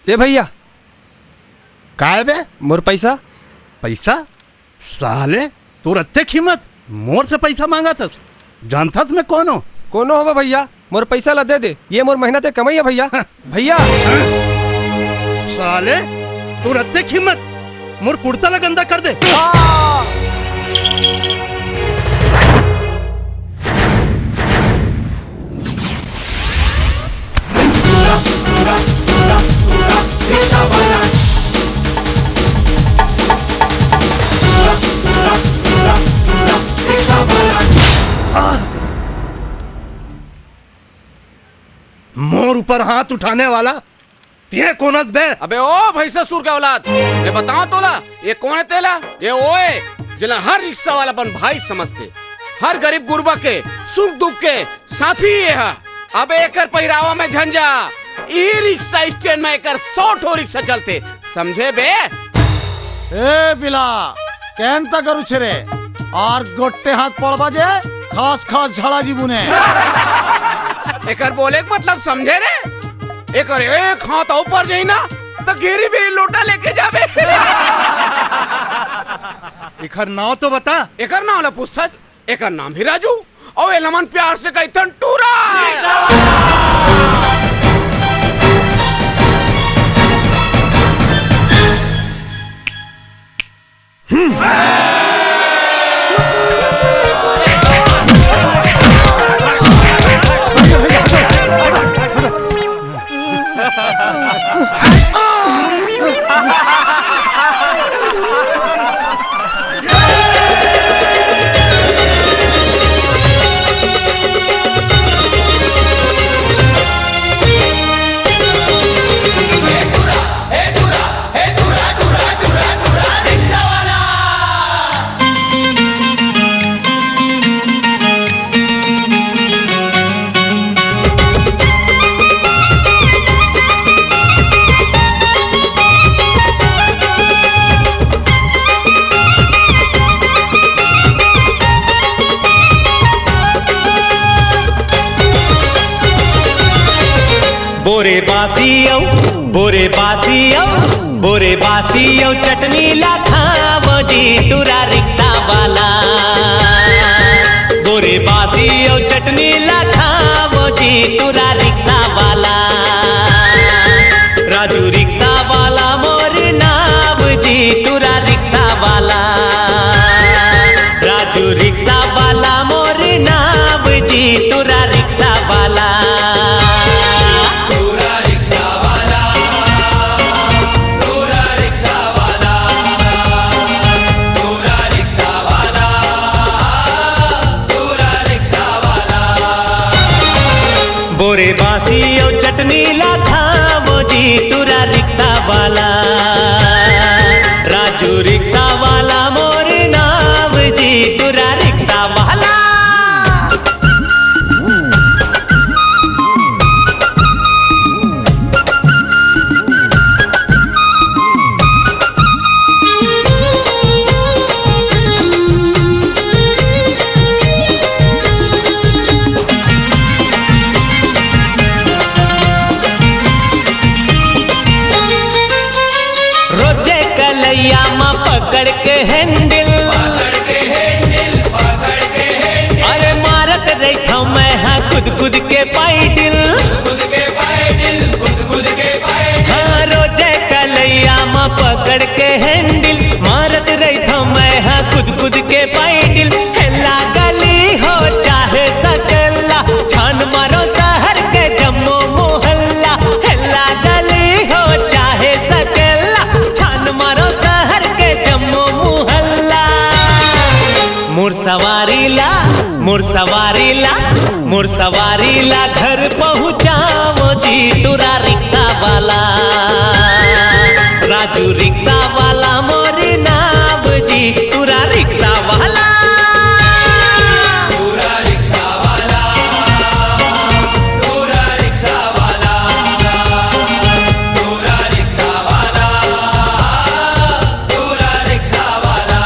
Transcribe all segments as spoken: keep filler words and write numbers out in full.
ए भैया। काय बे? मोर पैसा। पैसा? साले, तोर अतेक हिम्मत, मोर से पैसा मांगत हस? जानथस मैं कोन हो? कोनो होबे भैया, मोर पैसा ला दे दे, ये मोर मेहनत के कमाई है भैया। भैया। साले, तोर अतेक हिम्मत, मोर कुर्ता ला गंदा कर दे। आ! मोर ऊपर हाथ उठाने वाला, तें कोन अस बे? अबे ओ भैंसासुर के औलाद, मैं बताओं तोला, ये कोन हे तेला? ये ओए, जेला हर रिक्शा वाला अपन भाई समझथे, हर गरीब गुरबा के सुख दुख के साथी ये हा। अबे एकर पहिरावा में झंझा, इही रिक्शा स्टैंड में एकर सौ ठो रिक्शा चलथे, समझे बे? ए बिला, केन तक रुछे रे? और गोट्टे हाथ पड़बा जे, खास खास झड़ा जी बुने। एकर बोले के मतलब समझे रे? एकर एक हाथ ऊपर जाई ना, तो घेरी भी लोटा लेके जाबे। एकर नाव तो बता। एकर नाव ला पूछथस? एकर नाम ही राजू, अउ एला मन प्यार से कहिथन टूरा। बोरे बासी अउ, बोरे बासी अउ, बोरे बासी अउ चटनी ला खावो जी टूरा रिक्शा वाला। बोरे बासी अउ चटनी ला खावो जी टूरा रिक्शा वाला। राजू रिक्शा वाला मोर नाव जी टूरा रिक्शा वाला। राजू रिक्शा वाला मोर नाव जी टूरा रिक्शा वाला। टूरा रिक्शा वाला, टूरा रिक्शा वाला, टूरा रिक्शा वाला, टूरा रिक्शा वाला। बोरे बासी अउ चटनी ला खावो जी टूरा रिक्शा वाला। राजू रिक्शा वाला मोर नाव जी टूरा रिक्शा वाला। रोजे कलैया म पकड़ के हैंडल, पकड़ के हैंडल, पकड़ के हैंडल। अरे मारत रहिथंव मैं हा कूद कूद के पाइडिल, कूद कूद के पाइडिल, कूद कूद के पाइडिल। हाँ, रोजे कलैया म पकड़ के हैंडल, मारत रहिथंव मैं हा कूद कूद के पाइडिल। हेल्ला गली हो चाहे सकेल्ला, छान मारो शहर के जम्मो मोहल्ला। हेल्ला गली हो चाहे सकेल्ला, छान मारो शहर के जम्मो मोहल्ला। मोर सवारी ला, मोर सवारी ला, मोर सवारी ला घर पहुँचावो जी टूरा रिक्शा वाला। राजू रिक्शा वाला मोर नाव जी टूरा रिक्शा वाला। टूरा रिक्शा वाला, टूरा रिक्शा वाला, टूरा रिक्शा वाला, टूरा रिक्शा वाला।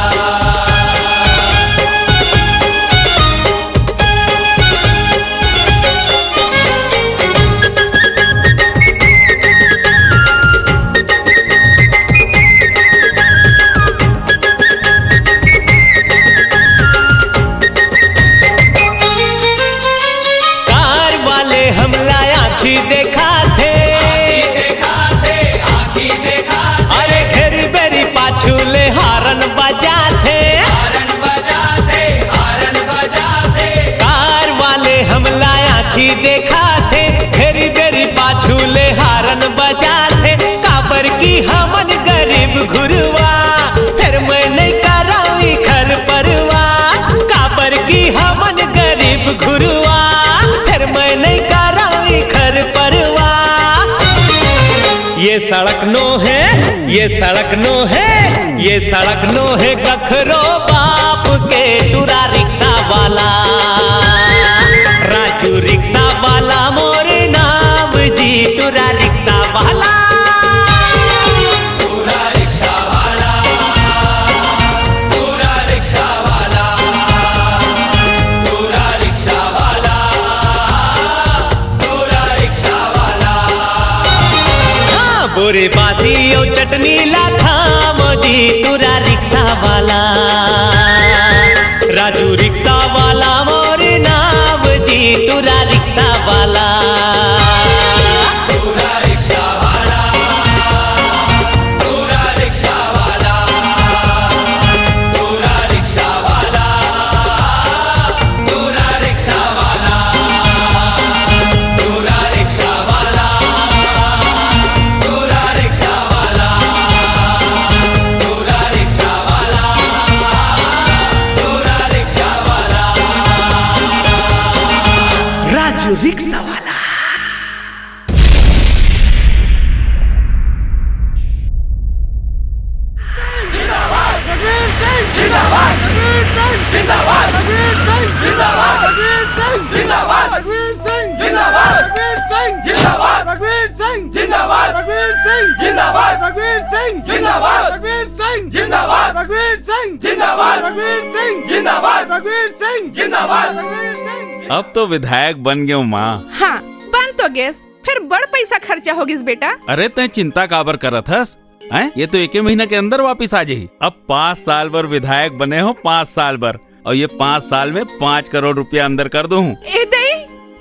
घुरवा, फेर मैं नइ करँव इखर परवा, काबर कि हमन गरीब घुरवा, फेर मैं नइ करँव इखर परवा। ये सड़क नो हे, ये सड़क नो हे, ये सड़क नो हे कखरो बाप के टूरा रिक्शा वाला। राजू रिक्शा वाला मोर नाम जी, टूरा रिक्शा वाला। टूरा रिक्शा वाला, टूरा रिक्शा वाला, टूरा रिक्शा वाला, टूरा रिक्शा वाला। हाँ, बोरे बासी अउ चटनी ला खाम जी, टूरा रिक्शा वाला। राजू रिक्शा वाला मोर नाम जी, टूरा रिक्शा वाला। टूरा रिक्शा वाला, टूरा रिक्शा वाला, टूरा रिक्शा वाला, टूरा रिक्शा वाला, टूरा रिक्शा वाला, टूरा रिक्शा वाला, टूरा रिक्शा वाला, टूरा रिक्शा वाला। राजू रिक्शा वाला। अब तो विधायक बन गेंव माँ। हाँ, बन तो गेस, फेर बड़ पइसा खर्चा हो गिस बेटा। अरे तैं चिंता काबर करत हस? हैं? ये तो एके महीना के अंदर वापिस आ जाही। अब पाँच साल बर विधायक बने हों, पाँच साल बर, अउ ये पाँच साल में पाँच करोड़ रुपया अंदर कर दूँ। ए दई,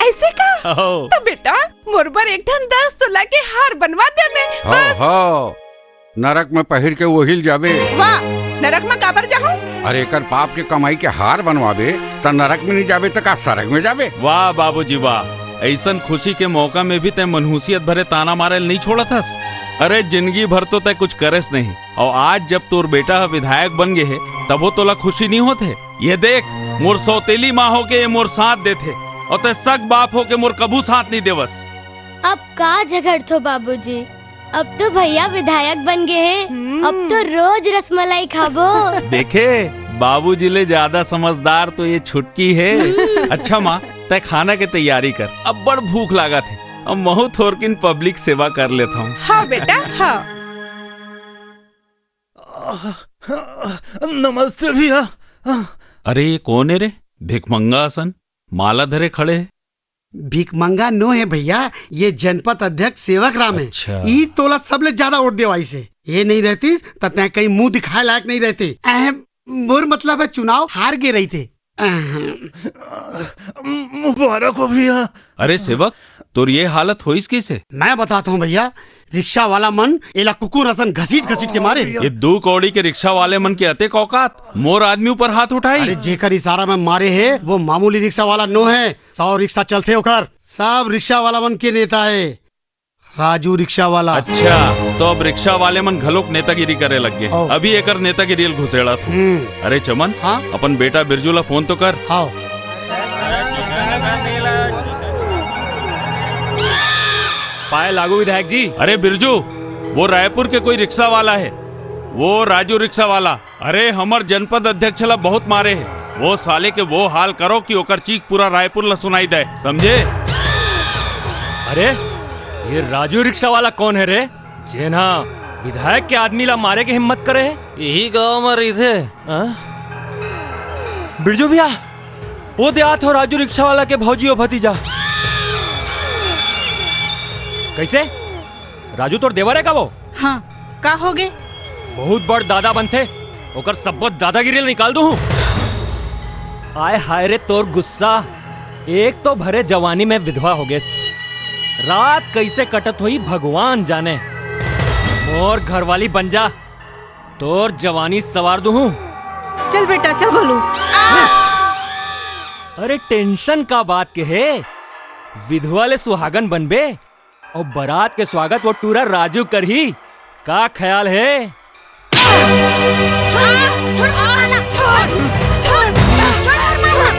अइसे का? हो। त बेटा, मोर बर एक ठन दस तोला के हार बनवा दे में, हो, बस। हो। नरक में पहिर के ओहिल जाबे। वाह, नरक में काबर जाहूँ? अरे एकर पाप के कमाई के हार बनवाबे, त नरक में नइ जाबे त का सरग में जाबे? वाह बाबूजी वाह, अइसन खुशी के मौका में भी तैं मनहूसियत भरे ताना मारे ल नइ छोड़त हस। अरे जिंदगी भर तो तैं कुछ करेस नहीं, अउ आज जब तोर बेटा ह विधायक बन गे हे, तभो तोला खुशी नइ होत हे? ये देख, मोर सौतेली माँ होके ये मोर साथ देथे, अउ तैं सग बाप होके मोर कभू साथ नइ देवस। अब का झगड़थो बाबूजी? अब तो भैया विधायक बन गे हे, हम्म। अब तो रोज रसमलाई खाबो। देखे, बाबूजी ले ज्यादा समझदार तो ये छुटकी हे। हम्म। अच्छा माँ, तैं खाना के तैयारी कर, अब बड़ भूख लागत हे। अब महूँ थोरकिन पब्लिक सेवा कर लेत हँव। हाँ बेटा, हाँ। नमस्ते भैया। अरे, ये कोन हे रे? भिखमंगा असन माला धरे खड़े हे। भिखमंगा नो हे भैया, ये जनपद अध्यक्ष सेवक राम हे। अच्छा। ई तोला सबले ज्यादा वोट देवाइस हे। ये नइ रहतिस त तैं कहीं मुंह दिखाए लायक नइ रहते। अहम, मोर मतलब हे चुनाव हार गे रहिते। अहम। मुबारक हो भैया। अरे सेवक, तोर ये हालत होइस कइसे? मैं बताथंव भैया, रिक्शा वाला मन एला कुकुर असन घसीट घसीट के मारे हे। ये दू कौड़ी के रिक्शा वाले मन के अतेक औकात, मोर आदमी ऊपर हाथ उठाही। अरे जेकर इशारा में मारे हे, वो मामूली रिक्शा वाला नो हे, सौ रिक्शा चलथे ओकर, सब रिक्शा वाला मन के नेता हे। राजू रिक्शा वाला। अच्छा, तो अब रिक्शा वाले मन घलोक नेतागिरी करे लग गे। हाँ। अभी एकर नेतागिरी ल घुसेड़त हँव। हम्म। अरे चमन, हाँ? अपन बेटा बिरजू ला फोन तो कर। हाँ। पाए लागू विधायक जी। अरे बिरजू, वो रायपुर के कोई रिक्शा वाला हे, वो राजू रिक्शा वाला। अरे, हमर जनपद अध्यक्ष ला बहुत मारे हे। वो साले के वो हाल करो कि ओकर चीख पूरा रायपुर ला सुनाई दे, समझे? अरे, ये राजू रिक्शा वाला कोन हे रे, जेन हा विधायक के आदमी ला मारे के हिम्मत करे हे? इही गांव म रहिथे, हाँ? बिरजू भैया, वो दे आत हो राजू रिक्शा वाला के भौजी अउ भतीजा। कइसे? राजू तोर देवर हे का वो? हाँ, का होगे? बहुत बड़ दादा बनथे, ओकर सब्बो दादागिरी ल निकाल दूहूँ। आय हाय रे तोर गुस्सा, एक तो भरे जवानी में विधवा होगेस, रात कइसे कटत होही भगवान जाने। मोर घरवाली बन जा, तोर जवानी सवार दूहूँ। चल बेटा, चल गोलू। अरे tension का बात के हे, विधवा ले सुहागन बनबे, अउ बरात के स्वागत वो टूरा राजू करही। का ख्याल हे? छोड़, छोड़, छोड़, छोड़, छोड़, छोड़, छोड़, छोड़,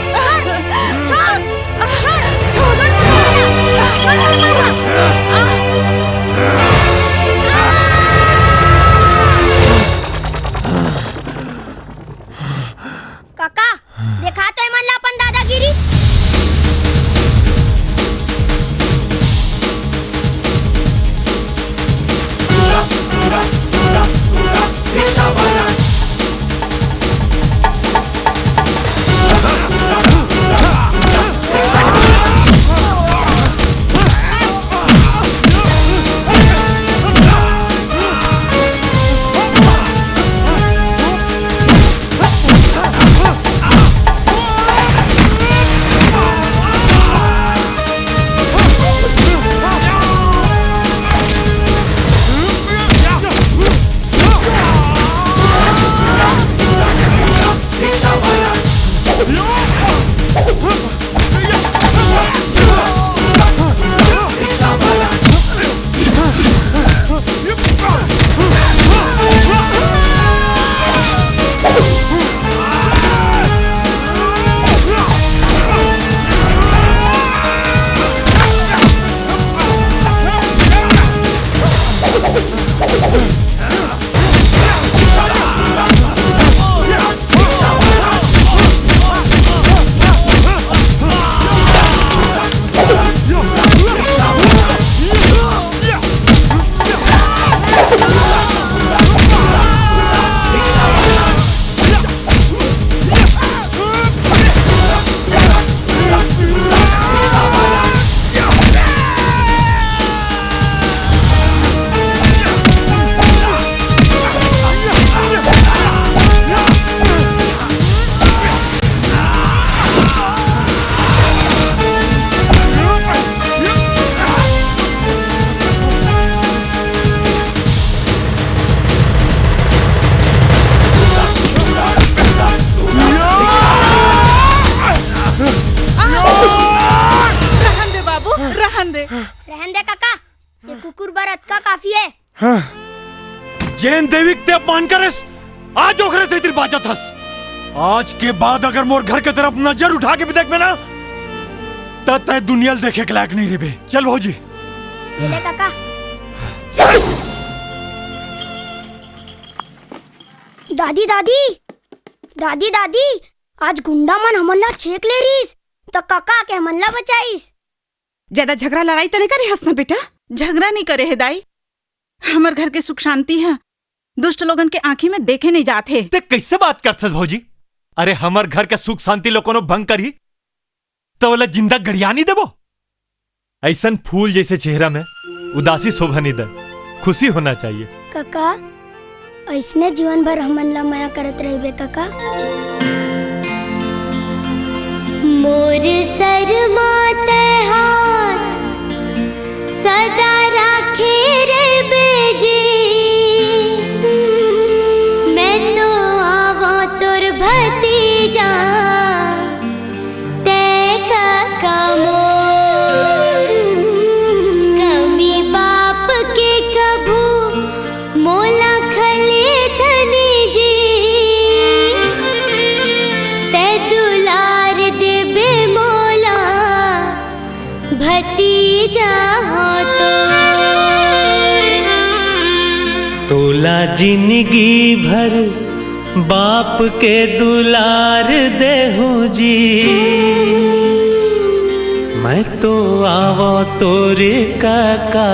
छोड़, छोड़, छोड़, छोड़, छोड़, छोड़, छोड़, छोड़। काका, देखा तो एमन ला अपन दादागिरी। रहन दे बाबू, रहन दे। रहन दे काका, ये कुकुर बर अतका काफी है। हाँ। जेन देवी के ते अपमान करेस, आज ओकरे सेती बाचत हस। आज के बाद अगर मोर घर के तरफ नजर उठा के भी देखबे ना, त तय दुनिया ल देखे के लायक नहीं रहिबे। चल भौजी। ये ले काका। दादी, दादी, दादी, दादी, आज गुंडा मन हमन ला छेक ले रहिस, त काका आके हमन ला बचाइस। ज्यादा झगड़ा लड़ाई त नहीं करे हस ना बेटा? झगड़ा नहीं करे हे दाई, हमर घर के सुख शांति ह दुष्ट लोगन के आंखी में देखे नहीं जात हे। ते कैसे बात करथस भौजी? अरे हमर घर के सुख शांति लो कोनो भंग करही त ओला जिंदा गड़िया नहीं देबो? ऐसन फूल जैसे चेहरा में उदासी शोभा नहीं दे, खुशी होना चाहिए। काका, अइसने जीवन भर हमन ला मया करत रहिबे कका। मोर सर मा तै हाथ सदा राखे रहिबे जी, मैं तो आवं तोर भतीजा। तै कका मोर कमी बाप के कभू मोला खले झन जी। तै दुलार देबे मोला भतीजा हो तोर। तोला जिनगी भर बाप के दुलार देहूं जी। मैं तो आवं तोर कका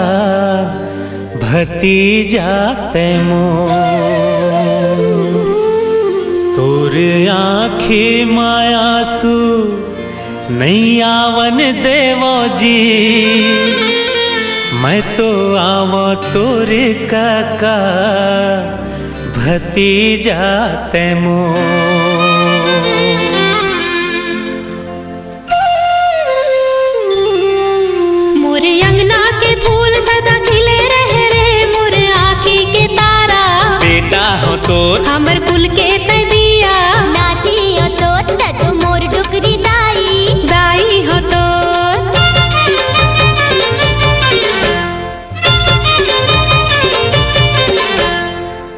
भतीजा तै मोर। तोर आंखी मा आंसू नइ आवन देवो जी, मैं तो आवं तोर कका भतीजा तै मोर। मोर अंगना के फूल सदा खिले रहे रे, मोर आँखी के तारा। बेटा हो तोर। हमर कुल के तै दिया। नाती हो तोर, तै तो मोर डुकरी दाई। दाई हो तोर।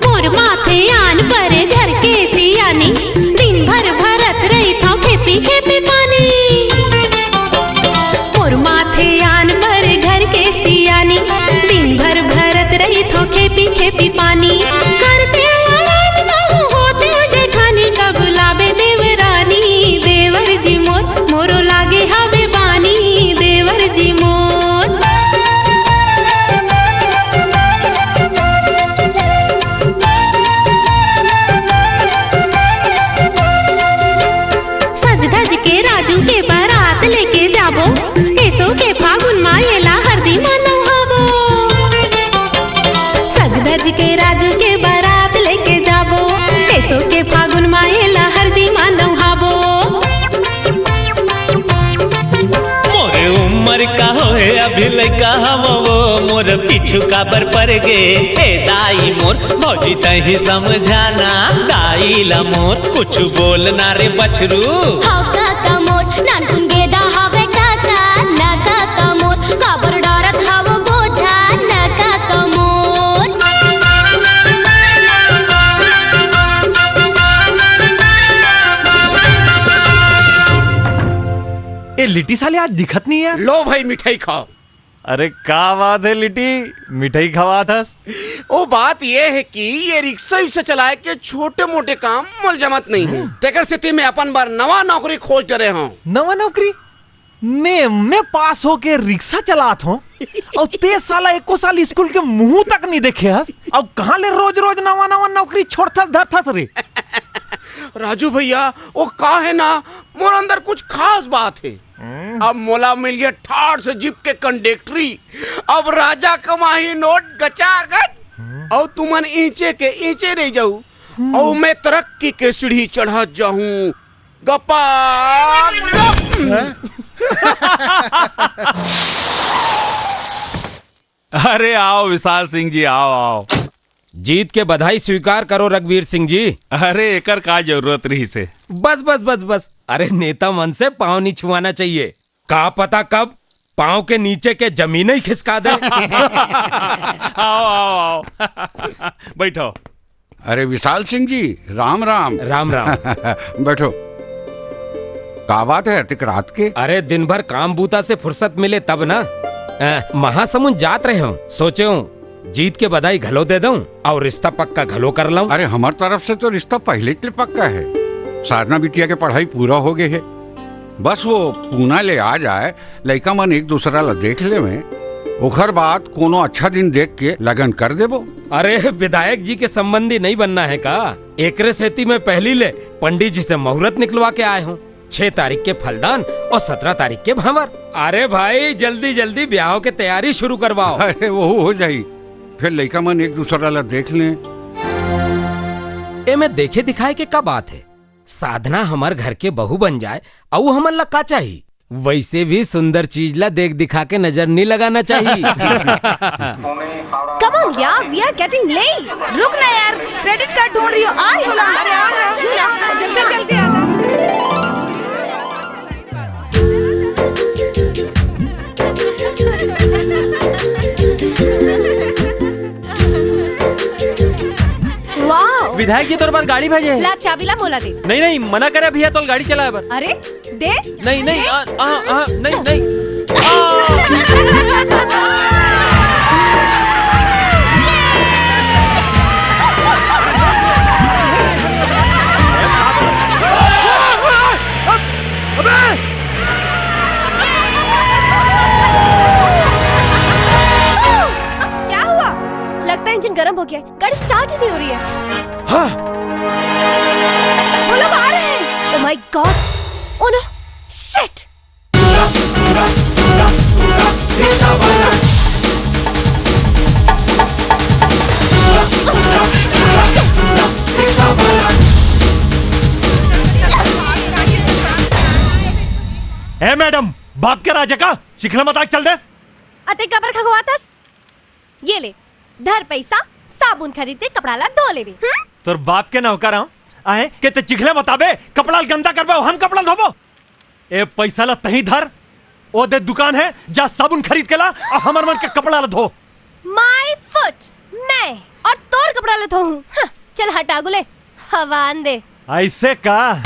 मोर माथे जी के राजू के बारात लेके जाबो, एसो के फागुन मा एला हरदी मा नहाबो। मोरे उम्र का होए, अभी लइका हवं वो, मोर पीछू काबर पर गे, ए दाई मोर, भौजी तहीं समझाना, दाई ला मोर, कुछ बोलना रे बछरू। हव काका मोर, नानकुन गेदा हवे काका, ना काका मोर, काबर डरत हव बोझा, ना काका मोर। ए लिट्टी साले आज दिखत नहीं है। लो भाई, मिठाई खाओ। अरे का बात है लिट्टी, मिठाई खवात हस? ओ बात ये है कि ये रिक्शा विक्शा चलाए के छोटे मोटे काम मोल जमत नहीं है। तेकर सेती मैं अपन बर नवा नौकरी खोज डरे हूँ। नवा नौकरी? मैं मैं पास होके रिक्शा चलात हूँ और ते साला एको साल स्कूल के मुंह तक नहीं देखे हस और कहाँ ले रोज रोज नवा नवा नौकरी छोड़थस धरथस रे? राजू भैया, वो का है ना, मोर अंदर कुछ खास बात है। अब मोला मिल गया ठाड़ से जीप के कंडक्टरी। अब राजा कमाही नोट गचागच। अउ तुमन ईंचे के ईंचे रह जाऊ। अउ मैं तरक्की के सीढ़ी चढ़त जाहूं। गपा गप। अरे आओ विशाल सिंह जी, आओ, आओ। जीत के बधाई स्वीकार करो रघुवीर सिंह जी। अरे एकर का जरूरत रहिसे? बस बस बस बस, अरे नेता मन से पाँव नहीं छुआना चाहिए। का पता कब पाँव के नीचे के जमीन ही खिसका दे। आओ आओ आओ। बैठो। अरे विशाल सिंह जी, राम राम। राम राम। बैठो। का बात है अतिक रात के? अरे दिन भर काम बूता से फुर्सत मिले तब ना। अ, महासमुंद जात रहे हूँ, सोचे हूँ जीत के बधाई घलो दे दऊं और रिश्ता पक्का घलो कर लऊं। अरे हमर तरफ से तो रिश्ता पहले के पक्का है। साधना बिटिया के पढ़ाई पूरा हो गए है, बस वो पूना ले आ जाए, लइका मन एक दूसरा ला देख लेवे, ओखर बाद कोनो अच्छा दिन देख के लगन कर देबो। अरे विधायक जी के संबंधी नहीं बनना है का? एकरे सेती मैं पहली ले पंडित जी से मुहूर्त निकलवा के आए हूँ। छह तारीख के फलदान और सत्रह तारीख के भांवर। अरे भाई, जल्दी जल्दी ब्याह के तैयारी शुरू करवाओ। अरे, वो हो जाई, फिर लइका मन एक दूसरा ला देख लें। एमे देखे दिखाए के का बात है? साधना हमर घर के बहू बन जाए, अउ हमन ला का चाही? वैसे भी सुंदर चीज ला देख दिखा के नजर नहीं लगाना चाहिए। Come on यार, we are getting late। रुक ना यार, क्रेडिट कार्ड ढूंढ रही हूँ, आ रही हूँ ना। अरे आ रहा हूँ, जल्दी आ, जल्दी जल्दी आ। वाह। विधायक जी तोर बर गाड़ी भेजे हैं। ला चाबी ला मोला दे। नहीं नहीं, मना करे भैया तोल गाड़ी चलाए बर। अरे दे। नहीं नहीं, आ, आ, आ, नहीं नहीं। आ। अबे! क्या हुआ? लगता है इंजन गर्म हो गया है, गाड़ी स्टार्ट ही नहीं हो रही है। हाँ। वो लोग आ रहे हैं। Oh my God! Oh no! Shit! A madam, बाप के राजा का चिखला मताक चल देस। अते काबर खगवातस? ये ले, धर पैसा, साबुन खरीद के कपड़ा ला धो लेबे। हम्म? तोर बाप के नौकर हूँ, आए के ते चिखले बताबे, कपड़ा ला गंदा करबे, हम कपड़ा धोबो? ए पैसा ला तहीं धर, ओ दे दुकान है, जा साबुन खरीद के ला, और हमर मन के कपड़ा ला धो। My foot, मैं और तोर कपड़ा ला धोहूँ। हाँ, चल हटा गुले, हवा आन दे। ऐसे का?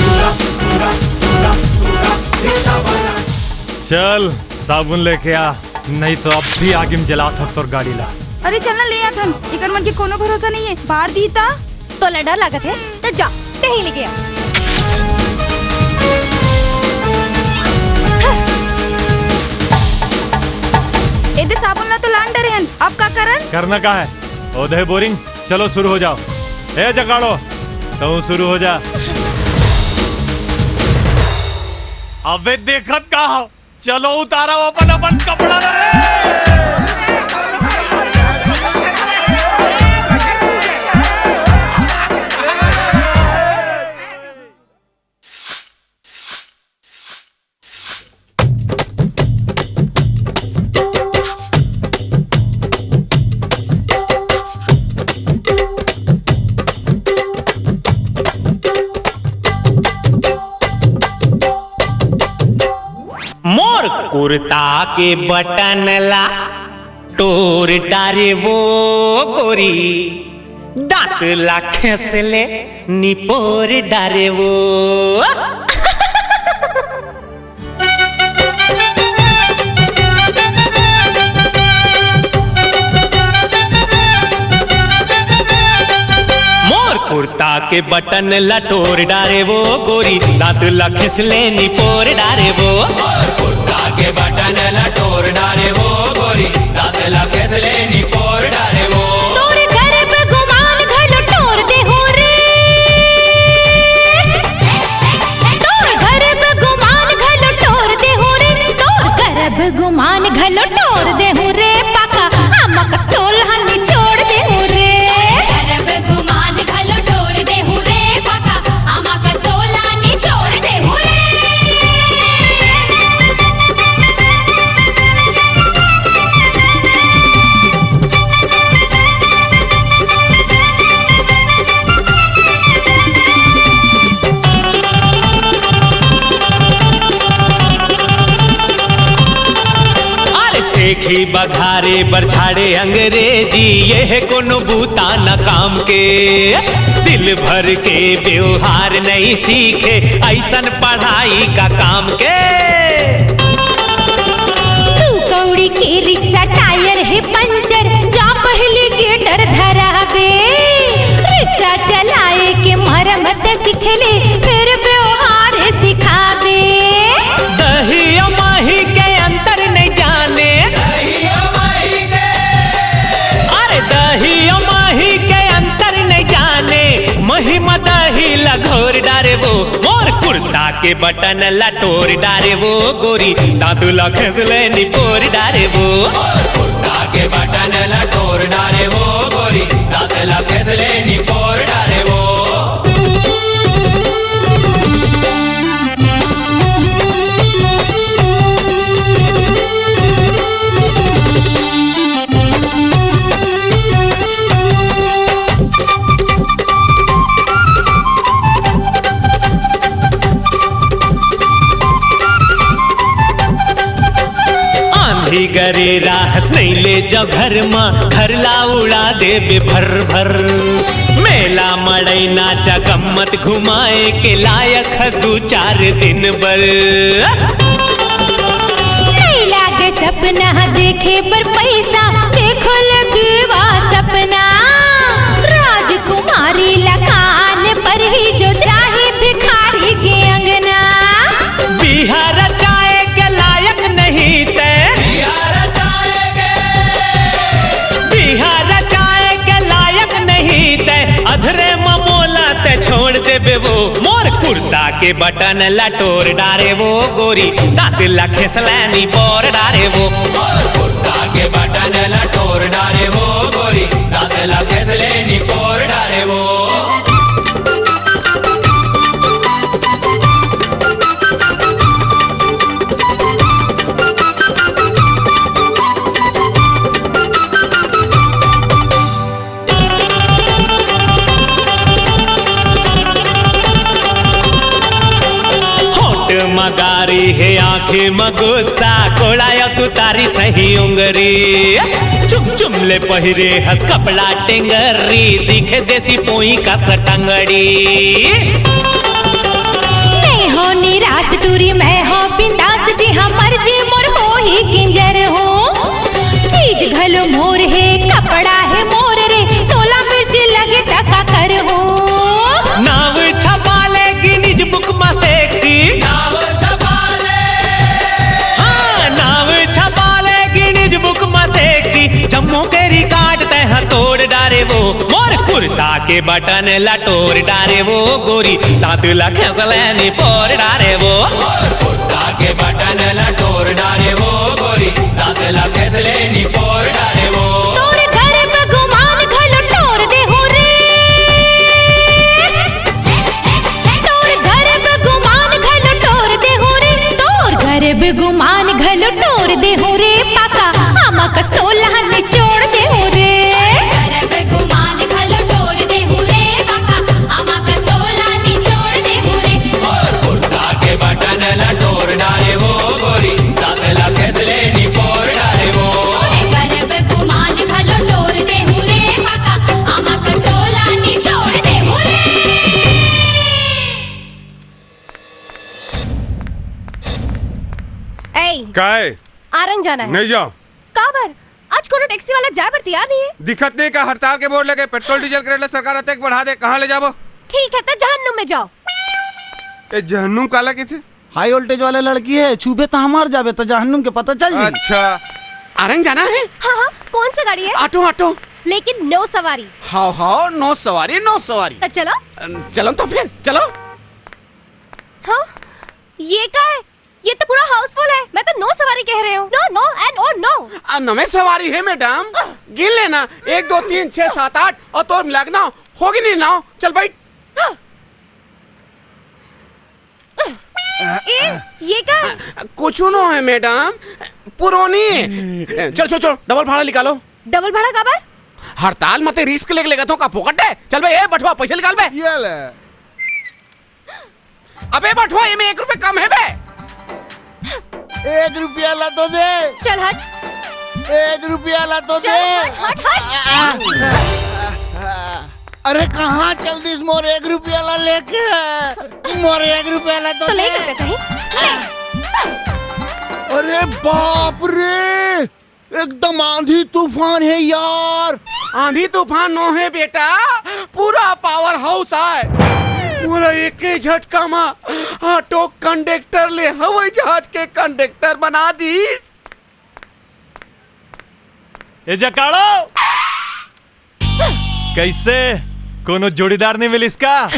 चल, साबुन लेके आ, नहीं तो अब भी आगी में जलात हँव तोर गाड़ी ला। अरे चल ना ले आथन, एकर मन के कोनो भरोसा नहीं है, बार दी ता। तोला डर लागत है, त जा, तहीं लेके आ। एदे साबुन ला तो लान डरे हन, अब का करन? करना का है? ओ दे बोरिंग, चलो शुरू हो जाओ। ए जगाड़ो, तहूँ शुरू हो जा। अबे देखत का हो? चलो उतारो अपन अपन कपड़ा रे। कुर्ता के बटन ला टोर डारे वो गोरी, दांत ला खेस ले निपोर डारे वो। मोर कुर्ता के बटन ला टोर डारे वो गोरी, दांत ला खेस ले निपोर डारे वो। मोर कुर्ता के बटन ला टोर डारे वो गोरी, दांत ला खेस ले निपोर डारे वो। तोर गर्भ गुमान घलो टोर देहूं रे। तोर गर्भ गुमान घलो टोर देहूं रे, तोर गर्भ गुमान घलो टोर देहूं रे, पाका आमा कस तोला निचोड़ देहूं रे। गर्भ गुमान घलो टोर देहूं रे, पाका आमा कस तोला निचोड़ देहूं रे। अरे सेखी बघारे बर झाड़े अंग्रेजी, ये है कोनो बूता न काम के। दिल भर के व्यवहार नहीं सीखे, ऐसन पढ़ाई का काम के। दू कौड़ी के रिक्शा टायर हे पंचर, जा पहिली गेटर धराबे। रिक्शा चलाए के मरम्मत सीख ले, फिर व्यवहार सिखाबे। दही अउ मही के अंतर नहीं जाने। अरे दही अउ मही के अंतर नहीं जाने, मही म दही ला घोर डारे वो। मोर कुर्ता के बटन ला टोर डारे वो गोरी, दांत ला खेस ले निपोर डारे वो। मोर कुर्ता के बटन ला टोर डारे वो गोरी, दांत ला खेस ले निपोर डारे वो। आंधी गरेरा हस नहीं ले जा घर मा, घर ला उड़ा देबे भर भर। मेला मड़ई नाचा गम्मत घुमाए के लायक हस दू चार दिन बर। नहीं लागे सपना देखे बर पैसा, देखो ले दीवा सपना। राजकुमारी ला कान पर ही जो चाहे भिखारी के अंगना। बिहार चाहे के लायक नहीं ते। बिहार चाहे के। बिहार चाहे के लायक नहीं ते। अधरे म मोला ते छोड़ देबे वो। मोर कुर्ता के बटन ला टोर डारे वो गोरी, दांत ला खेस ले निपोर डारे वो। मोर कुर्ता के बटन ला टोर डारे वो गोरी, दांत ला खेस ले निपोर डारे वो। होठ म गारी हे, आंखी म गुस्सा, कोड़ायो तू तारी सही उंगरी। चुम चुम ले पहिरे हस कपड़ा टेंगरी, दिखे देसी पोई कस टंगड़ी। मैं हो निराश टूरी, मैं हो बिंदास जी, हमर जी मोर होही किंजर हो। चीज घलो मोर हे, कपड़ा हे मोर रे, तोला मिर्ची लगे त का कर हो। नाव छपा ले Guinness Book म sexy। नाव छपा ले। हाँ, नाव छपा ले Guinness Book म sexy। जम्मो के record तैं ह तोड़ डारे वो। मोर कुर्ता के बटन ला टोर डारे वो गोरी, दांत ला खेस ले निपोर डारे वो। मोर कुर्ता के बटन ला टोर डारे वो गोरी, दांत ला खेस ले निपोर डारे वो। तोर गर्भ गुमान घलो टोर देहूं रे। तोर गर्भ गुमान घलो टोर देहूं रे, तोर गर्भ गुमान घलो टोर देहूं रे, पाका आमा कस तोला निचोड़ देहूं रे। गर्भ गुमान घलो टोर देहूं रे, पाका आमा कस तोला निचोड़ देहूं रे। मोर कुर्ता के बटन ला टोर डारे वो गोरी, दांत ला काय? आरंग जाना है। नहीं जाओ। काबर? आज कोनो टैक्सी वाला जाए बर तैयार नहीं है। दिखत नहीं का हड़ताल के बोर्ड लगे, पेट्रोल डीजल के रेट ला सरकार अतेक बढ़ा दे, कहाँ ले जाबो? ठीक है, तो जहन्नुम में जाओ। ए, जहन्नुम काला कथे? हाई वोल्टेज वाले लड़की है, छूबे तो हमार जाबे तो जहन्नुम के पता चल जाई। अच्छा। आरंग जाना है? हाँ, हाँ, कौन सा गाड़ी है? Auto, auto. लेकिन नौ सवारी। हाव, हाव, नौ सवारी, नौ सवारी। तो चलो। अम, चलो तो फिर, चलो। हाँ, ये का है? ये तो पूरा हाउसफुल है। मैं तो नौ सवारी कह रहे हूँ। No, no and और no। आ, नवे सवारी है मैडम। गिन लेना, एक, दो, तीन, छह, सात, आठ और तोर मिला के नौ। होगी नहीं नौ? चल बैठ। ए, ये का है? कुछ नो है मैडम, पुरानी है। चल, चल, चल, डबल भाड़ा निकालो। डबल भाड़ा काबर? हड़ताल मते रिस्क लेके लेगत हो का फोकट है? चल बे, ए बठवा, पैसा निकाल बे। ये ले। अबे बठवा, एमे एक रुपये कम है बे। एक रुपया ला तो दे। चल हट। एक रुपया ला तो चल दे। हट, हट, हट। अरे कहाँ चल दिस मोर एक रुपया ला लेके? मोर एक रुपया ला तो तो ले दे। रुपया कहीं? ले। अरे बाप रे, एकदम आंधी तूफान है यार। आंधी तूफान नो है बेटा, पूरा पावर हाउस आय। मोला एके झटका मा ऑटो कंडक्टर ले हवाई जहाज के कंडक्टर बना दीस। ए जकाड़ो, कैसे, कोनो जोड़ीदार नहीं मिलिस का?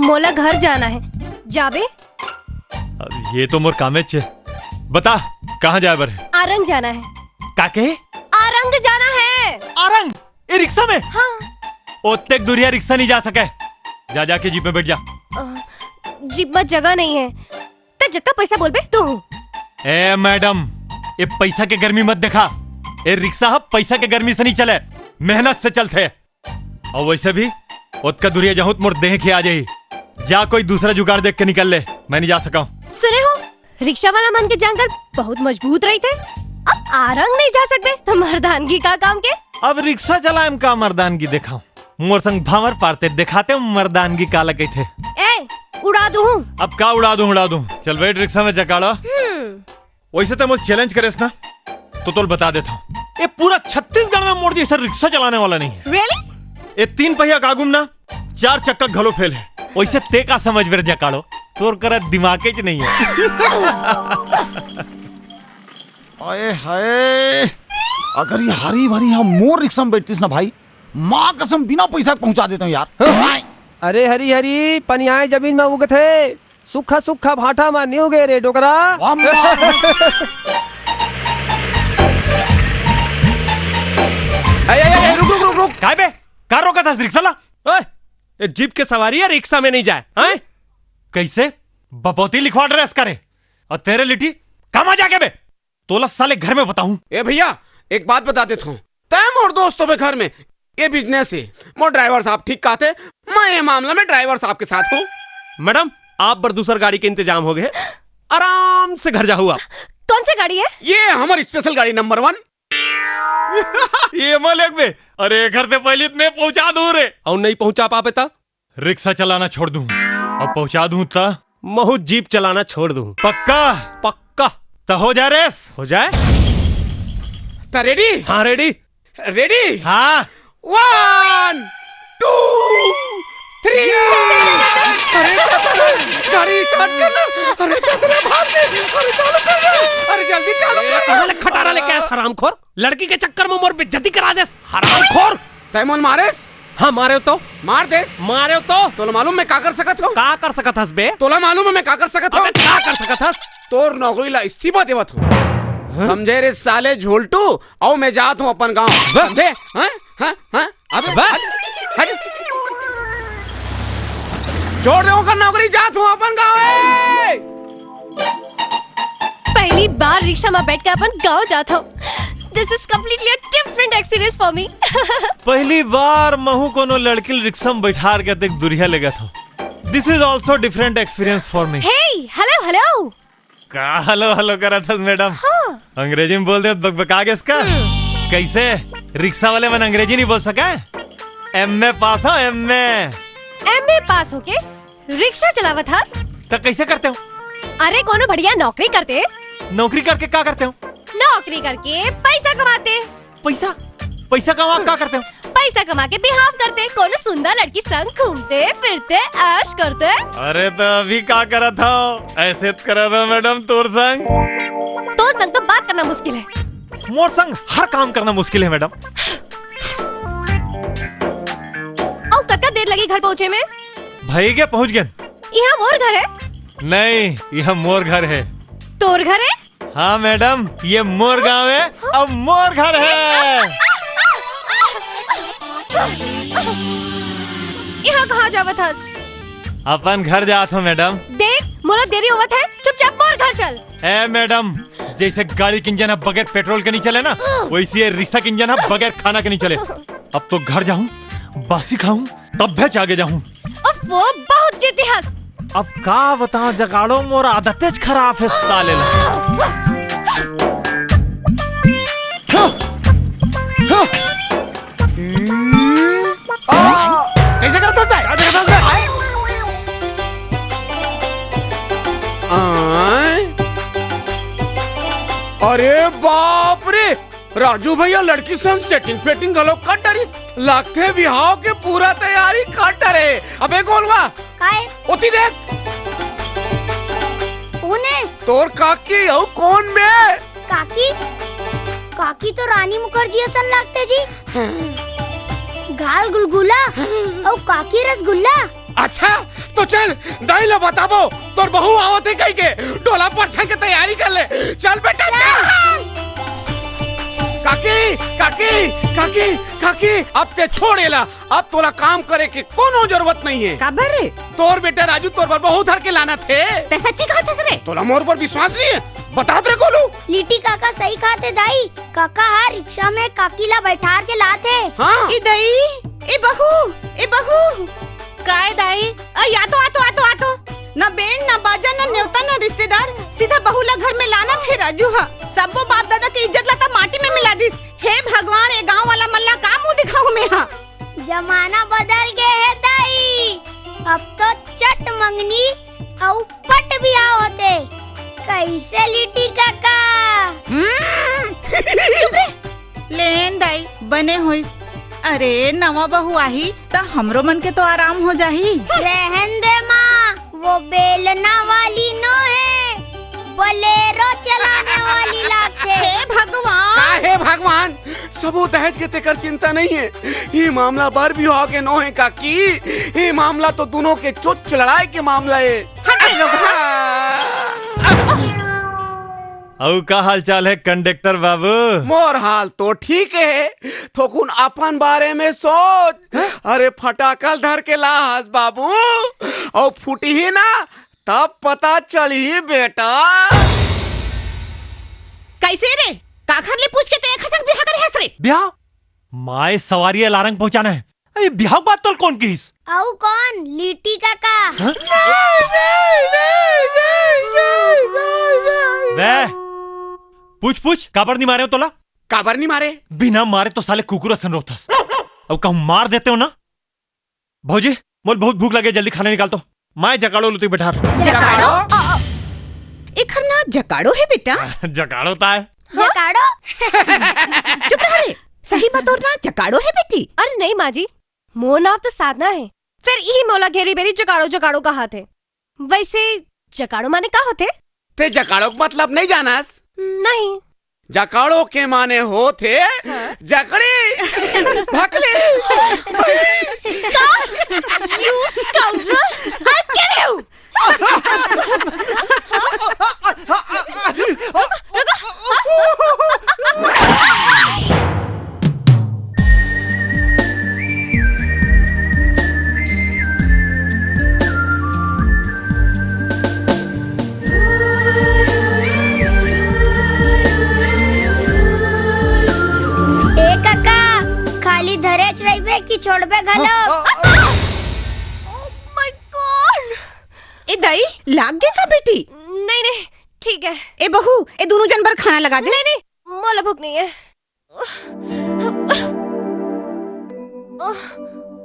मोला घर जाना है। जाबे? अब ये तो मोर कामेच है। बता, कहाँ जाए बर है? आरंग जाना है। काके? आरंग जाना है। आरंग? ए रिक्शा में? हाँ। ओतेक दूरिया रिक्शा नहीं जा सके। जा, जाके जीप में बैठ जा। अ, जीप में जगह नहीं है। त जितना पैसा बोलबे, तू हूँ। ए मैडम, ये पैसा के गर्मी मत देखा। ए रिक्शा ह पैसा के गर्मी से नहीं चले, मेहनत से चलथे। और वैसे भी ओतका दूरिया जाहूं त मोर देह के आ जाही। जा कोई दूसरा जुगाड़ देख के निकल ले, मैं नहीं जा सका हूँ। सुने हो, रिक्शा वाला मन के जांगर बहुत मजबूत रहिथे। अब आरंग नहीं जा सकबे त मर्दानगी का काम के? अब रिक्शा चलाए म का मर्दानगी देखाऊं? मोर संग भांवर पारते देखाते मर्दानगी काला कहिथे। ए, उड़ा दूं। अब का उड़ा दूं, उड़ा दूं। चल बैठ रिक्शा में जकाड़ा। हम्म। वैसे तो मोर चैलेंज करेस ना, तो तोल बता देता हूँ। ये पूरा छत्तीसगढ़ में मोर जैसा रिक्शा चलाने वाला नहीं है। Really? ये तीन पहिया का आगू म ना चार चक्का घलो फेल है। वैसे ते का समझ बेर जकाड़ो, तोर करा दिमाग के च नहीं है। आए हाय, अगर ये हरी भरी हम मोर रिक्शा में बैठतीस ना भाई, माँ कसम बिना पैसा के पहुंचा देता हूँ यार। अरे हरी हरी, पनियाए जमीन में उगथे, सुखा सुखा भाटा में नहीं उगे रे डोकरा। वाह, माँ। ए, ए, ए, रुक, रुक, रुक, रुक। काय बे? का रोका था रिक्शा ला? ओए, ये जीप के सवारी है, रिक्शा में नहीं जाए, हैं? कैसे? बपौती लिखवा ड्रेस करे। और तेरे लिट्टी कमा जाके बे? तोला साले घर में बताऊं। ए भैया, एक बात बता देता हूँ, तय मोर दोस्तों के घर में ये बिजनेस है, मोर ड्राइवर साहब ठीक कहते, मैं ये मामला में ड्राइवर साहब के साथ हूँ। मैडम, आप बर दूसर गाड़ी के इंतजाम हो गए, आराम से घर जाहू आप। कौन सी गाड़ी है? ये हमारी स्पेशल गाड़ी नंबर वन। ये मल एक बे, अरे घर से पहले इतने पहुंचा दूं रे। और नहीं पहुंचा पाबे ता? रिक्शा चलाना छोड़ दूं और पहुंचा दूं ता? महू जीप चलाना छोड़ दूं। पक्का? पक्का। त हो जा रेस। हो जाए। त रेडी? हाँ, रेडी। रेडी? हाँ। वन, टू, थ्री। अरे दादा रे, गाड़ी स्टार्ट कर ना। अरे दादा रे, भाग दे। अरे चालू कर ना। अरे जल्दी चालू ए, कर ना। कहाँ ले खटारा लेके आया हरामखोर? लड़की के चक्कर में मोर बेइज्जती करा देस, हरामखोर। तय मोल मारेस? हाँ, मारे तो। मार देस? मारे तो। तोला मालूम मैं का कर सकत हूँ? का कर सकत हस बे? तोला मालूम है मैं का कर सकत हूँ? अबे, का कर सकत हस? तोर नौकरी ला इस्तीफा देवत हूँ। हाँ? समझे रे साले झोलटू, आओ मैं जात हूँ अपन गाँव। बे- समझे? हाँ? हाँ? हाँ? अबे, बे- हट, हट। छोड़ दे ओकर नौकरी, जात हूँ अपन गाँव। ए! पहली बार रिक्शा में बैठ के अपन गाँव जात हूँ। This is completely a different experience for me. पहली बार महू कोनो लड़की ल रिक्शा में बैठार के देख दुरिया लेगत हूँ। This is also different experience for me. Hey, hello, hello. का हेलो हेलो करत हस मैडम? हाँ। अंग्रेजी में बोल दे, बकबका गेस का? हम्म। कैसे, रिक्शा वाले मन अंग्रेजी नहीं बोल सका? एमए पास हो, एमए। एमए पास होके रिक्शा चलावत हस? त कैसे करते हो? अरे, कोनो बढ़िया नौकरी करते। नौकरी करके का करते हो? नौकरी करके पैसा कमाते। पैसा? पैसा कमा का करते हो? पैसा कमा के बिहाव करते, कोनो सुंदर लड़की संग घूमते फिरते, ऐश करते। अरे, त अभी का करत हो? ऐसे त करत हो, मैडम, तोर संग। तोर संग तो बात करना मुश्किल है। मोर संग हर काम करना मुश्किल है, मैडम। अउ कतका देर लगी घर पहुँचे में? भई गे, पहुँच गेन। इहाँ मोर घर है? नहीं, यह मोर घर है। तोर घर है? हाँ मैडम, ये मोर गांव है, अब मोर घर है। इहाँ कहाँ जावत हस? अपन घर जात हो मैडम। देख, मोला देरी होवत है, चुपचाप मोर घर चल। ए मैडम, जैसे गाड़ी के इंजन ह बगैर पेट्रोल के नहीं चले ना, वैसे ये रिक्शा के इंजन ह बगैर खाना के नहीं चले। अब तो घर जाऊं, बासी खाऊं, तब भे आगे जाऊं। उफ, वो बहुत जिद्दी हस। अब का बताओ जगाड़ो, मोर आदतेच खराब है साले ला। कैसे करत हस बे? का देखत हस बे? आय? अरे बाप रे, राजू भैया लड़की सन सेटिंग फेटिंग घलो कर डरिस। लागथे बिहाव के पूरा तैयारी कर डरे। अबे गोलवा, काय? ओती देख। कोन हे? तोर काकी अउ कोन बे? काकी? काकी तो रानी मुखर्जी असन लागथे जी। गाल गुलगुला अउ काकी रसगुल्ला। अच्छा, तो चल, दाई ला बताबो, तोर बहू आवत हे कहिके, डोला परछन के तैयारी कर ले। चल बेटा, चल। काकी, काकी, काकी, काकी, अब ते छोड़ एला, अब तोला काम करे के कोनो जरूरत नहीं है। काबर रे? तोर बेटा राजू तोर बर बहू धर के लानत हे। ते सच्ची कहत हस रे? तोला मोर पर विश्वास नहीं है? बतात रे गोलू। लिट्टी काका सही कहत हे दाई, काका हा रिक्शा में काकी ला बैठार के लात हे। हाँ। ए दाई, ए बहू, ए बहू। काय दाई? अ, या तो, आ तो, आ तो, आ तो। ना बैंड, ना बाजा, ना नेवता, ना रिश्तेदार, सीधा बहू ला घर में लानत हे राजू हा। सब्बो बाप दादा के इज्जत ला त माटी में मिला दिस। हे भगवान, ए गांव वाला मन ला का मुंह दिखाऊं मैं हा? जमाना बदल गे हे दाई, अब तो चट मंगनी अउ पट बिहाव होथे। कैसे लिट्टी काका? हम्म। चुप रे। लेन दाई, बने होइस। अरे, नवा बहू आही, त हमरो मन के तो आराम हो जाही। रहन दे माँ, वो बेलना वाली नो हे, बोलेरो चलाने वाली लागथे। हे भगवान! का हे भगवान? सबो दहेज के तेकर चिंता नहीं है। ये मामला बर बिहाव के नो हे काकी। ये मामला तो दोनों के चोच लड़ाई के मामला है। हट रे लोग, हट। अउ का हाल चाल है कंडक्टर बाबू? मोर हाल तो ठीक है, थोकुन अपन बारे में सोच। अरे फटाकल धर के ला हस बाबू, अउ फूटही ना, तब पता चलही बेटा। कैसे रे? काखर ले पूछ के ते एखर संग बिहा करे हस रे? बिहा? माय सवारी लारंग पहुंचाना है। अरे बिहाव के बात तोल कौन किस? अउ कौन? लिट्टी काका। हाँ? बे, पूछ पूछ, काबर नहीं मारे हो तोला? काबर नहीं मारे? बिना मारे तो साले कुकुर असन रोथस। अब कहूँ मार देते हो ना। भौजी, मोल बहुत भूख लगे, जल्दी खाना निकाल तो। माय जकाड़ो लुती बैठार। जकाड़ो? आ, आ, एखर ना जकाड़ो है बेटा। जकाड़ो ता है। जकाड़ो? चुप रह रे। सही में तोर ना जकाड़ो है बेटी। अरे नहीं माँ जी, मोर नाव तो साधना है, फिर इही मोला घेरी बेरी जकाड़ो जकाड़ो कहत हे। वैसे जकाड़ो माने का होथे? ते जकाड़ो के मतलब नहीं जानस? नहीं। जकाड़ो के माने होथे हाँ? जकड़ी, भकली। का? You scoundrel! I'll kill you! रुको, रुको। ए काका, खाली धरेच रहिबे कि छोड़बे घलो? हाँ, हाँ, हाँ। Oh my God! ए दाई, लाग गे का बेटी? नहीं, नहीं, ठीक है। ए बहू, ए दोनों जन बर खाना लगा दे। नहीं, नहीं, मोला भूख नहीं है।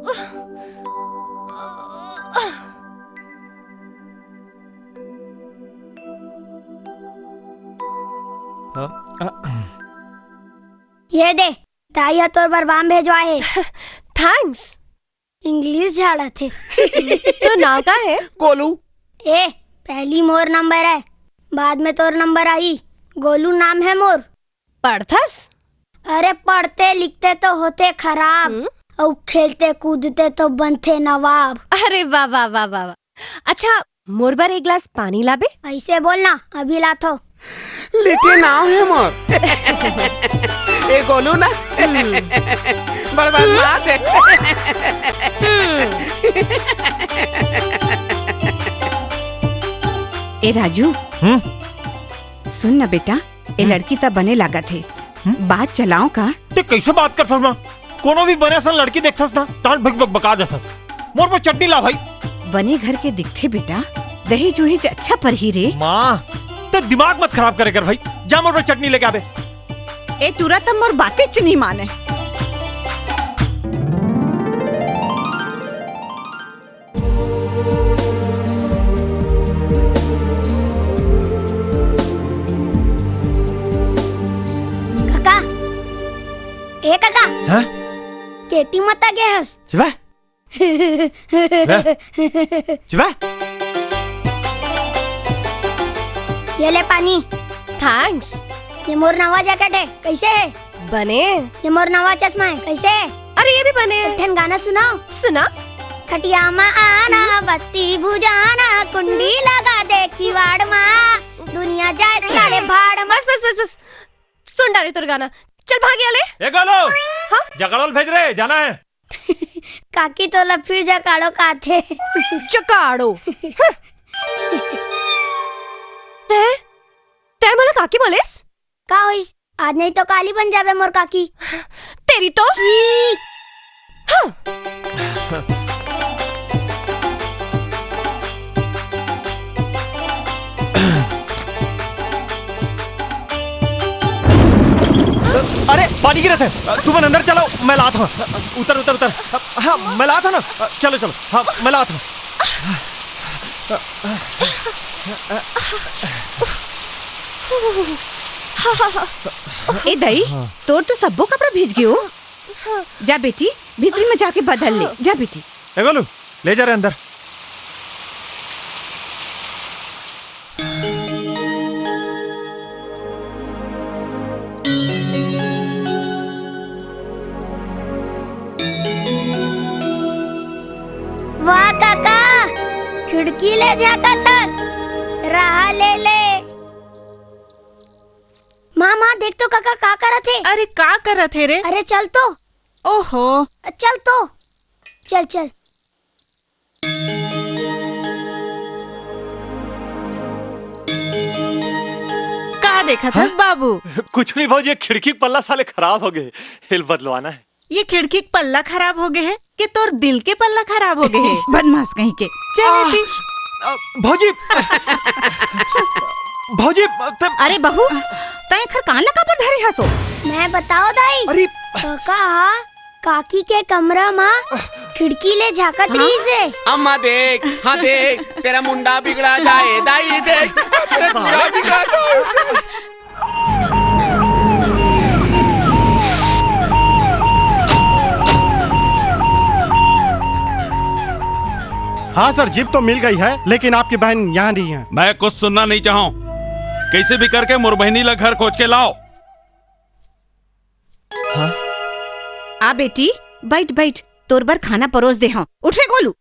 हाँ, आ, ये दे, दाई ह तोर बर बाम भेजवाए हे। थैंक्स। इंग्लिश झाड़त हे। तोर नाव का हे? गोलू। ए, पहली मोर नंबर हे, बाद में तोर नंबर आही। गोलू नाम हे मोर। पढ़थस? अरे, पढ़ते लिखते तो होथे खराब, हम्म। अउ खेलते कूदते तो बनथे नवाब। अरे वाह, वाह, वाह, वाह, वाह। अच्छा, मोर बर एक गिलास पानी लाबे? अइसे बोल ना, अभी लाथो। लिट्टी नाव हे मोर। ए गोलू ना। हम्म। बड़ बदमाश हे। हम्म। ए राजू, हम्म? सुन ना बेटा, ए हम्म। लड़की त बने लागत हे। हम्म? बात चलाओ का? ते कइसे बात करथस माँ? कोनो भी बने असन लड़की देखथस ना, टांट भक भक बका देथस। मोर बर चटनी ला भाई। बने घर के दिखथे बेटा, दहेज उहेज अच्छा परही रे। माँ, ते दिमाग मत खराब करे कर भाई, जा मोर बर चटनी लेके आबे। ए टूरा त मोर बातेच नइ माने। काका, ए काका, हाँ? केटी मता गे हस? शिवा? ले। शिवा? ये ले पानी। थैंक्स। ये मोर नवा जैकेट हे, कइसे हे? बने। ये मोर नवा चश्मा हे, कइसे? अरे, ये भी बने। एक ठन गाना सुनाओ। सुना। खटिया मा आना, बत्ती बुझाना, कुंडी लगा दे किवाड़ मा, दुनिया जाए सारे भाड़ मा। बस, बस, बस, बस। सुन डारे तोर गाना। चल भाग यहाँ ले। ए गोलू। हाँ? जकड़ो ल भेज रे, जाना हे। काकी तोला फिर जकाड़ो काथे। जकाड़ो। हं। तैं, तैं मोला काकी बोलेस? का होइस? आज नहीं तो काली बन जाबे मोर काकी। तेरी तो। ई। हं। अरे, पानी गिरत हे। तुमन अंदर चलो, मैं लात हूँ। उतर, उतर, उतर। हाँ, मैं लात हूँ ना। चलो, चलो। हाँ, मैं लात हूँ। ए दाई, तोर तो सब्बो कपड़ा भीज गे हो। जा बेटी, भीतरी में जाके बदल ले। जा बेटी। ए गोलू, ले जा रे अंदर। वाह काका, खिड़की ले झाकत हस, रहा ले ले। माँ, माँ, देख तो काका का करत हे। अरे, का करत हे रे? अरे, चल तो। ओहो। चल तो। चल, चल। का देखत हस, हाँ? बाबू? कुछ नहीं भौजी, ये खिड़की के पल्ला साले खराब हो गए, एला बदलवाना हे। ये खिड़की के पल्ला खराब हो गए हे कि तोर दिल के पल्ला खराब हो गए हे? बदमाश कहीं के। चल आह, एती। अ, भौजी। भौजी, ते अरे बहू, तैं एखर कान ला काबर धरे हस ओ? मैं बताओ दाई। अरे। काका हा काकी के कमरा मा खिड़की ले झाकत हाँ? रहिस हे। अम्मा देख, हाँ देख, तेरा मुंडा बिगड़ा जाए, दाई देख, तेरा मुंडा बिगड़ा जाए। हाँ सर, जीप तो मिल गई है, लेकिन आपकी बहन यहाँ नहीं है। मैं कुछ सुनना नहीं चाहूँ। कैसे भी करके मोर बहनी ला घर खोज के लाओ। हाँ? आ बेटी, बैठ, बैठ, तोर बर खाना परोस दे हूँ। उठ रे गोलू।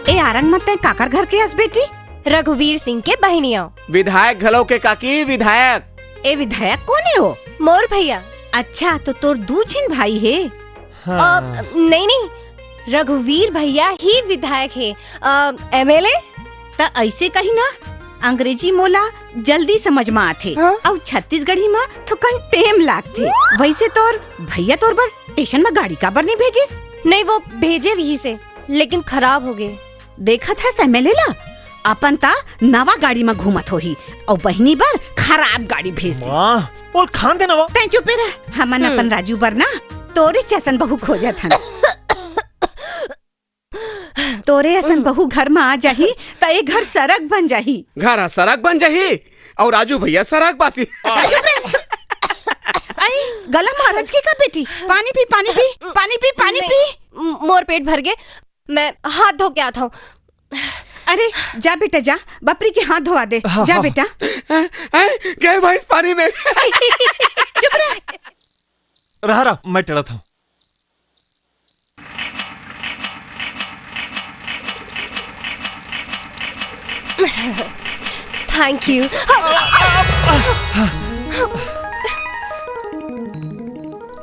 ए आरंग म तैं काकर घर के हस बेटी? रघुवीर सिंह के बहिनी आंव। विधायक घलो के काकी, विधायक। ए विधायक कोन हे ओ? मोर भैया। अच्छा, तो तोर दू झिन भाई हे? हाँ। अ, नहीं, नहीं, रघुवीर भैया ही विधायक हे, अ, एमएलए। त अइसे कही ना, अंग्रेजी मोला जल्दी समझ म आथे, हाँ? अउ छत्तीसगढ़ी म थोकन टेम लागथे। वइसे तोर भैया तोर बर स्टेशन म गाड़ी काबर नइ भेजिस? नहीं, वो भेजे रिहिसे, लेकिन खराब हो गए। देखत हस एमएलए ला, अपन त नवा गाड़ी म घूमत होही, अउ बहिनी बर खराब गाड़ी भेज दिस। माँ, ओला खान दे ना वो। तैं चुपे रह, हमन हम्म। अपन राजू बर ना तोरे जइसन बहू खोजत हन। तोरे असन बहू घर म आ जाही, त ए घर सरग बन जाही। घर ह सरग बन जाही, अउ राजू भैया सरग बासी। अई, गला महाराज के का बेटी? पानी पी, पानी पी, पानी पी, पानी नहीं, पी। म-, मोर पेट भर गे, मैं हाथ धो के आत हूँ। अरे, जा बेटा, जा, बपरी के हाथ धोवा दे। हाँ, जा हाँ। बेटा। हैं? हैं? गए भैंस पानी में। चुप रह। रहा, रहा, मैं टड़त हूँ। Thank you।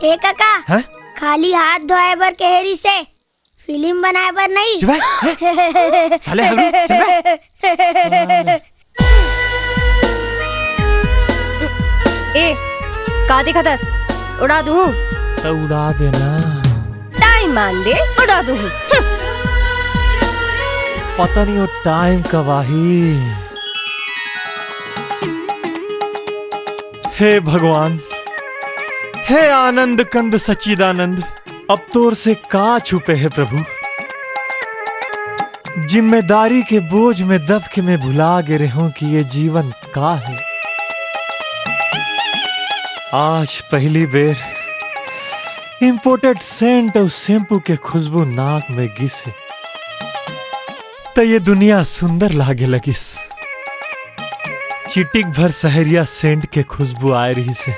ए काका, हैं? खाली हाथ धोए बर कहे रिसे, फिल्म बनाए बर नहीं। चुप बे, हैं? साले हरू, चुप बे। ए, का देखत हस? उड़ा दूं? त उड़ा दे ना। टाइम आन दे, उड़ा दूं। हम्म। पता नहीं वो टाइम कब आही। हे भगवान, हे आनंद कंद सच्चिदानंद, अब तोर से का छुपे हे प्रभु? जिम्मेदारी के बोझ में दब के मैं भुला गे रेहेंव कि ये जीवन का हे। आज पहली बेर imported scent अउ shampoo के खुशबू नाक में गिस हे, त ये दुनिया सुंदर लागे लगिस। चिटिक भर सहरिया scent के खुशबू आए रहिस हे।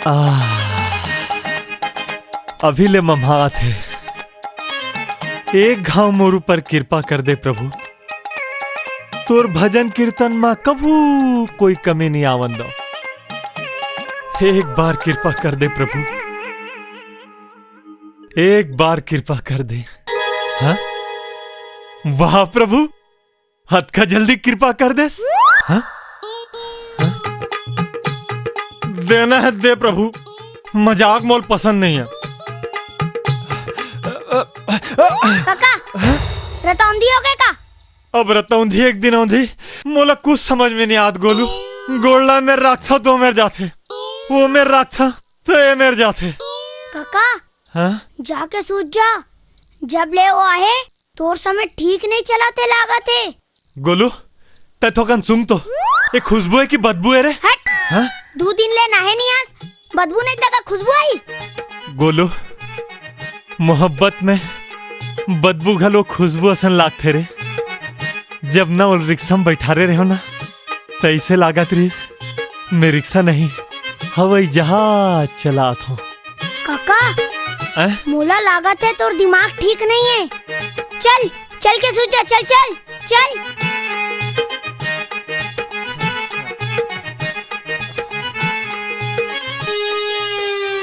आह, अभी ले मम्हात हे। एक घांव मोर ऊपर किरपा कर दे प्रभु, तोर भजन कीर्तन म कभू कोई कमी नहीं आवन दो। एक बार किरपा कर दे प्रभु, एक बार किरपा कर दे। हाँ? वाह प्रभु, अतका जल्दी किरपा कर देस। हाँ? हाँ? देना हे दे प्रभु, मजाक मोला पसंद नहीं हे। काका, रतौंधी होगे का? अब रतौंधी एक दिन औंधी, मोला कुछ समझ में नहीं आत गोलू। गोड़ ला ए मेर राखथंव त ओ मेर जाथे, ओ मेर राखथंव त ए मेर जाथे। काका, हाँ? जाके सूत जा, जब ले ओ आहे, तोर समय ठीक नहीं चलत हे लागत हे। गोलू, तैं थोकन सूंघ तो, ये खुशबू हे कि बदबू हे रे? हट! हाँ? दू दिन ले नहाए नहीं आस, बदबू नहीं त का खुशबू आही? गोलू, मोहब्बत में बदबू घलो खुशबू असन लागथे रे। जब ना ओला रिक्शा में बैठारे रहेंव ना, त अइसे लागत रहिस, मैं रिक्शा नहीं, हवाई जहाज चलात हंव। काका, हैं? मोला लागत हे तोर दिमाग ठीक नहीं हे। चल, चल के सूत जा, चल, चल, चल।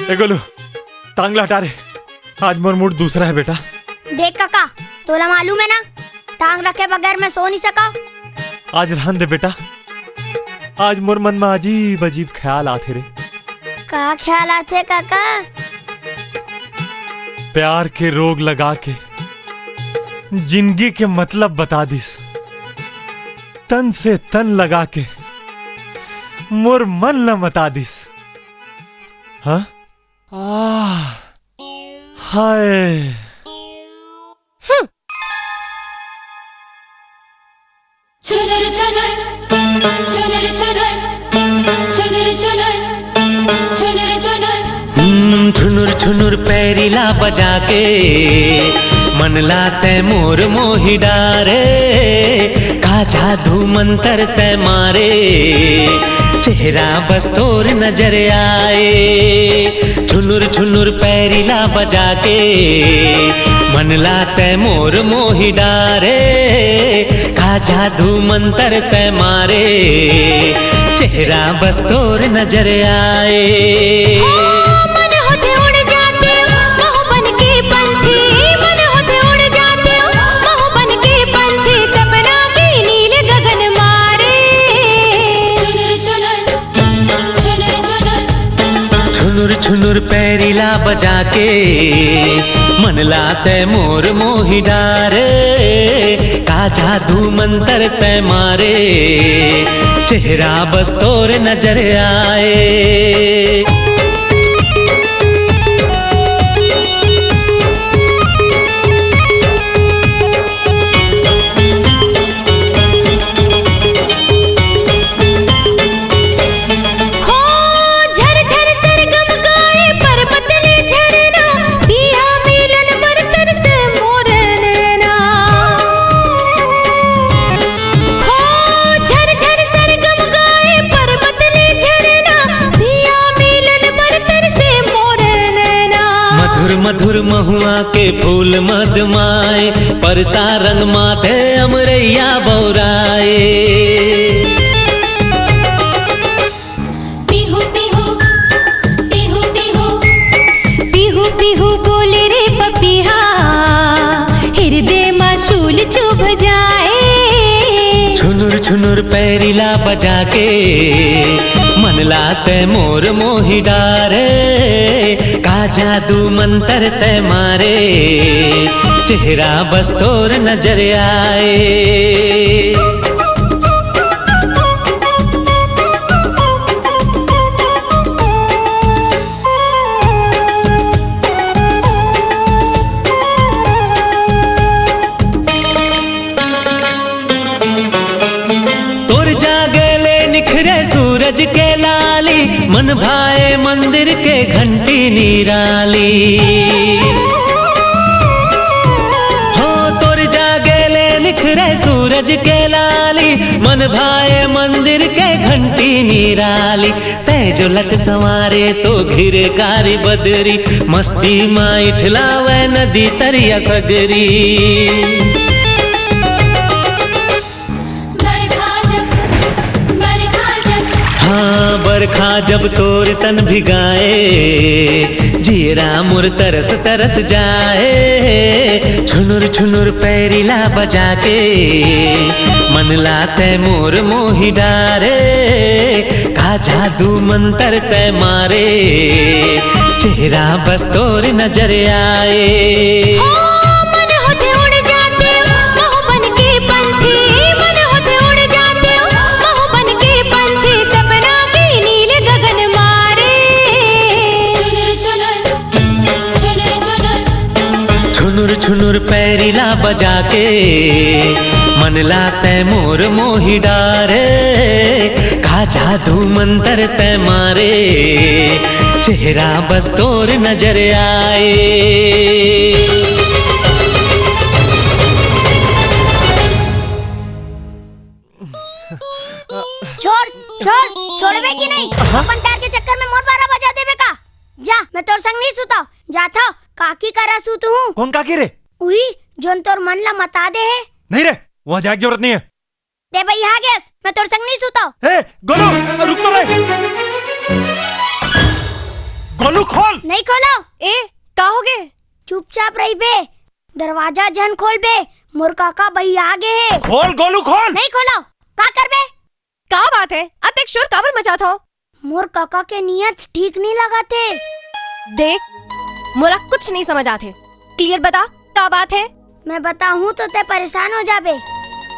ए गोलू, टांग ला हटा रे। आज मोर mood दूसरा हे बेटा। देख काका, तोला मालूम हे ना, टांग रखे बगैर मैं सो नहीं सकंव। आज रहन दे बेटा, आज मोर मन म अजीब अजीब ख्याल आथे रे। का ख्याल आथे काका? प्यार के रोग लगा के जिंदगी के मतलब बता दिस, तन से तन लगा के मोर मन ल मता दिस। हाँ? आह, हाय। हम्म। छुनुर छुनुर, छुनुर छुनुर, छुनुर छुनुर, छुनुर छुनुर। हम्म, छुनुर छुनुर पैरी ला बजा के, मन ला तैं मोर मोही डारे, का जादू मंतर तैं मारे, चेहरा बस तोर नजर आए। छुनुर छुनुर पैरी ला बजा के, मन ला तैं मोर मोही डारे, का जादू मंतर तैं मारे, चेहरा बस तोर नजर आए। ओ, मन होथे उड़ जातेंव, महूं बन के पंछी, मन होथे उड़ जातेंव, महूं बन के पंछी, सपना के नील गगन मारे। छुनुर छुनुर, छुनुर छुनुर। छुनुर छुनुर पैरी बजा के मन ला तै मोर मोहि डारे, का जादू मंतर तै मारे, चेहरा बस तोर नजर आए। हो झर झर सरगम गाए पर्वत ले झरना, पिया मिलन बर तरसे मोर नैना। हो झर झर सरगम गाए पर्वत ले झरना, पिया मिलन बर तरसे मोर नैना। मधुर मधुर महुआ के फूल मदमाए, परसा रंग माथे अमरैया बौराए। पिहू पिहू, पिहू पिहू, पिहू पिहू बोले रे पपिहा, हिरदे मा शूल चुभ जाए। छुनुर छुनुर पैरी ला बजा के मन ला तै मोर मोहि डारे, का जादू मंतर तै मारे, चेहरा बस तोर नजर आए। तोर जागे ले निखरे सूरज के लाली, मन भाए मंदिर के घंटी निराली। हो तोर जागे ले निखरे सूरज के लाली, मन भाए मंदिर के घंटी निराली। तै जो लट संवारे तो घिरे कारी बदरी, मस्ती मा इठलावे नदी तरिया सगरी। बरखा जब, बरखा जब। हाँ, बरखा जब तोर तन भिगाए, जियरा मोर तरस तरस जाए। छुनुर छुनुर पैरी ला बजा के, मन ला तै मोर मोहि डारे। का जादू मंतर तै मारे, चेहरा बस तोर नजर आए। हो, मन होथे उड़ जाते, महू बन के पंछी, मन होथे उड़ जाते, महू बन के पंछी, सपना के नील गगन मारे। चुनुर चुनुर, चुनुर चुनुर। छुनुर छुनुर पैरी ला बजा के, मन ला तै मोर मोहि डारे। का जादू मंतर तै मारे, चेहरा बस तोर नजर आए। छोड़, छोड़, छोड़बे कि नहीं? हाँ? अपन प्यार के चक्कर में मोर बारह बजा देबे का? जा, मैं तोर संग नहीं सुता। जाथव, काकी करा सुत हूँ। कौन काकी रे? उही, जोन तोर मन ला मता दे हे। नहीं रे, वहाँ जाए की जरूरत नहीं है। दे भाई, आ गेस, मैं तोर संग नहीं सुता। ए, गोलू, रुक तो रे। गोलू, खोल। नहीं खोलो। ए, का हो गे? चुपचाप रहिबे, दरवाजा झन खोलबे, मोर काका भैया आ गे हे। खोल गोलू, खोल। नहीं खोलो, का करबे? का बात है? अतेक शोर काबर मचात हो? मोर काका के नियत ठीक नहीं लगत हे। देख, मोला कुछ नहीं समझ आत हे। क्लियर बता, का बात है? मैं बताहूँ तो ते परेशान हो जाबे।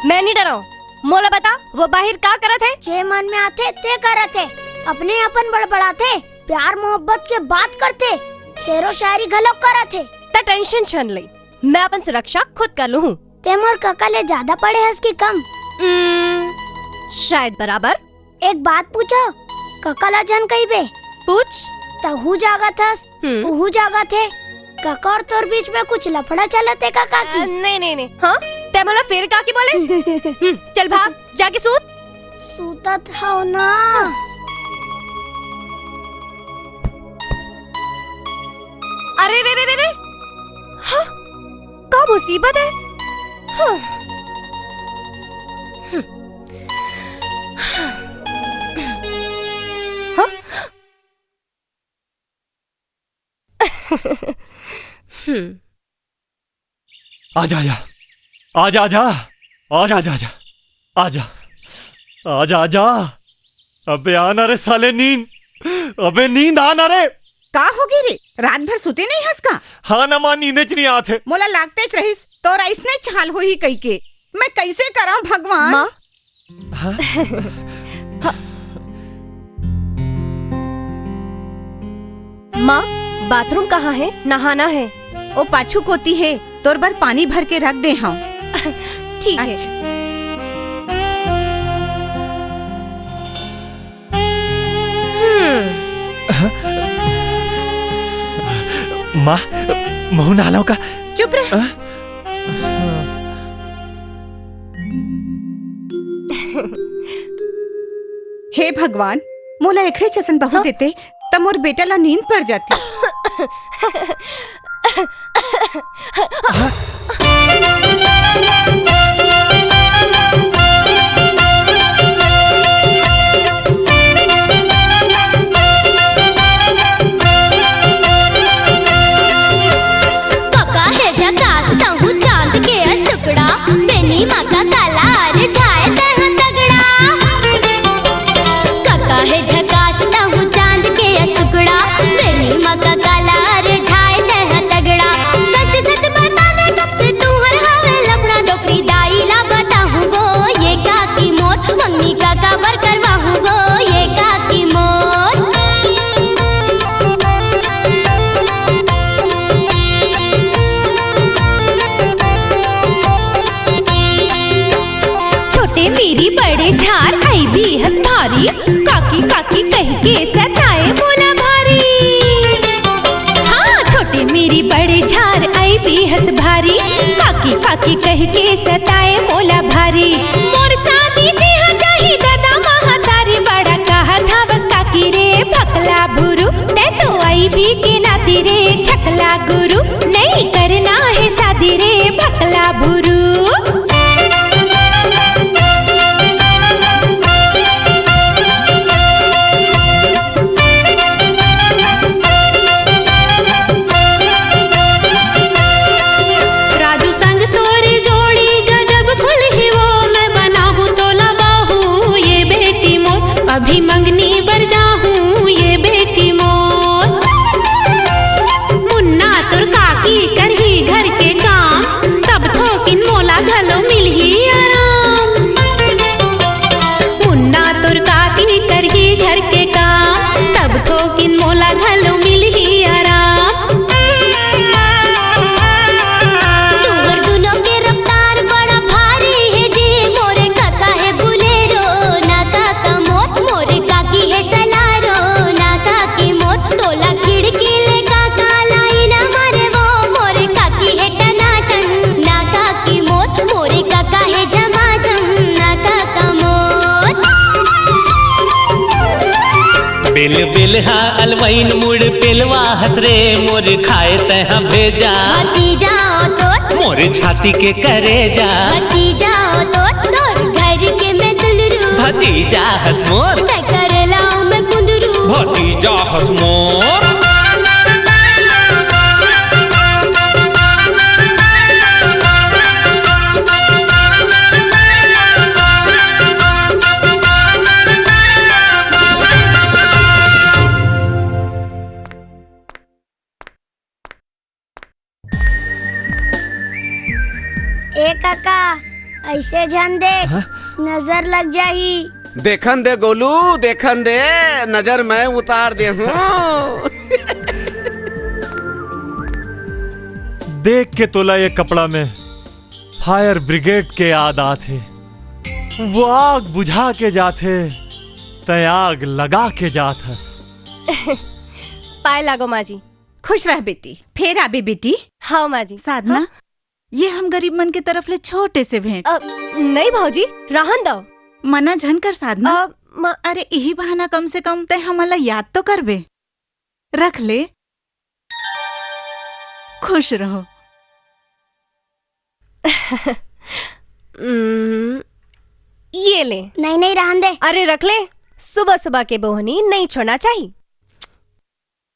मैं नहीं डराऊँ। मोला बता, वो बाहिर का करत हे? जे मन में आथे, ते करत हे। अपने अपन बड़बड़ाथे, प्यार मोहब्बत के बात करथे, शेरो शायरी घलो करत हे। त टेंशन छन ले, मैं अपन सुरक्षा खुद कर लूँ। ते मोर काका ले ज्यादा पढ़े हस कि कम? उम्म, शायद बराबर। एक बात पूछो, काका ला झन कहिबे। पूछ। तहू जागत हस, हम्म। उहू जागत हे। काका और तोर बीच में कुछ लफड़ा चलत हे का काकी? अ, नहीं, नहीं, नहीं। हाँ? ते मोला फिर काकी बोले? हम्म, चल भाग, जाके सूत। सूतत हव ना। अरे रे रे रे रे। हाँ? का मुसीबत है? हाँ। हाँ? हम्म। आजा, आजा। आजा, आजा। आजा, आजा, आजा। आजा। आजा, आजा। अबे आना रे साले नींद। अबे नींद आना रे। का होगे रे? रात भर सुते नइ हस का? हाँ ना माँ, नींदेच नइ आत हे। मोला लागतेच रहिस, तोर अइसनेच हाल होही कहिके। मैं कइसे करंव भगवान? माँ, हाँ? माँ, बाथरूम कहाँ हे? नहाना हे। ओ पाछू कोती हे, तोर बर पानी भर के रख दे हंव। ठीक हे। अच्छा। हम्म। माँ, महूँ नहा लंव का? चुप रह। हाँ? हे भगवान, मोला एखरेच असन बहू हाँ? देते, त मोर बेटा ला नींद पड़ जाती। कका हे झकास, तहूँ चांद के अस टुकड़ा, बेनी मा का काला, अरे झाय तैं हा तगड़ा। कका हे झकास, तहूँ चांद के अस टुकड़ा, बेनी मा का काला, अरे झाय तैं हा तगड़ा। सच सच बता दे, कब से तुंहर हवे लफड़ा, डोकरी दाई ला बताहूँ वो, ये काकी मोर, मंगनी कका बर करवाहूँ वो, ये काकी मोर। छोटे मेरी बड़े झार अइबी हस भारी, काकी काकी कहिके सताए मोला भारी। हाँ, छोटे मेरी बड़े झार अइबी हस भारी, काकी काकी कहिके सताए मोला भारी। मोर शादी जिहाँ जाही दादा महतारी, बड़ा कहत हवस काकी रे भकला भुरू, तैं तो अइबी के नाती रे छकला गुरू, नइ करना हे शादी रे भकला भुरू। राजू संग तोरे जोड़ी गजब खुलही वो, मैं बनाहूँ तोला बहू ये बेटी मोर, अभी मंगनी बर जाहूँ ये बेटी मोर। मुन्ना तोर काकी करही घर के काम, तब थोकिन मोला घलो मिलही आराम। मुन्ना तोर काकी करही घर के काम, तब थोकिन मोला घलो मिलही आराम। तुंहर दुनों के रफ्तार बड़ा भारी हे जी, मोरे काका हे बुलेरो, ना काका मोर, मोरे काकी हे सलारो, ना काकी मोर, तोला खिड़की ले काका लाई ना मारे वो, मोरे काकी हे टनाटन, ना काकी मोर, मोरे काका हे झमाझम, ना काका मोर। बेल बेल हा अलवइन मुड़ पेलवा हस रे, मोर खाए तैं हा भेजा। भतीजा ओ तोर। मोर छाती के करेजा। भतीजा ओ तोर, तोर घर के मैं दुलरू। भतीजा हस मोर। तैं करेला मैं कुंदरू। भतीजा हस मोर। ए काका, अइसे झन देख, हाँ? नजर लग जाही। देखन दे गोलू, देखन दे, नजर मैं उतार दे हूँ। देख के तोला ये कपड़ा में फायर ब्रिगेड के याद आथे। वो आग बुझा के जाथे, तैं आग लगा के जात हस। पाए लागो माँ जी। खुश रह बेटी, फेर आबे बेटी। हाँ माँ जी। साधना, हाँ? ये हम गरीब मन के तरफ ले छोटे से भेंट। अ, नहीं भौजी, रहन दव। मना झन कर साधना। अ, म- अरे, इही बहाना कम से कम तैं हमन ला याद तो करबे। रख ले, खुश रहो। उम्म, ये ले। नहीं, नहीं, रहन दे। अरे, रख ले, सुबह सुबह के बोहनी नहीं छोड़ना चाहिए।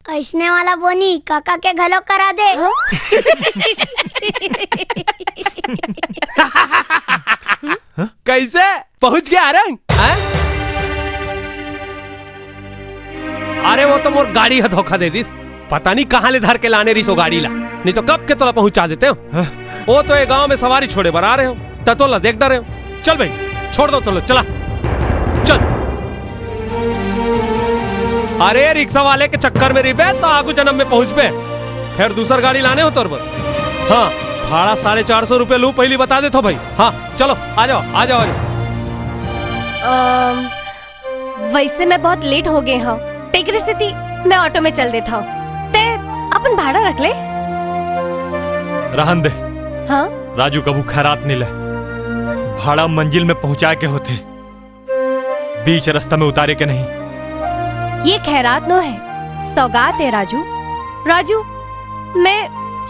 अइसने वाला बोनी काका के घलो करा दे। हाँ? कइसे पहुंच गया रंग? हैं? अरे, वो तो मोर गाड़ी ह धोखा दे दिस। पता नहीं कहाँ ले धर के लाने रहिस ओ गाड़ी ला, नहीं तो कब के तोला पहुंचा देते हो। हाँ। वो तो ये गांव में सवारी छोड़े बर आ रहे हो, त तोला देख डरे हो। चल भाई, छोड़ दो तोला, चला, चल। अरे, रिक्शा वाले के चक्कर में रहिबे तो आगू जन्म में पहुंचबे, फिर दूसर गाड़ी लाने हो तोर बर। हाँ, भाड़ा साढ़े चार सौ रुपये लू, पहली बता देथो भाई। हाँ, चलो, आ जाओ, आ जाओ, आ जाओ। अम, वैसे मैं बहुत लेट हो गए हूँ, तेकरे सेती मैं ऑटो में चल देता हूँ। ते अपन भाड़ा रख ले। रहन दे। हाँ। राजू कभू खैरात नहीं ले, भाड़ा मंजिल में पहुंचाए के होथे, बीच रास्ता में उतारे के नहीं। ये खैरात नो है, सौगात है राजू। राजू, मैं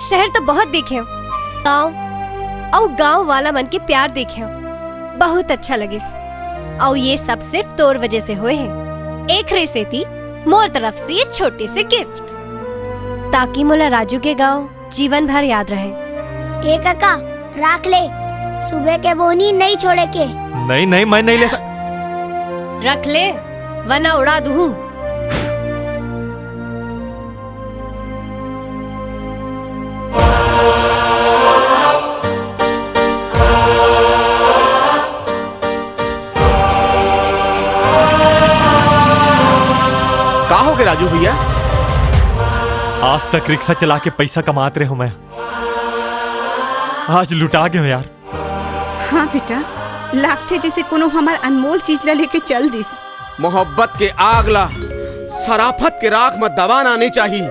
शहर तो बहुत देखे हूँ, गाँव अउ गाँव वाला मन के प्यार देखे हूँ, बहुत अच्छा लगिस। अउ ये सब सिर्फ तोर वजह से होए है। एकरे सेती मोर तरफ से ये छोटे से गिफ्ट, ताकि मोला राजू के गाँव जीवन भर याद रहे। ए काका, राख ले, सुबह के बोनी नहीं छोड़े के। नहीं नहीं, मैं नहीं ले सक रख ले, वरना उड़ा दूँ। का हो गए राजू भैया? आज तक रिक्शा चला के पैसा कमात रहे हो मैं, आज लुटा गए हो यार। हाँ बेटा, लागथे जैसे कोनो हमार अनमोल चीज ला लेके चल दिस। मोहब्बत के आग ला सराफत के राख में दबाना नहीं चाहिए,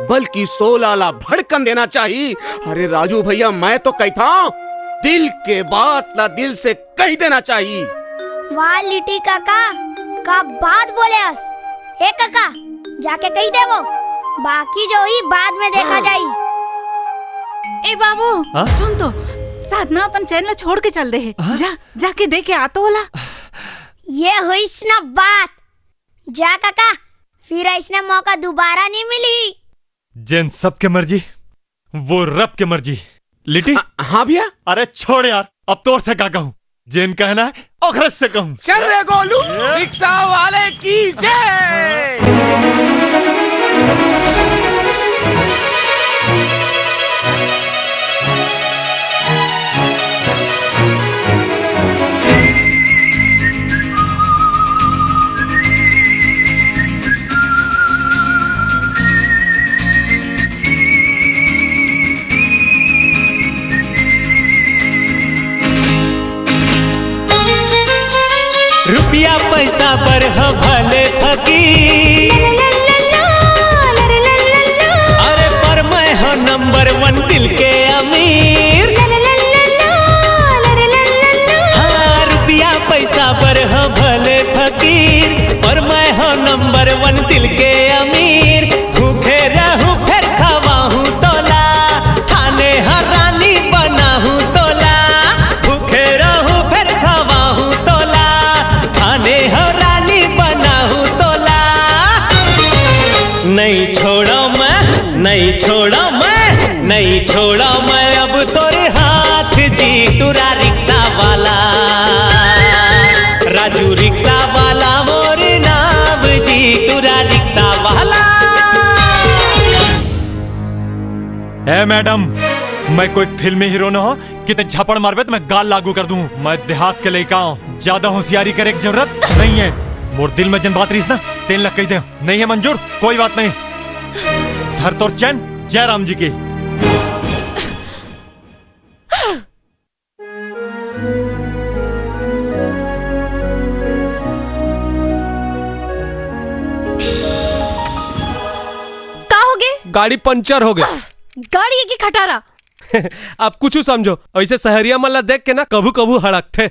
बल्कि सोला ला भड़कन देना चाहिए। अरे राजू भैया, मैं तो कहता हूँ, दिल के बात ला दिल से कही देना चाहिए। वाह लिट्टी काका, का बात बोले अस। ए काका, जाके कही देबो, बाकी जो ही बाद में देखा जाई। ए बाबू, हाँ? सुन तो, साधना अपन चैन ला छोड़ के चल दे है। जा, जाके दे के आ तो ओला। ये होइस ना बात। जा काका, फिर ऐसना मौका दोबारा नहीं मिली। जेन सबके मर्जी, वो रब के मर्जी। लिट्टी? हाँ भैया। अरे छोड़ यार, अब तोर से का कहूँ, जेन कहना है ओकरे से कहूँ। चल रे गोलू, रिक्शा वाले की जय। रुपया पैसा बर ह भले फकीर, अरे पर मैं ह नंबर वन दिल के अमीर। हाँ, रुपया पैसा बर ह भले फकीर, पर मैं ह नंबर वन दिल के अमीर। भूखे रहूं फेर खवाहूं तोला, ठाने ह रानी बनाहूं तोला। भूखे रहूं फेर खवाहूं तोला, ठाने ह रानी बनाहूं तोला। नहीं छोड़ो मैं, नहीं छोड़ो मैं, नहीं छोड़ो मैं अब तोर हाथ जी टूरा रिक्शा वाला। राजू रिक्शा वाला मोर नाम जी टूरा रिक्शा वाला। ए मैडम, मैं कोई फिल्मी हीरो न हो कि ते झापड़ मारबे तो मैं गाल लागू कर दूं। मैं देहात के लइका हूँ, ज्यादा होशियारी करे की जरूरत नहीं है। मोर दिल में जन बात रहीस ना, तेन ला कही दे, नहीं है मंजूर, कोई बात नहीं। धर तोर चैन, जय राम जी की। का हो गए? गाड़ी पंचर हो गए। गाड़ी की खटारा। अब कुछ समझो, ऐसे सहरिया मन ला देख के ना कभू कभू हड़कथे।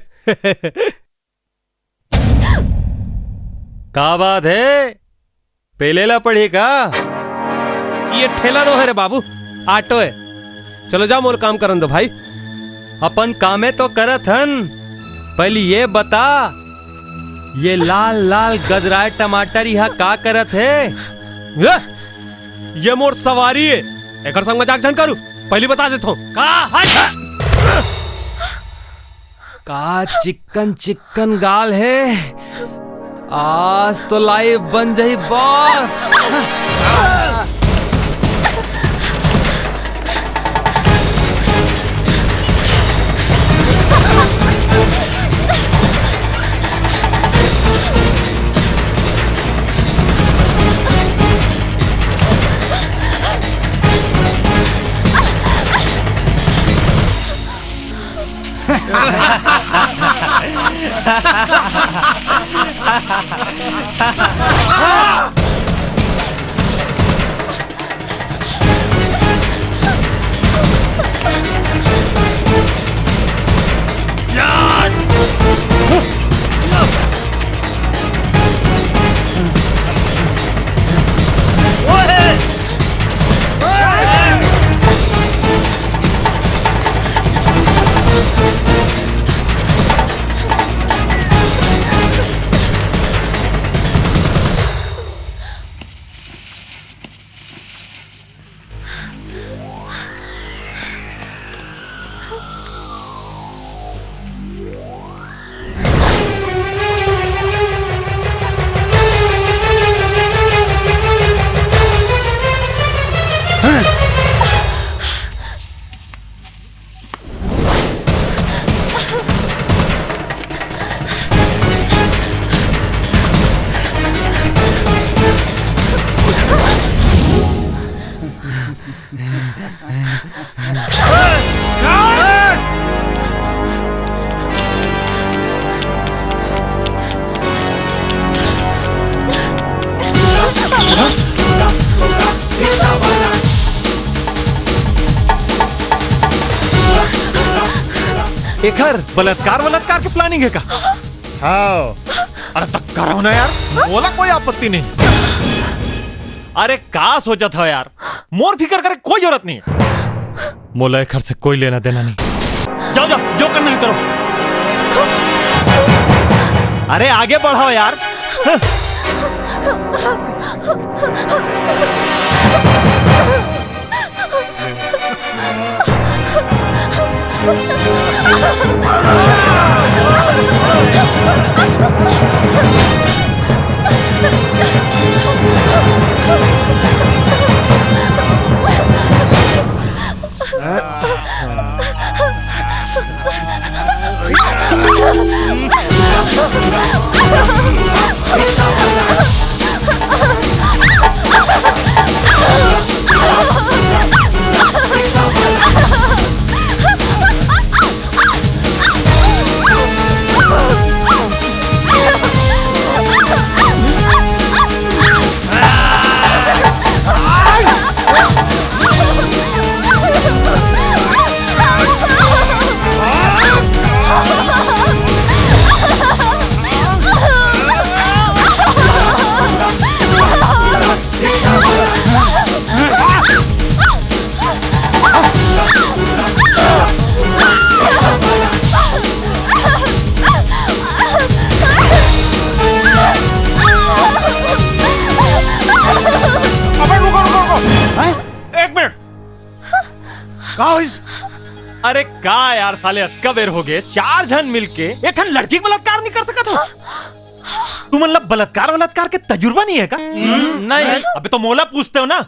का बात है, पेले ला पड़ी का? ये ठेला नो है रे बाबू, ऑटो है। चलो जाओ, मोर काम करन दो भाई। अपन कामे तो करत हन, पहली ये बता, ये लाल लाल गदराए टमाटर यहाँ का करत है? ये, ये मोर सवारी है, एकर संग मजाक झन करू, पहली बता देता हूँ। का हट? का चिक्कन चिक्कन गाल है, आज तो लाइव बन जाई बॉस। एखर बलात्कार वलात्कार के प्लानिंग हे का? हाँ। अरे त करव ना यार, मोला कोई आपत्ति नहीं। अरे का सोचत हव यार, मोर फिकर करे कोई जरूरत नहीं। मोला एखर से कोई लेना देना नहीं। जाओ जाओ, जो करना है करो। अरे आगे बढ़व यार। अबे रुको, रुको, रुको। हैं? एक मिनट। का होइस? अरे का यार साले, अतका बेर हो गए, चार झन मिलके एक ठन लड़की के बलात्कार नहीं कर सकत हो? तुमन ला बलात्कार वलात्कार के तजुर्बा नहीं है का? नहीं। अबे तो मोला पूछते हो ना,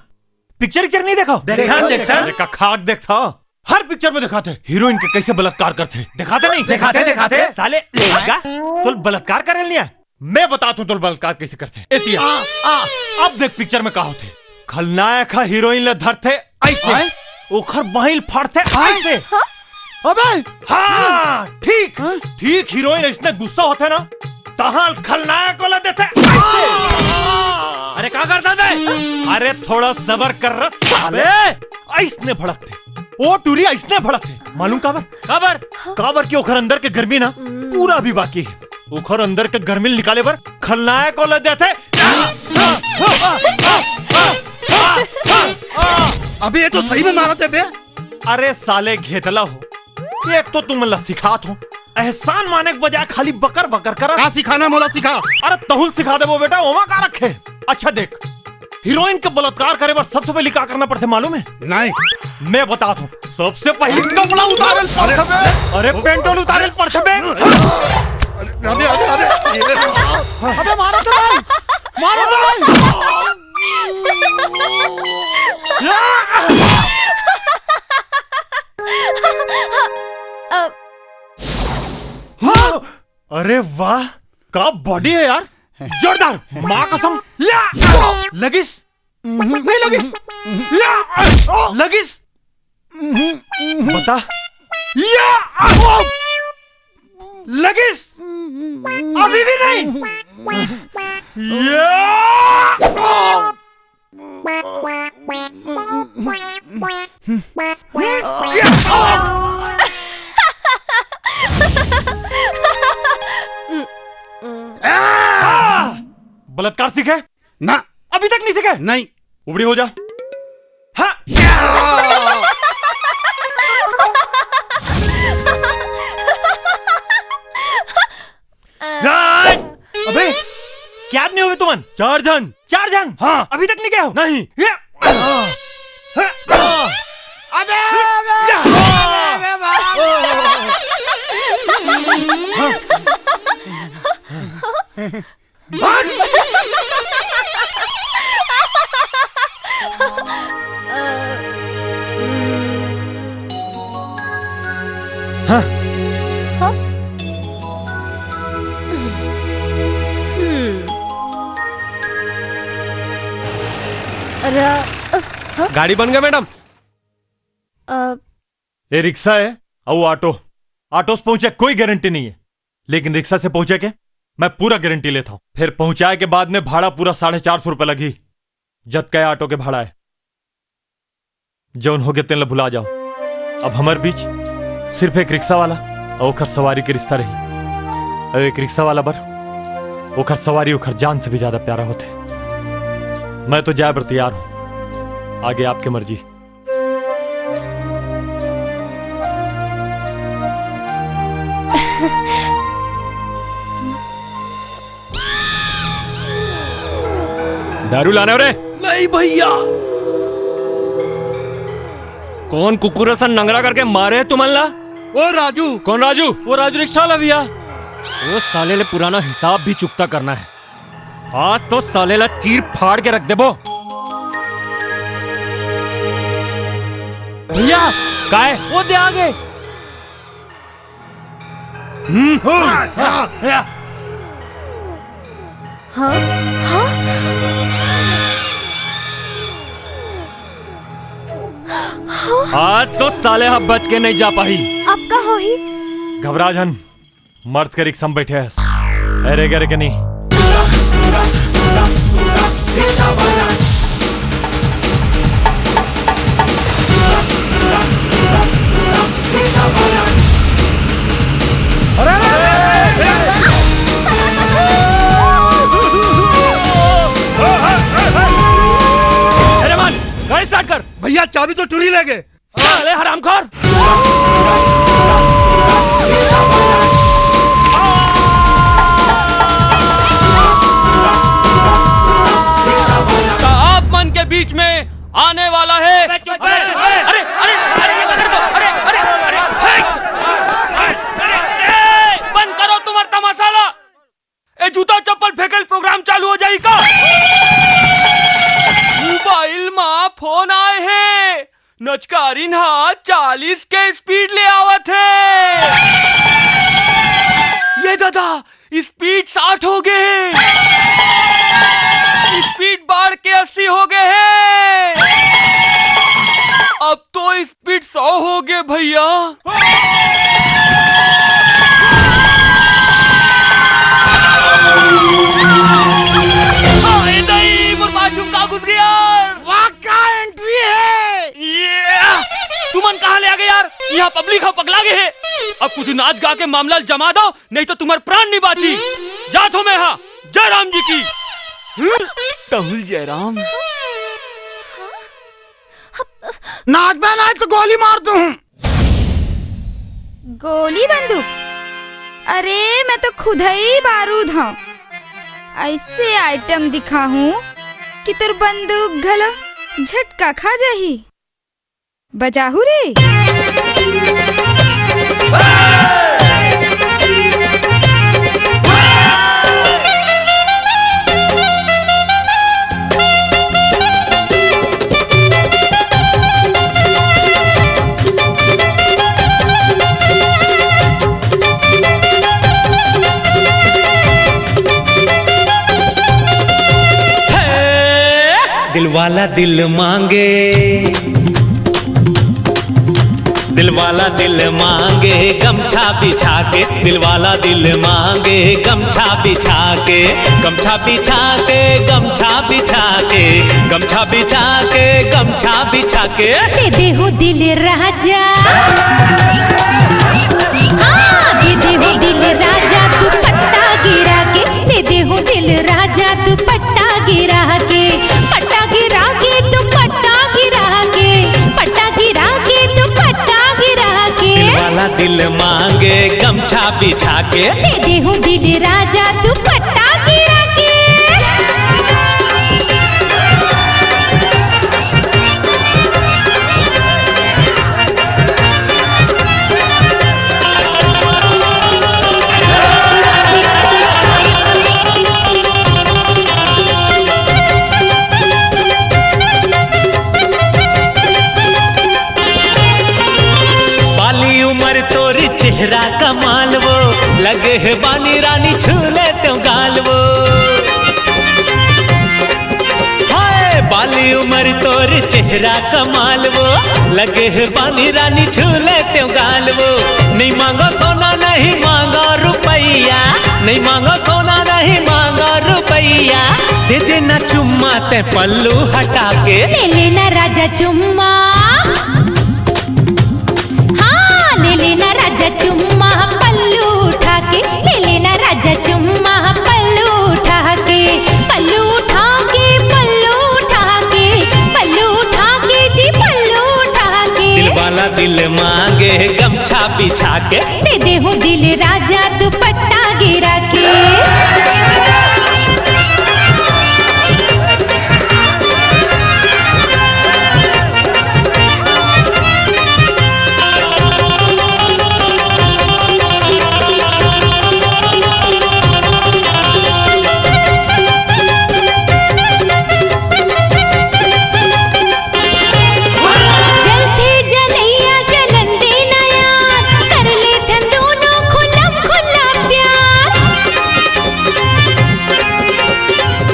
पिक्चर विक्चर नहीं देखो? देखा, देखा। अरे का खाक देखता हो? हर पिक्चर में दिखाते हीरोइन के कैसे बलात्कार करते, दिखाते नहीं? दिखाते, दिखाते। साले लेगा, तो बलात्कार करे लिया। मैं बतात हूँ तो बलात्कार कैसे करते। एतिया, आ, आ, अब देख पिक्चर में का होते। खलनायक हा हीरोइन ला धरते ऐसे, आय? ओखर बाहिल फाड़ते आय? ऐसे। अबे! हाँ, ठीक, हाँ? ठीक हीरोइन इसने गुस्सा होते ना, तहां खलनायक वाला देते ऐसे। अरे का करता बे? अरे थोड़ा सबर कर रे साले। अबे! ऐसने भड़कते, ओ टूरी ऐसने भड़कते। मालूम काबर? काबर? काबर कि ओखर अंदर के गर्मी ना पूरा भी बाकी है। ओखर अंदर के गर्मी निकाले बर खलनायक वाला देते। अबे ये तो सही में मारत हे बे। अरे साले घेतला हो, एक तो तुमन ला सिखात हो, एहसान माने के बजाय खाली बकर बकर करत। का सिखाना मोला सिखा। अरे तहुल सिखा देबो बेटा, ओमा का रखे। अच्छा देख, हीरोइन के बलात्कार करे बर सबसे पहले का करना पड़थे मालूम है? नहीं। मैं बतात हूँ, सबसे पहले कपड़ा उतारे ल पड़थे बे। अरे पेंटोल उतारे ल पड़थे बे। अरे, अरे, अरे, अरे, अबे मारो तो नहीं, मारो तो नहीं। अ, हाँ! अरे वाह, का बॉडी है यार, जोरदार। माँ कसम, या! लगिस? नहीं लगिस? या! लगिस? बता। या! लगिस? अभी भी नहीं। बलात्कार सीखे? ना। अभी तक नहीं सीखे? नहीं। उबड़ी हो जा। हाँ। अबे, क्या आदमी हो बे तुमन? चार झन। चार झन? हाँ। अभी तक नहीं गए हो? नहीं। ये। अबे, अबे, अबे, बाप। हाँ। हाँ? हम्म। र-, अ, हाँ? गाड़ी बन गया, मैडम। अ, ये रिक्शा है, अउ ऑटो। ऑटो से पहुंचे कोई गारंटी नहीं है, लेकिन रिक्शा से पहुंचे के मैं पूरा गारंटी लेता हूँ। फिर पहुंचाए के बाद में भाड़ा पूरा साढ़े चार सौ रुपए लगही, जतका ये ऑटो के भाड़ा है। जौन हो गया तेन ला भुला जाओ। अब हमारे बीच सिर्फ एक रिक्शा वाला और ओखर सवारी के रिश्ता रही। और एक रिक्शा वाला बर ओखर सवारी ओखर जान से भी ज्यादा प्यारा होते। मैं तो जाए बर तैयार हूँ, आगे आपके मर्जी। दारू लाने हो रे? नहीं भैया। कौन कुकुर असन नंगरा करके मारे हे तुमन ला? वो राजू। कौन राजू? वो राजू रिक्शा वाला भैया। वो साले ले पुराना हिसाब भी चुकता करना है। आज तो साले ला चीर फाड़ के रख देबो। भैया, काय? वो दे आगे। हम्म। हाँ? हाँ? आज तो साले हा बच के नहीं जा पाही। अब का होही? घबरा झन, मर्द के रिक्शा में बैठे हस। अरे गरे के नहीं। अरे, अरे, अरे, अरे, अरे। अरे मान, गाड़ी स्टार्ट कर। भैया, चाबी तो टुरी ले गे। साले हरामखोर। का आप मन के बीच में आने वाला है। अबे चुप बे। अरे, अरे, अरे, ये पकड़ दो। अरे, अरे, अरे, हे! अरे, अरे, बंद करो तुम्हारा तमाशा ला। ए, जूता चप्पल फेंकल प्रोग्राम चालू हो जाई का? मोबाइल मा फोन आए हे, नचकारिन हा चालीस के स्पीड ले आवत हे। ये दादा, स्पीड साठ हो गए हे, स्पीड बाढ़ के अस्सी हो गए हे, अब तो स्पीड सौ हो गए भैया। हाय दई, मोर बाजू का घुस गया यार। वाह, का एंट्री है। ये, तुमन कहाँ ले आ गए यार? यहाँ पब्लिक हा पगला गए हे। अब कुछ नाच गा के मामला जमा दो, नहीं तो तुम्हारा प्राण नहीं बाची। जात हो मैं हा। जय राम जी की। टहुल जय राम। नाच बे नाच तो गोली मार दूं। गोली बंदूक? अरे, मैं तो खुदई बारूद हूँ। ऐसे आइटम दिखाहूँ कि तोर बंदूक घलो झटका खा जाही। बजाहू रे। दिलवाला दिल मांगे, दिलवाला दिल मांगे गमछा बिछा के, दिलवाला दिल मांगे गमछा बिछा के, गमछा बिछा के, गमछा बिछा के, गमछा बिछा के, गमछा बिछा के। दे दे हो दिल राजा, हाँ, दे दे हो दिल राजा दुपट्टा गिरा के, दे दे हो दिल राजा दुपट्टा गिरा के, पट्टा गिरा के दुपट्टा गिरा के, पट्टा गिरा के दुपट्टा गिरा के। दिलवाला दिल मांगे गमछा बिछा के, दे दे हो दिल राजा दुपट्टा गिरा के। बाली उमर तोर चेहरा कमाल वो, लगे हे बानी रानी छू ले तो गाल वो। हाय, बाली उमर तोर चेहरा कमाल वो, लगे हे बानी रानी छू ले तो गाल वो। नहीं मांगो सोना, नहीं मांगो रुपैया, नहीं मांगो सोना, नहीं मांगो रुपैया, दे देना चुम्मा ते पल्लू हटा के। ले लेना राजा चुम्मा, हाँ, ले लेना राजा चुम्मा पल्लू उठा के, ले लेना राजा चुम्मा पल्लू उठा के, पल्लू उठा के, पल्लू उठा के, पल्लू उठा के जी, पल्लू उठा के। दिलवाला दिल मांगे गमछा बिछा के, दे दे हो दिल राजा दुपट्टा गिरा के। जलथे जलैया जलन देना यार, कर लेथन दूनों खुल्लम खुल्ला प्यार।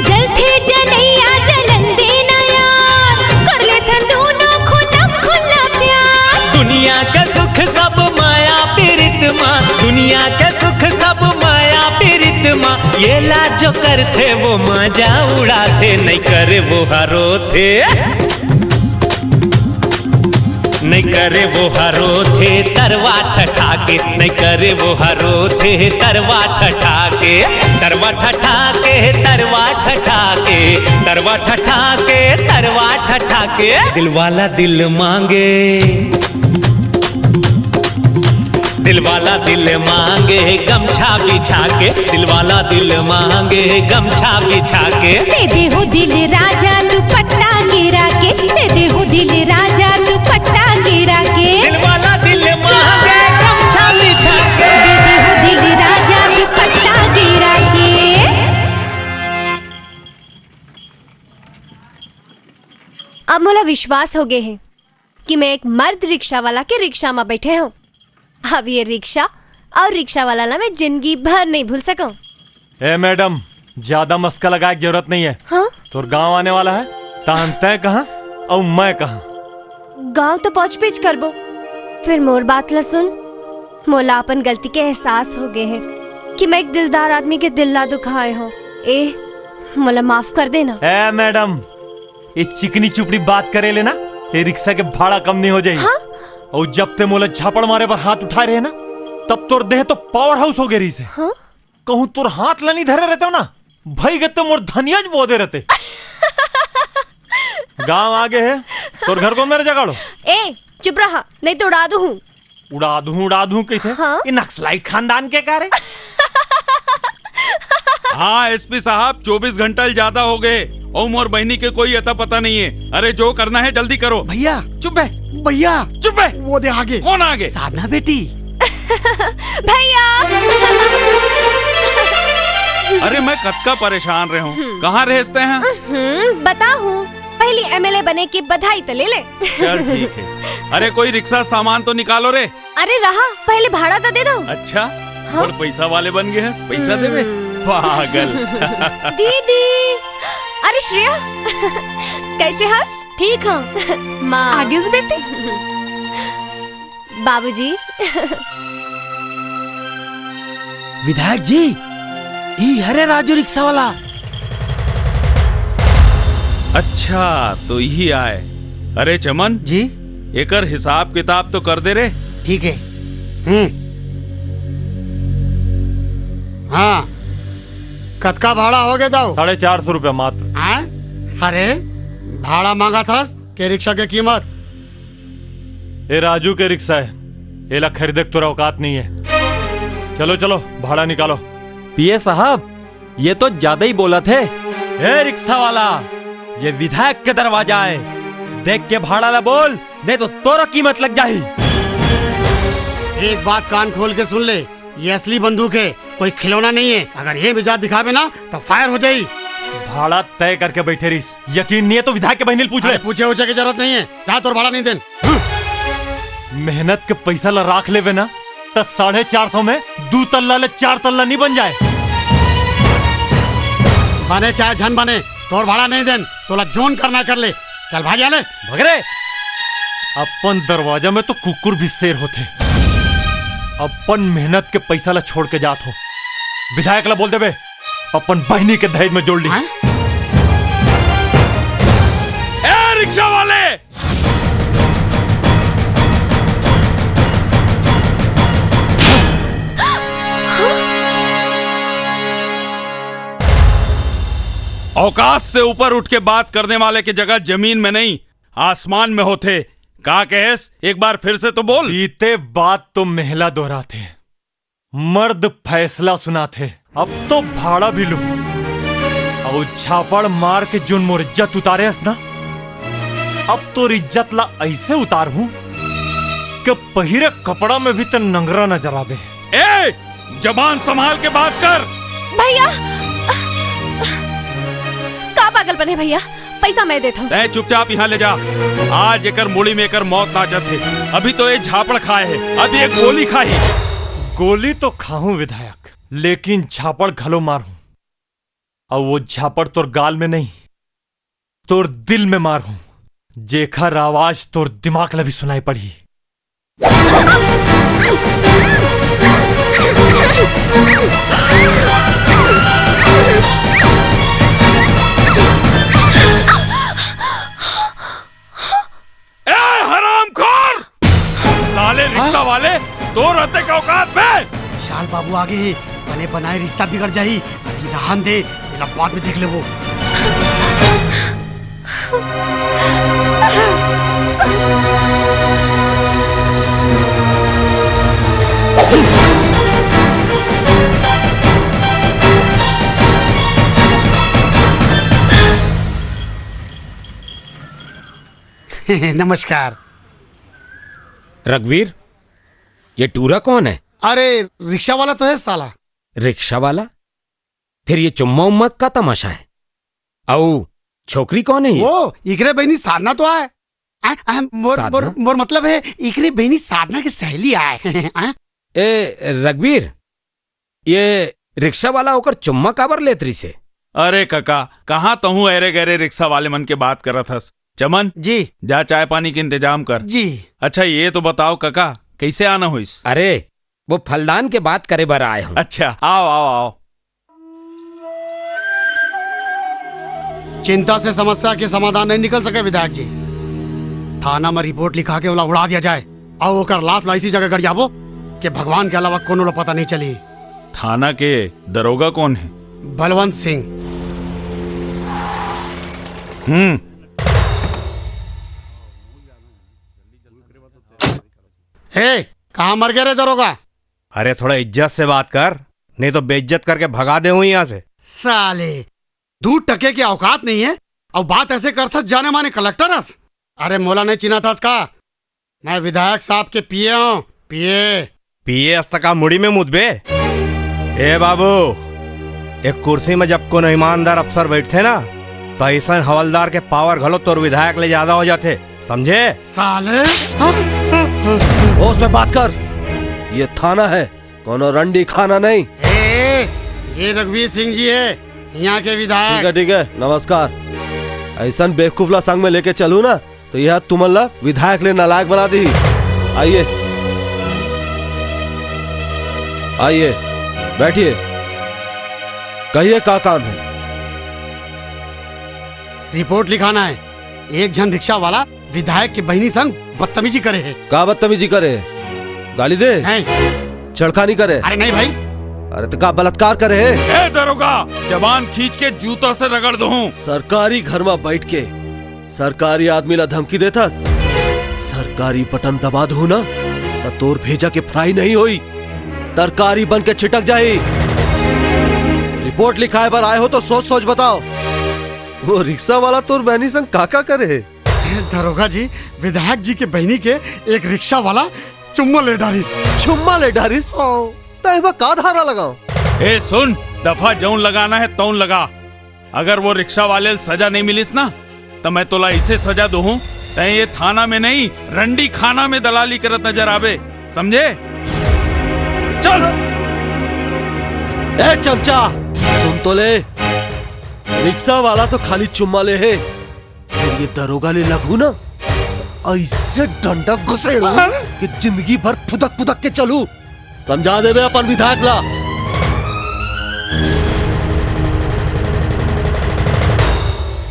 जलथे जलैया जलन देना यार, कर लेथन दूनों खुल्लम खुल्ला प्यार। दुनिया के सुख सब माया पीरित मा, दुनिया के सुख सब माया पीरित मा, ये ला जो करथे वो मजा उड़ाथे, नहीं करे वो हरोथे। नहीं करे वो हरोथे तरवा ठठा के, नहीं करे वो हरोथे तरवा ठठा के, तरवा ठठा के, तरवा ठठा के, तरवा ठठा के, तरवा ठठा के। दिलवाला दिल मांगे, दिलवाला दिल मांगे गमछा बिछा के, दिलवाला दिल मांगे गमछा बिछा के। दे दे हो दिल राजा दुपट्टा गिरा के, दे दे हो दिल राजा दुपट्टा गिरा के। दिलवाला दिल मांगे गमछा बिछा के। दे दे हो दिल राजा दुपट्टा गिरा के। अब मोला विश्वास हो गए है कि मैं एक मर्द रिक्शा वाला के रिक्शा में बैठे हूँ। अब ये रिक्शा और रिक्शा वाला ला मैं जिंदगी भर नहीं भूल सकूं। ए मैडम, ज्यादा मस्का लगाए के जरूरत नहीं है। हाँ? तोर गांव आने वाला है, तहन तय कहाँ और मैं कहाँ? गांव तो पहुंच पीछ करबो, फिर मोर बात ला सुन। मोला अपन गलती के एहसास हो गए है कि मैं एक दिलदार आदमी के दिल ला दुखाए हो। ए, मोला माफ कर देना। ए मैडम, ये चिकनी चुपड़ी बात करे ले ना, ये रिक्शा के भाड़ा कम नहीं हो जाई। हाँ? और जब ते मोला झापड़ मारे बर हाथ उठाए रहे ना, तब तोर देह तो पावर हाउस हो गए रही से। हाँ? कहूँ तोर हाथ ला नहीं धरे रहते हो ना, भाई के तो मोर धनिया ज बोदे रहते। गांव आगे है, तोर घर को मेरे जगाड़ो। ए, चुप रहा, नहीं तो उड़ा दूँ हूँ। उड़ा दूँ, उड़ा दूँ कहते। हाँ? ये नक्सलाइट खानदान के का रे? हाँ एसपी साहब, चौबीस घंटा ज्यादा हो गए और मोर बहनी के कोई अता पता नहीं है। अरे जो करना है जल्दी करो। भैया। चुप बे। भैया। चुप बे। वो दे आगे। कौन आगे? साधना बेटी। भैया। अरे मैं कतका परेशान रहे हूँ। हम्म। कहाँ रहते हैं? हम्म, बता हूँ। पहली एमएलए बने की बधाई तो ले ले। चल ठीक है। अरे कोई रिक्शा सामान तो निकालो रे। अरे रहा, पहले भाड़ा तो दे दो। अच्छा, हाँ? बड़ पैसा वाले बन गए हैं, पैसा देवे? हम्म। पागल। दीदी, अरे श्रेया, कैसे हस? ठीक हाँ। माँ। आगे से बेटे। बाबूजी। विधायक जी, ई हरे राजू रिक्शा वाला। अच्छा, तो यही आय। अरे चमन जी। एकर हिसाब किताब तो कर दे रे। ठीक है। हम्म। हाँ, कतका भाड़ा हो गया दाऊ? साढ़े चार सौ रुपया मात्र। हाँ? अरे, भाड़ा मांगा था के रिक्शा के कीमत? ए राजू के रिक्शा है, एला खरीदे के तोर औकात नहीं है। चलो चलो, भाड़ा निकालो। पीए साहब, ये तो ज्यादा ही बोलत हे। ए रिक्शा वाला, ये विधायक के दरवाजा है, देख के भाड़ा ला बोल, नहीं तो तोरो कीमत लग जाही। एक बात कान खोल के सुन ले, ये असली बंदूक है, कोई खिलौना नहीं है। अगर ये मिजाज दिखावे ना तो फायर हो जाई। भाड़ा तय करके बैठे रहिस, यकीन नहीं है तो विधायक के बहिनी ल पूछ ले। अरे, पूछे उछे की जरूरत नहीं है, जा, तोर भाड़ा नहीं देन। मेहनत के पैसा ला राख लेवे ना, त साढ़े चार सौ में दू तल्ला ले चार तल्ला नहीं बन जाए। बने चाहे झन बने, तोर भाड़ा नहीं देन, तोला जोन करना कर ले। चल भाग ले। भग रे। अपन दरवाजा में तो कुकुर भी शेर होथे। अपन मेहनत के पैसा ला छोड़ के जात हो। विधायक ला बोल देबे, अपन बहिनी के दहेज में जोड़ ली। हाँ? ए रिक्शा वाले, औकात से ऊपर उठ के बात करने वाले की जगह जमीन में नहीं, आसमान में होथे। का कहेस? एक बार फिर से तो बोल। बीते बात तो महिला दोहराथे, मर्द फैसला सुनाथे। अब तो भाड़ा भी लूं। अउ झापड़ मार के जोन मोर इज्जत उतारे हस ना, अब तोर इज्जत ला ऐसे उतारहूं कि पहिरे कपड़ा में भी त नंगरा नजर आबे। ए, जबान संभाल के बात कर। भैया, का पागल बने भैया? पैसा मैं देत हूँ। तै चुपचाप यहाँ ले जा। आज एकर मुड़ी में एकर मौत नाचत हे। अभी तो ये झापड़ खाए हे, अब ये गोली खाही। गोली तो खाहूं विधायक, लेकिन झापड़ घलो मारहूं। अउ वो झापड़ तोर गाल में नहीं, तोर दिल में मारहूं, जेखर आवाज तोर दिमाग ला भी सुनाई पड़ही। ए हरामखोर! साले रिक्शा वाले, तोर अतेक औकात बे? विशाल बाबू आगे हे, बने बनाए रिश्ता बिगड़ जाही। अभी रहन दे, एला बाद में देख लेबो। नमस्कार। रघुवीर, ये टूरा कौन है? अरे, रिक्शा वाला तो है साला। रिक्शा वाला? फिर ये चुम्मा उम्मा का तमाशा है? अउ छोकरी कौन है ये? वो, इकरे बहिनी साधना तो आय। आ, आ, मोर, साधना? मोर, मोर मतलब है, इकरे बहिनी साधना के सहेली आय। आ? ए, रघुवीर, ये रिक्शा वाला ओकर चुम्मा काबर लेत रहिसे? अरे कका, कहाँ तहूँ ऐरे गैरे रिक्शा वाले मन के बात करत हस। चमन, जी। जा चाय पानी के इंतजाम कर। जी। अच्छा, ये तो बताओ कका, कैसे आना होइस? अरे, वो फलदान के बात करे बर आए हूँ। अच्छा, आओ, आओ, आओ। चिंता से समस्या के समाधान नहीं निकल सके विधायक जी। थाना में रिपोर्ट लिखा के ओला उड़ा दिया जाए अउ ओकर लाश ला ऐसी जगह गड़ियाबो कि भगवान के अलावा कोनो ला पता नहीं चली। थाना के दरोगा कौन है? बलवंत सिंह। हम्म। ए, कहाँ मर गया रे दरोगा? अरे, थोड़ा इज्जत से बात कर, नहीं तो बेइज्जत करके भगा दे हूँ यहाँ से। साले, दू टके के औकात नहीं है अउ बात ऐसे करथस जाने माने कलेक्टर हस। अरे, मोला नहीं चिन्हत हस का? मैं विधायक साहब के पीए हूँ, पीए। पीए हस त का मुड़ी में मुदबे? ए बाबू, एक कुर्सी में जब कोनो ईमानदार अफसर बैठथे ना, तो ऐसन हवलदार के पावर घलो तोर विधायक ले ज्यादा हो जाथे, समझे? साले, हाँ, हाँ, हाँ। होश में बात कर, ये थाना है, कोनो रंडी खाना नहीं। ए, ये रघुवीर सिंह जी है, यहाँ के विधायक। ठीक है, ठीक है, नमस्कार। ऐसन बेवकूफ ला संग में लेके चलू ना, तो यह तुमन ला विधायक ले नालायक बना दी। आइए। आइए, बैठिए। कहिए, का काम हे? रिपोर्ट लिखाना हे। एक झन रिक्शा वाला विधायक के बहिनी संग बदतमीजी करे हे। का बदतमीजी करे हे? गाली दे? नहीं। छेड़खानी करे? अरे नहीं भाई। अरे त का बलात्कार करे हे? ए दरोगा, जबान खींच के जूता से रगड़ दूं। सरकारी घर म बइठ के सरकारी आदमी ला धमकी देथस? सरकारी बटन दबा दूं ना, त तोर भेजा के फ्राई नहीं होई, तरकारी बन के छिटक जाही। रिपोर्ट लिखाए बर आए हो तो सोच सोच बताओ। वो रिक्शा वाला तोर बहिनी संग का का करे हे? दरोगा जी, विधायक जी के बहिनी के एक रिक्शा वाला चुम्मा ले डारिस। चुम्मा ले डारिस? ओ। त एमा का धारा लगाओ? ए सुन, दफा जौन लगाना हे तौन लगा। अगर वो रिक्शा वाले ल सजा नहीं मिलिस ना, त मैं तोला ऐसे सजा दूं, तैं ये थाना में नहीं, रंडी खाना में दलाली करत नजर आबे, समझे? चल। ए चमचा, सुन तो ले, रिक्शा वाला तो खाली चुम्मा ले हे, अगर ये दरोगा ले लगहू ना, त ऐसे डंडा घुसेड़हू कि जिंदगी भर फुदक फुदक के चलहू। समझा देबे अपन विधायक ला।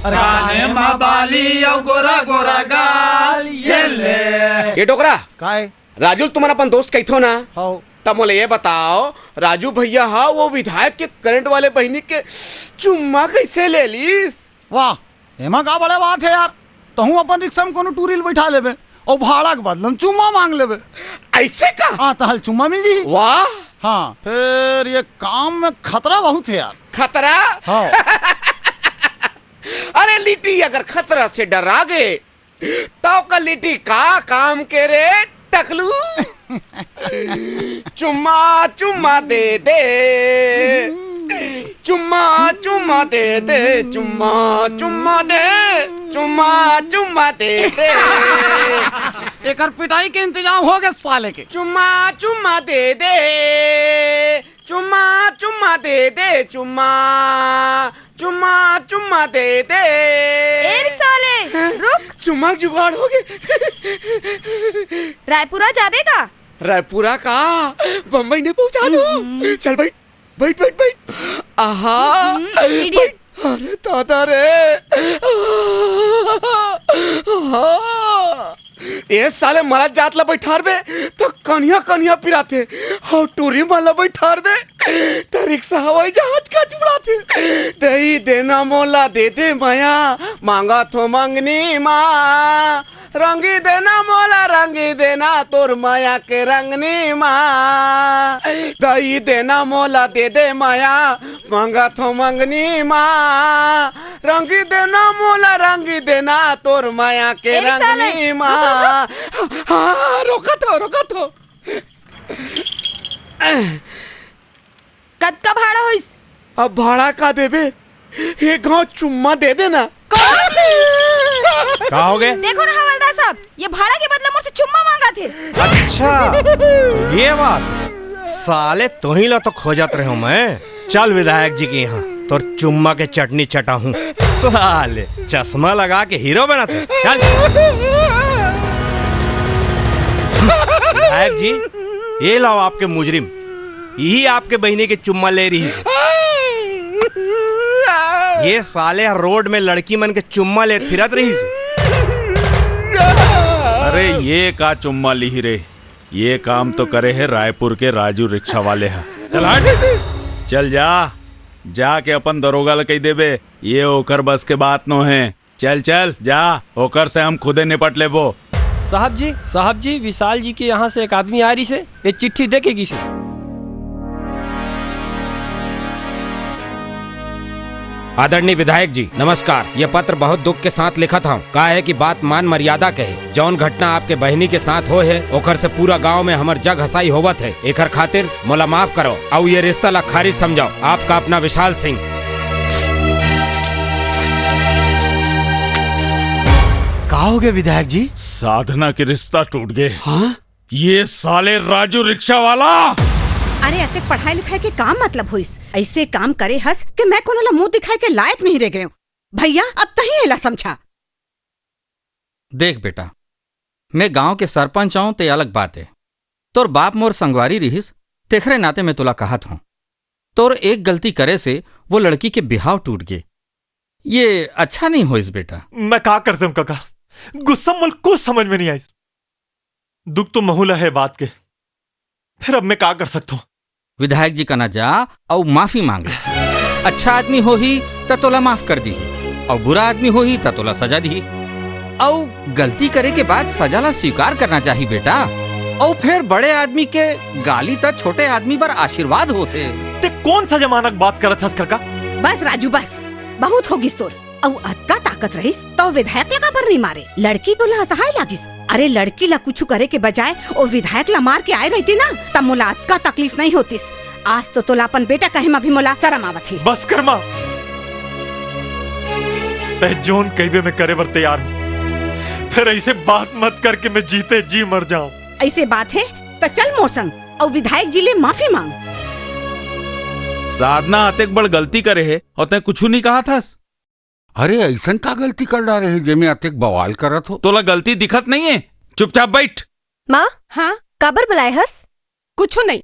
अरे काने मा बाली अउ गोरा गोरा गाल, ये ले। ये डोकरा, काय? राजू ल तुमन अपन दोस्त कहिथो ना? हौ। त मोला ये बताओ, राजू भैया हा वो विधायक के करंट वाले बहिनी के चुम्मा कैसे ले लीस? वाह, एमा का बड़े बात हे यार, तहूं अपन रिक्शा में कोनो टूरी ल बैठा लेबे अउ भाड़ा के बदला में चुम्मा मांग लेबे। ऐसे का? हाँ, तहल चुम्मा मिल जी। वाह। हाँ, फेर ये काम में खतरा बहुत हे यार। खतरा? हाँ। अरे लिट्टी अगर खतरा से डरा गे, त ओकर लिट्टी का काम के रे टकलू? चुम्मा चुम्मा दे दे, चुम्मा चुम्मा दे दे, चुम्मा चुम्मा दे, चुम्मा चुम्मा दे दे। एकर पिटाई के इंतजाम हो गे साले के। चुम्मा चुम्मा दे दे, चुम्मा चुम्मा दे दे, चुम्मा चुम्मा चुम्मा दे दे। ए रिक्शा वाले, रुक। चुम्मा के जुगाड़ हो गे। रायपुरा जाबे का? रायपुरा का? बम्बई ने पहुंचा दो। हम्म। चल बैठ, बैठ, बैठ, बैठ। आहा, हम्म, idiot। बैठ। अरे दादा रे। आहा। ए साले, मरत जात ला बैठारबे त कनिहा कनिहा पिराथे, अउ टूरी मन ला बैठारबे त रिक्शा हवाई जहाज का उड़ाथे। दई देना मोला दे दे मया, मांगत हो मंगनी मा। रंगी देना मोला, रंगी देना तोर मया के रंगनी मा। दई देना मोला, दे दे मया, मांगत हो मंगनी मा। रंगी देना मोला, रंगी देना तोर मया के ए, साले, रंगनी मा। रुक, रुक, रुक। हाँ, रोका तो, रोका तो। कतका भाड़ा होइस? अब भाड़ा का देबे? एक घाव चुम्मा दे देना। का हो गे? देखो ना हवलदार साहब, ये भाड़ा के बदला मोर से चुम्मा मांगत हे। अच्छा, ये बात। साले, तोही ला तो खोजत रहेंव मैं। चल विधायक जी के यहाँ, तोर चुम्मा के चटनी चटाहूँ। साले, चश्मा लगा के हीरो बनत हे। चल। विधायक जी, ये लाव आपके मुजरिम। इही आपके बहिनी के चुम्मा ले रहिस। ये साले ह रोड में लड़की मन के चुम्मा ले फिरत रहिस। अरे ये का चुम्मा लिही रे? ये काम तो करे हे रायपुर के राजू रिक्शा वाले ह। चल हट, चल जा, जाके अपन दरोगा ल कहि देबे, ये ओकर बस के बात नो हे। चल चल जा, ओकर से हम खुदे निपट लेबो। साहब जी, साहब जी, विशाल जी के यहाँ से एक आदमी आय रहिसे, ये चिट्ठी दे के गिसे। आदरणीय विधायक जी, नमस्कार। ये पत्र बहुत दुख के साथ लिखत हंव। का हे कि बात मान मर्यादा के हे। जौन घटना आपके बहिनी के साथ होय हे, ओकर से पूरा गांव में हमर जग हंसाई होवत हे। एकर खातिर मोला माफ करो, अउ ये रिश्ता ला खारिज समझो। आपका अपना विशाल सिंह। का हो गे विधायक जी? साधना के रिश्ता टूट गे। हाँ? ये साले राजू रिक्शा वाला। अरे, अतेक पढ़ाई लिखाई के का मतलब होइस? ऐसे काम करे हस कि मैं कोनो ला मुंह दिखाए के लायक नहीं रह गयो। भैया, अब तही एला समझा। देख बेटा, मैं गांव के सरपंच आऊं ते अलग बात हे। तोर बाप मोर संगवारी रिहिस, तेखरे नाते मैं तोला कहत हूँ, तोर एक गलती करे से वो लड़की के बिहाव टूट गे। ये अच्छा नहीं होइस बेटा। मैं का करते हूँ काका, गुस्सा मोला कुछ समझ में नहीं आइस। दुख तो महू ला हे बात के, फिर अब मैं का कर सकता हूँ? विधायक जी कना जा अउ माफी मांग ले। अच्छा आदमी होही त तोला माफ कर दीही, अउ बुरा आदमी होही त तोला सजा दीही। अउ गलती करे के बाद सजा ला स्वीकार करना चाही बेटा। अउ फिर बड़े आदमी के गाली त छोटे आदमी बर आशीर्वाद होथे। ते कौन सा जमाना के बात करत हस काका? बस राजू बस, बहुत होगिस तोर। अउ अतका ताकत रहिस त विधायक ला काबर नहीं मारे? लड़की तोला असहाय लागिस। अरे लड़की ला कुछु करे के बजाय ओ विधायक ला मार के आए रहिते ना, त मोला अतका तकलीफ नहीं होतिस। आज तो तोला अपन बेटा कहे म भी मोला शरम आवत हे। बस कर माँ, तै जोन कहिबे मैं करे बर तैयार हूँ। फिर ऐसे बात मत करके मैं जीते जी मर जाऊं। ऐसे बात हे त चल मोर संग अउ विधायक जी ले माफी मांग। साधना अतेक बड़ गलती करे हे अउ तै कुछु नहीं कहा थस। अरे, अइसन का गलती कर डारे हे, जेमे अतेक बवाल करत हो? तोला गलती दिखत नहीं है, चुपचाप बैठ। माँ, हाँ? काबर बुलाए हस? कुछु नहीं।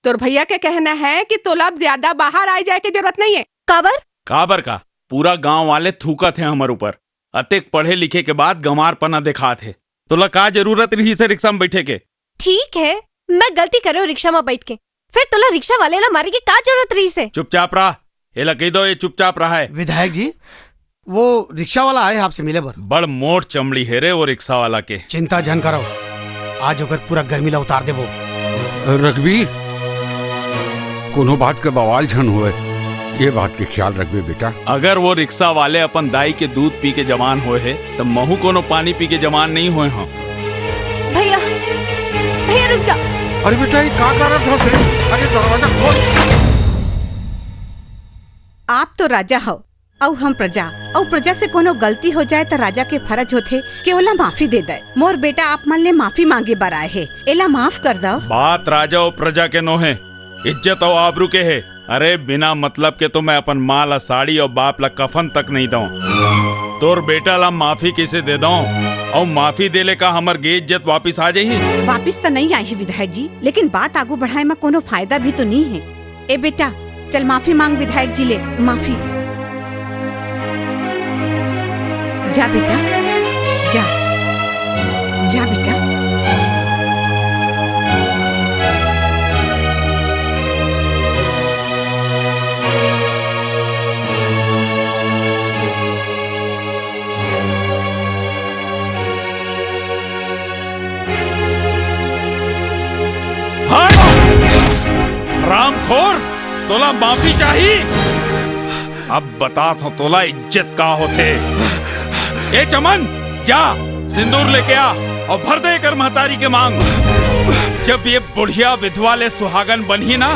तोर भैया के कहना है कि तोला अब ज्यादा बाहर आए जाए के जरूरत नहीं है। काबर? काबर का? पूरा गांव वाले थूकत हैं हमर ऊपर। अतेक पढ़े लिखे के बाद गंवारपना देखात हे। तोला का जरूरत रही से रिक्शा में बैठे के? ठीक है, मैं गलती करे हूँ रिक्शा में बैठ के, फिर तोला रिक्शा वाले ला मारे के का जरूरत रहिस हे? चुपचाप रह, एला कह दो, ये चुपचाप रहा है। विधायक जी, वो रिक्शा वाला आए हे आपसे मिले बर। बड़ मोट चमड़ी हे रे वो रिक्शा वाला के। चिंता झन करो, आज ओकर पूरा गर्मी ला उतार देबो। रघबीर, कोनो बात के बवाल झन होए, ये बात के ख्याल रखबे बेटा। अगर वो रिक्शा वाले अपन दाई के दूध पी के जवान होए हे, त महू कोनो पानी पी के जवान नहीं होए हूँ। भैया, भैया रुक जा। अरे बेटा, ये का करत हस रे? अरे दरवाजा खोल। आप तो राजा हो, अउ हम प्रजा, अउ प्रजा से कोनो गलती हो जाए त राजा के फर्ज होथे कि ओला माफी दे दे। मोर बेटा आप मन ले माफी मांगे बर आए हे, एला माफ कर दव। बात राजा अउ प्रजा के नोहे, इज्जत अउ आबरू के हे। अरे, बिना मतलब के तो मैं अपन माँ ला साड़ी अउ बाप ला कफन तक नहीं दऊं। तोर बेटा ला माफी किसे दे दऊं? अउ माफी देले का हमर गे इज्जत वापिस आ जाही? वापिस त नहीं आही विधायक जी, लेकिन बात आगू बढ़ाए म कोनो फायदा भी तो नहीं है। ए बेटा, चल माफी मांग विधायक जी ले, माफी। जा बेटा, जा, जा बेटा। हट! हरामखोर, तोला माफी चाही? अब बतात हूँ तोला इज्जत का होथे। ए चमन, जा सिंदूर लेके आ अउ भर दे एकर महतारी के मांग। जब ये बुढ़िया विधवा ले सुहागन बनही ना,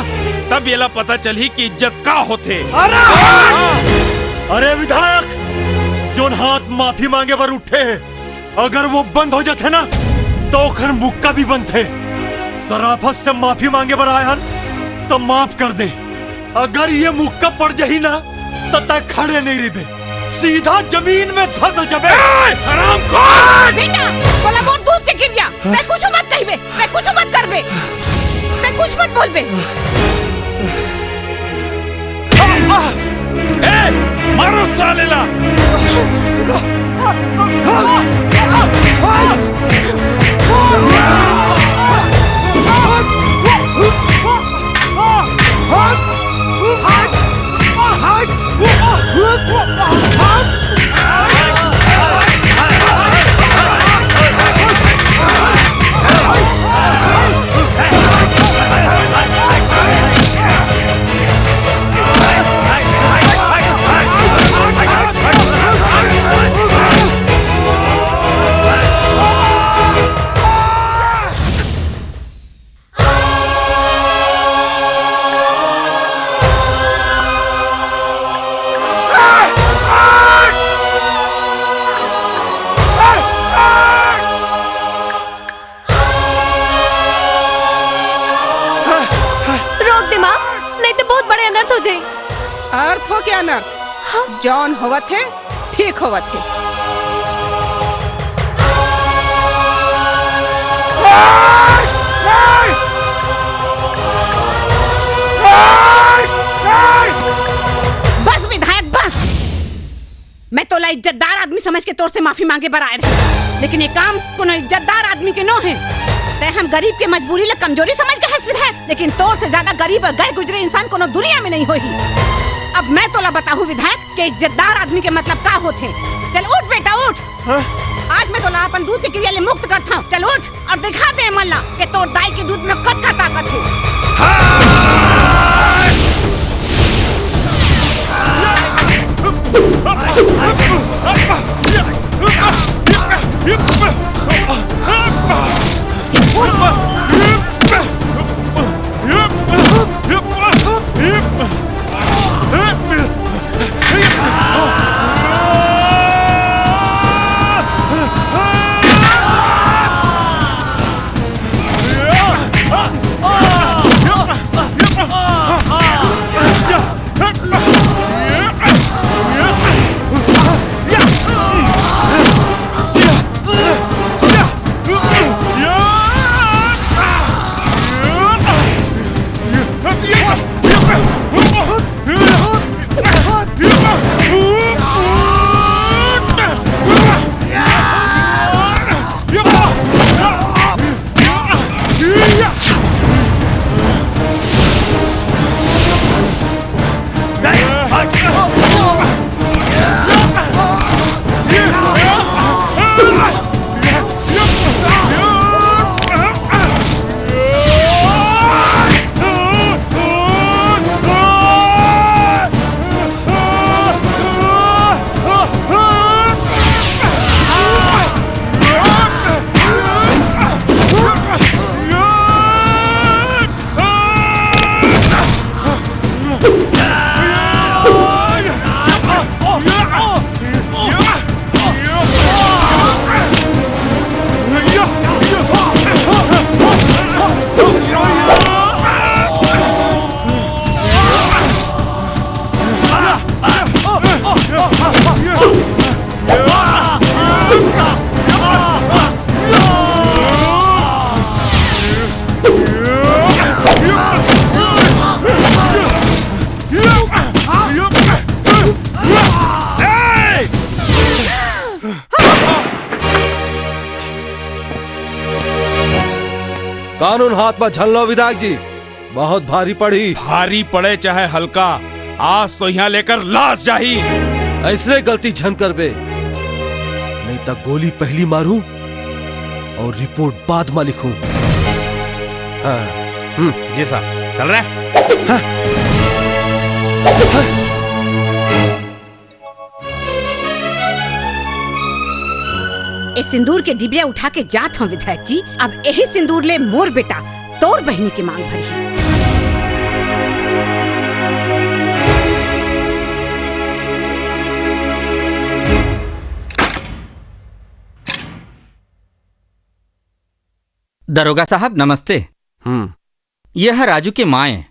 तब येला पता चलही कि इज्जत का होथे। अरे! अरे विधायक, जोन हाथ माफी मांगे बर उठे हे, अगर वो बंद हो जाथे ना, त ओखर मुक्का भी बनथे। सराफत से माफी मांगे बर आए हन, त माफ कर दे। अगर ये मुक्का पड़ जाही ना, त तै खड़े नहीं रहिबे, सीधा जमीन में धस जाबे। ए, हरामखोर! बेटा, बोला मोर दूध के किरिया, तै कुछ मत कहिबे। तै कुछ मत करबे, तै कुछ मत बोलबे। ए, मारो साले ला। रोक दे माँ, नहीं तो बहुत बड़े अनर्थ हो जाए। अर्थ हो के अनर्थ, जौन होवत हे ठीक होवत हे। मैं तोला इज्जतदार आदमी समझ के तोर से माफी मांगे बर आए रहे, लेकिन ये काम कोनो इज्जतदार आदमी के नो हे। तै हम गरीब के मजबूरी ला कमजोरी समझ के हंस रहे, लेकिन तोर से ज्यादा गरीब और गए गुजरे इंसान कोनो दुनिया में नहीं होही। अब मैं तोला बताहूँ विधायक, के इज्जतदार आदमी के मतलब का होथे। चल उठ बेटा, उठ। हाँ? आज मैं तोला अपन दूध के किरिया ले मुक्त करत हंव। चल उठ और दिखा दे मन ला के तोर दाई के दूध में कतका ताकत हे। कानून हाथ में झन लो विधायक जी, बहुत भारी पड़ही। भारी पड़े चाहे हल्का, आज तो यहाँ लेकर लाश जाही। ऐसने गलती झन करबे, नहीं तो गोली पहली मारूं और रिपोर्ट बाद में लिखूं। हाँ। हम्म। जी साहब, चल रहे हैं। हाँ। ए सिंदूर के डिबिया उठा के जात हंव विधायक जी। अब एही सिंदूर ले मोर बेटा तोर बहिनी के मांग भरही। दरोगा साहब, नमस्ते। हम्म। ये ह राजू के माँ ए,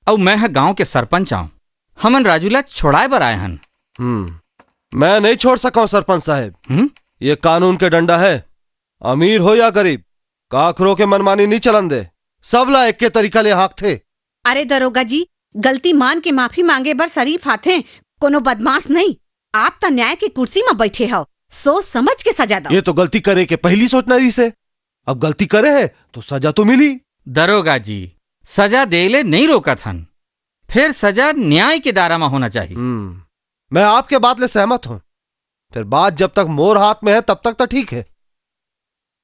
अउ मैं ह गांव के सरपंच आंव। हमन राजू ला छोड़ाए बर आए हन। हम्म, मैं नहीं छोड़ सकंव सरपंच साहेब। हम्म? ये कानून के डंडा है, अमीर हो या गरीब, काखरो के मनमानी नहीं चलन दे। सब ला एक के तरीका ले हाँकथे। अरे दरोगा जी, गलती मान के माफी मांगे बर शरीफ आथे, कोनो बदमाश नहीं। आप त न्याय के कुर्सी म बैठे हव, सोच समझ के सजा दव। ये तो गलती करे के पहली सोचना रहिसे, अब गलती करे है तो सजा तो मिली। दरोगा जी, सजा दे ले नहीं रोकत हन, फिर सजा न्याय के दायरा म होना चाहिए। हम्म, मैं आपके बात ले सहमत हूँ। फिर बात जब तक मोर हाथ में है तब तक तो ठीक है,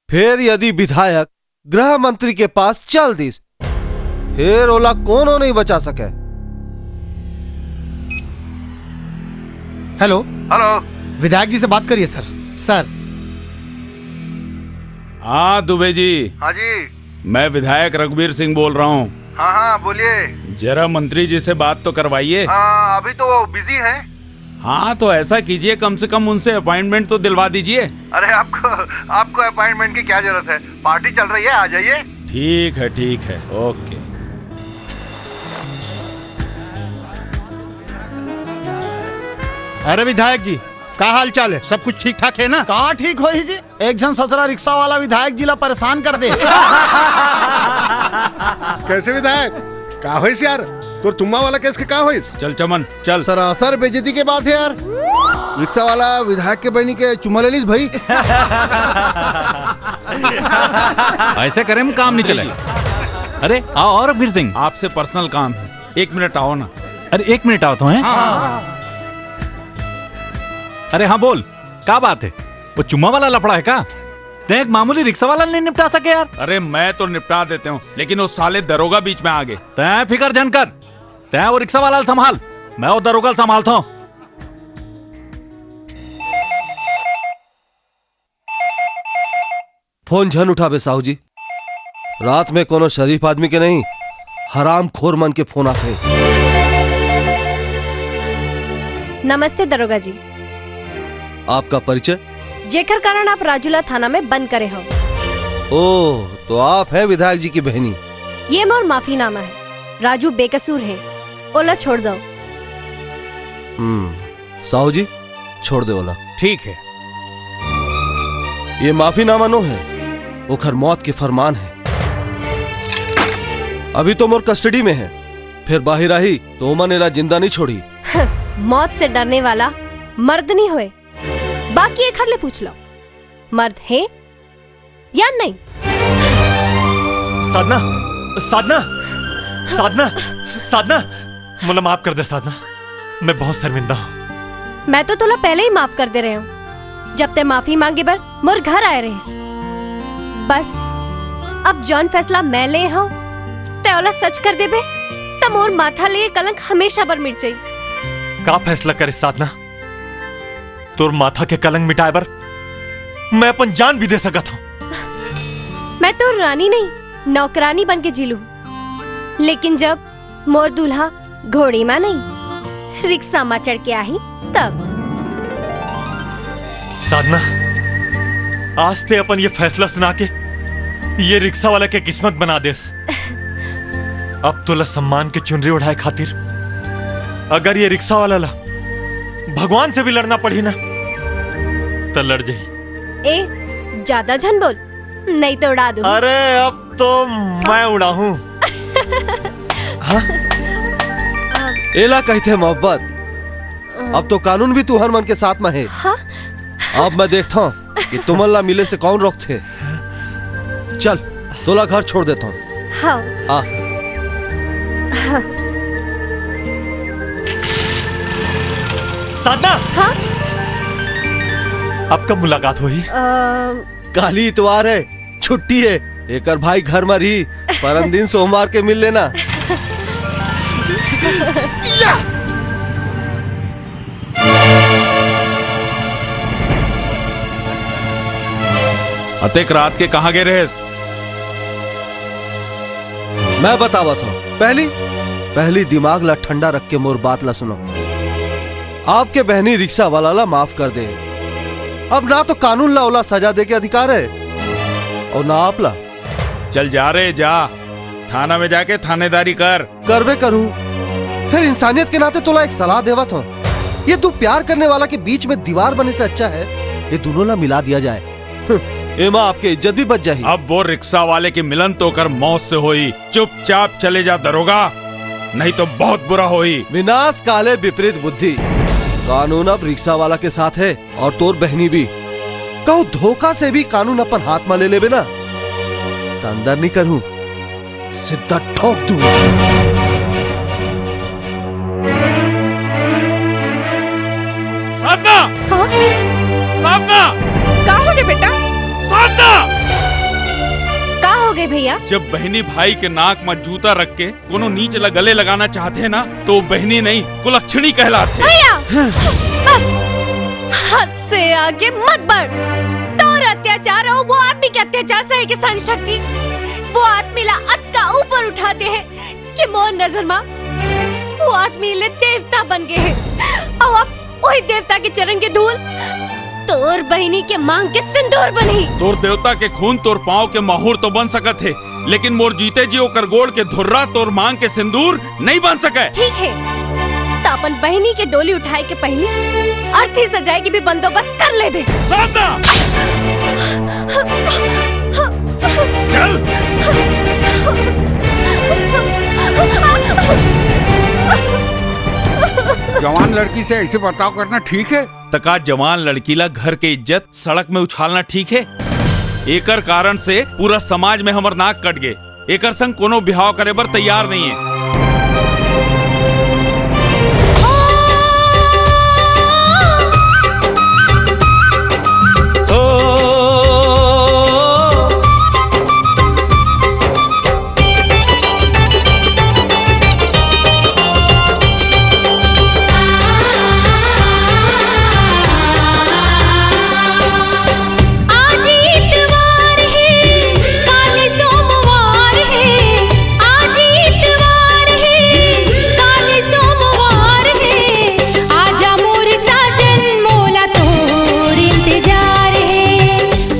फिर यदि विधायक गृह मंत्री के पास चल दिस, फिर ओला कोनो नहीं बचा सके। हेलो। हेलो। विधायक जी से बात करिए सर। सर। हाँ दुबे जी। हाँ जी। मैं विधायक रघुवीर सिंह बोल रहा हूँ। हाँ हाँ, बोलिए। जरा मंत्री जी से बात तो करवाइए। आ, अभी तो वो बिजी हैं। हाँ, तो ऐसा कीजिए, कम से कम उनसे अपॉइंटमेंट तो दिलवा दीजिए। अरे, आपको, आपको अपॉइंटमेंट की क्या जरूरत है? पार्टी चल रही है, आ जाइए। ठीक है, ठीक है, ओके। अरे विधायक जी, का हाल चाल है? सब कुछ ठीक ठाक है ना? का ठीक होही जी? एक झन ससुरा रिक्शा वाला विधायक जी ला परेशान कर दे। कैसे विधायक? का होइस यार? तोर चुम्मा वाला केस के का होइस? चल चमन, चल। सरासर बेइज्जती के बात हे यार। रिक्शा वाला विधायक के बहिनी के चुम्मा ले लिस भाई। अइसे करे म काम नइ चले। अरे आओ, अरघबीर सिंह। आपसे पर्सनल काम हे, एक मिनट आओ ना। अरे एक मिनट आओ तो, हैं? अरे हाँ बोल, का बात हे? वो चुम्मा वाला लफड़ा हे का? तैं एक मामूली रिक्शा वाला ल नइ निपटा सके यार? अरे मैं तो निपटा देते हूँ, लेकिन वो साले दरोगा बीच में आ गे। तैं फिकर झन कर, तैं वो रिक्शा वाला ल संभाल, मैं वो दरोगा ल संभालता हूँ। फोन झन उठाबे साहू जी, रात में कोनो शरीफ आदमी के नहीं, हरामखोर मन के फोन आथे। नमस्ते दरोगा जी। आपका परिचय? जेकर कारण आप राजू ला थाना में बंद करे हव। ओह, तो आप हैं विधायक जी की बहिनी? ये मोर माफीनामा हे। राजू बेकसूर हे, ओला छोड़ दव। हम्म, साहू जी, छोड़ दे ओला। ठीक हे। ये माफीनामा नो हे, ओखर मौत के फरमान हे। अभी तो मोर कस्टडी में हे, फेर बाहिर आही तो ओमन एला जिंदा नइ छोड़ही। मौत से डरने वाला मर्द नइ होय। बाकी एखर ले पूछ लव, मर्द हे या नहीं? साधना, साधना, साधना, साधना, मोला माफ कर दे साधना, मैं बहुत शर्मिंदा हूँ। मैं तो तोला पहले ही माफ कर दे रहे हूँ, जब तैं माफी मांगे बर मोर घर आए रहिस। बस, अब जौन फैसला मैं ले हूँ, तैं ओला सच कर देबे, त मोर माथा ले ये कलंक हमेशा बर मिट जाई। का फैसला करे साधना? तोर माथा के कलंक मिटाए बर मैं अपन जान भी दे सकत हूँ। मैं तोर रानी नहीं, नौकरानी बन के जी लूँ। लेकिन जब मोर दूल्हा घोड़ी मा नहीं, रिक्शा मा चढ़ के आही, तब। साधना, आज तैं अपन ये फैसला सुना के ये रिक्शा वाला के किस्मत बना देस। अब तोला सम्मान के चुनरी ओढ़ाए खातिर अगर ये रिक्शा वाला ला भगवान से भी लड़ना पड़ही ना, त लड़ जाही। ए, ज्यादा झन बोल, नहीं तो उड़ा दूँ। अरे, अब तो मैं उड़ाहूँ। हाँ? एला कहिथे मोहब्बत। अब तो कानून भी तुहर मन के साथ में हे। हाँ? अब मैं देखता हूँ कि तुमन ला मिले से कौन रोकथे। चल, तोला घर छोड़ देता हूँ। हाँ। आ। हाँ। साधना! हाँ? अब कब मुलाकात होही? अ, काली इतवार हे, छुट्टी हे। एकर भाई घर म रही, परन दिन सोमवार के मिल लेना। या! अतेक रात के कहाँ गे रहेस? मैं बतावत हूँ। पहली, पहली दिमाग ला ठंडा रख के मोर बात ला सुनो। आपके बहनी रिक्शा वाला ला माफ कर दे। अब ना तो कानून ला ओला सजा दे के अधिकार हे अउ ना आप ला। चल जा रे, जा। थाना में जाके थानेदारी कर। करबे करूँ। फेर इंसानियत के नाते तोला एक सलाह देवत हूँ। ये दू प्यार करने वाला के बीच में दीवार बने से अच्छा हे, ये दूनों ला मिला दिया जाए। हम्म, एमा आपके इज्जत भी बच जाही। अब वो रिक्शा वाले के मिलन तो ओकर मौत से होही। चुपचाप चले जा दरोगा, नहीं तो बहुत बुरा होही। विनाश काले विपरीत बुद्धि। कानून अब रिक्शा वाला के साथ हे अउ तोर बहनी भी। कहूँ धोखा से भी कानून अपन हाथ म ले लेबे ना, त अंदर नइ करहूँ, सीधा ठोक दूँ। साधना! हाँ? साधना! का हो गे बेटा? साधना! का हो गे भैया? जब बहनी भाई के नाक म जूता रख के कोनो नीच ला गले लगाना चाहथे ना, तो बहनी नहीं, कुलक्षणी कहलाथे। भैया, बस, हद से आगे मत बढ़। तोर अत्याचार अउ वो आदमी के अत्याचार सहे के सहन शक्ति, वो आदमी ला अतका ऊपर उठा दे हे कि मोर नजर मा वो आदमी ले देवता बन गे हे। अउ अब वही देवता के चरण के धूल तोर बहिनी के मांग के सिंदूर बनही। तोर देवता के खून तोर पांव के माहुर तो बन सकत हे, लेकिन मोर जीते जी ओकर गोड़ के धुर्रा तोर मांग के सिंदूर नइ बन सकय। ठीक हे, त अपन बहिनी के डोली उठाए के पहिली अर्थी सजाए के भी बंदोबस्त कर लेबे। साधना! चल! जवान लड़की से ऐसे बर्ताव करना ठीक है? त का जवान लड़की ला घर के इज्जत सड़क में उछालना ठीक है? एकर कारण से पूरा समाज में हमर नाक कट गे। एकर संग कोनो बिहाव करे बर तैयार नहीं है। आज इतवार हे, काली सोमवार हे। आज इतवार हे, काली सोमवार हे। आजा मोर साजन, मोला तोर इंतजार हे।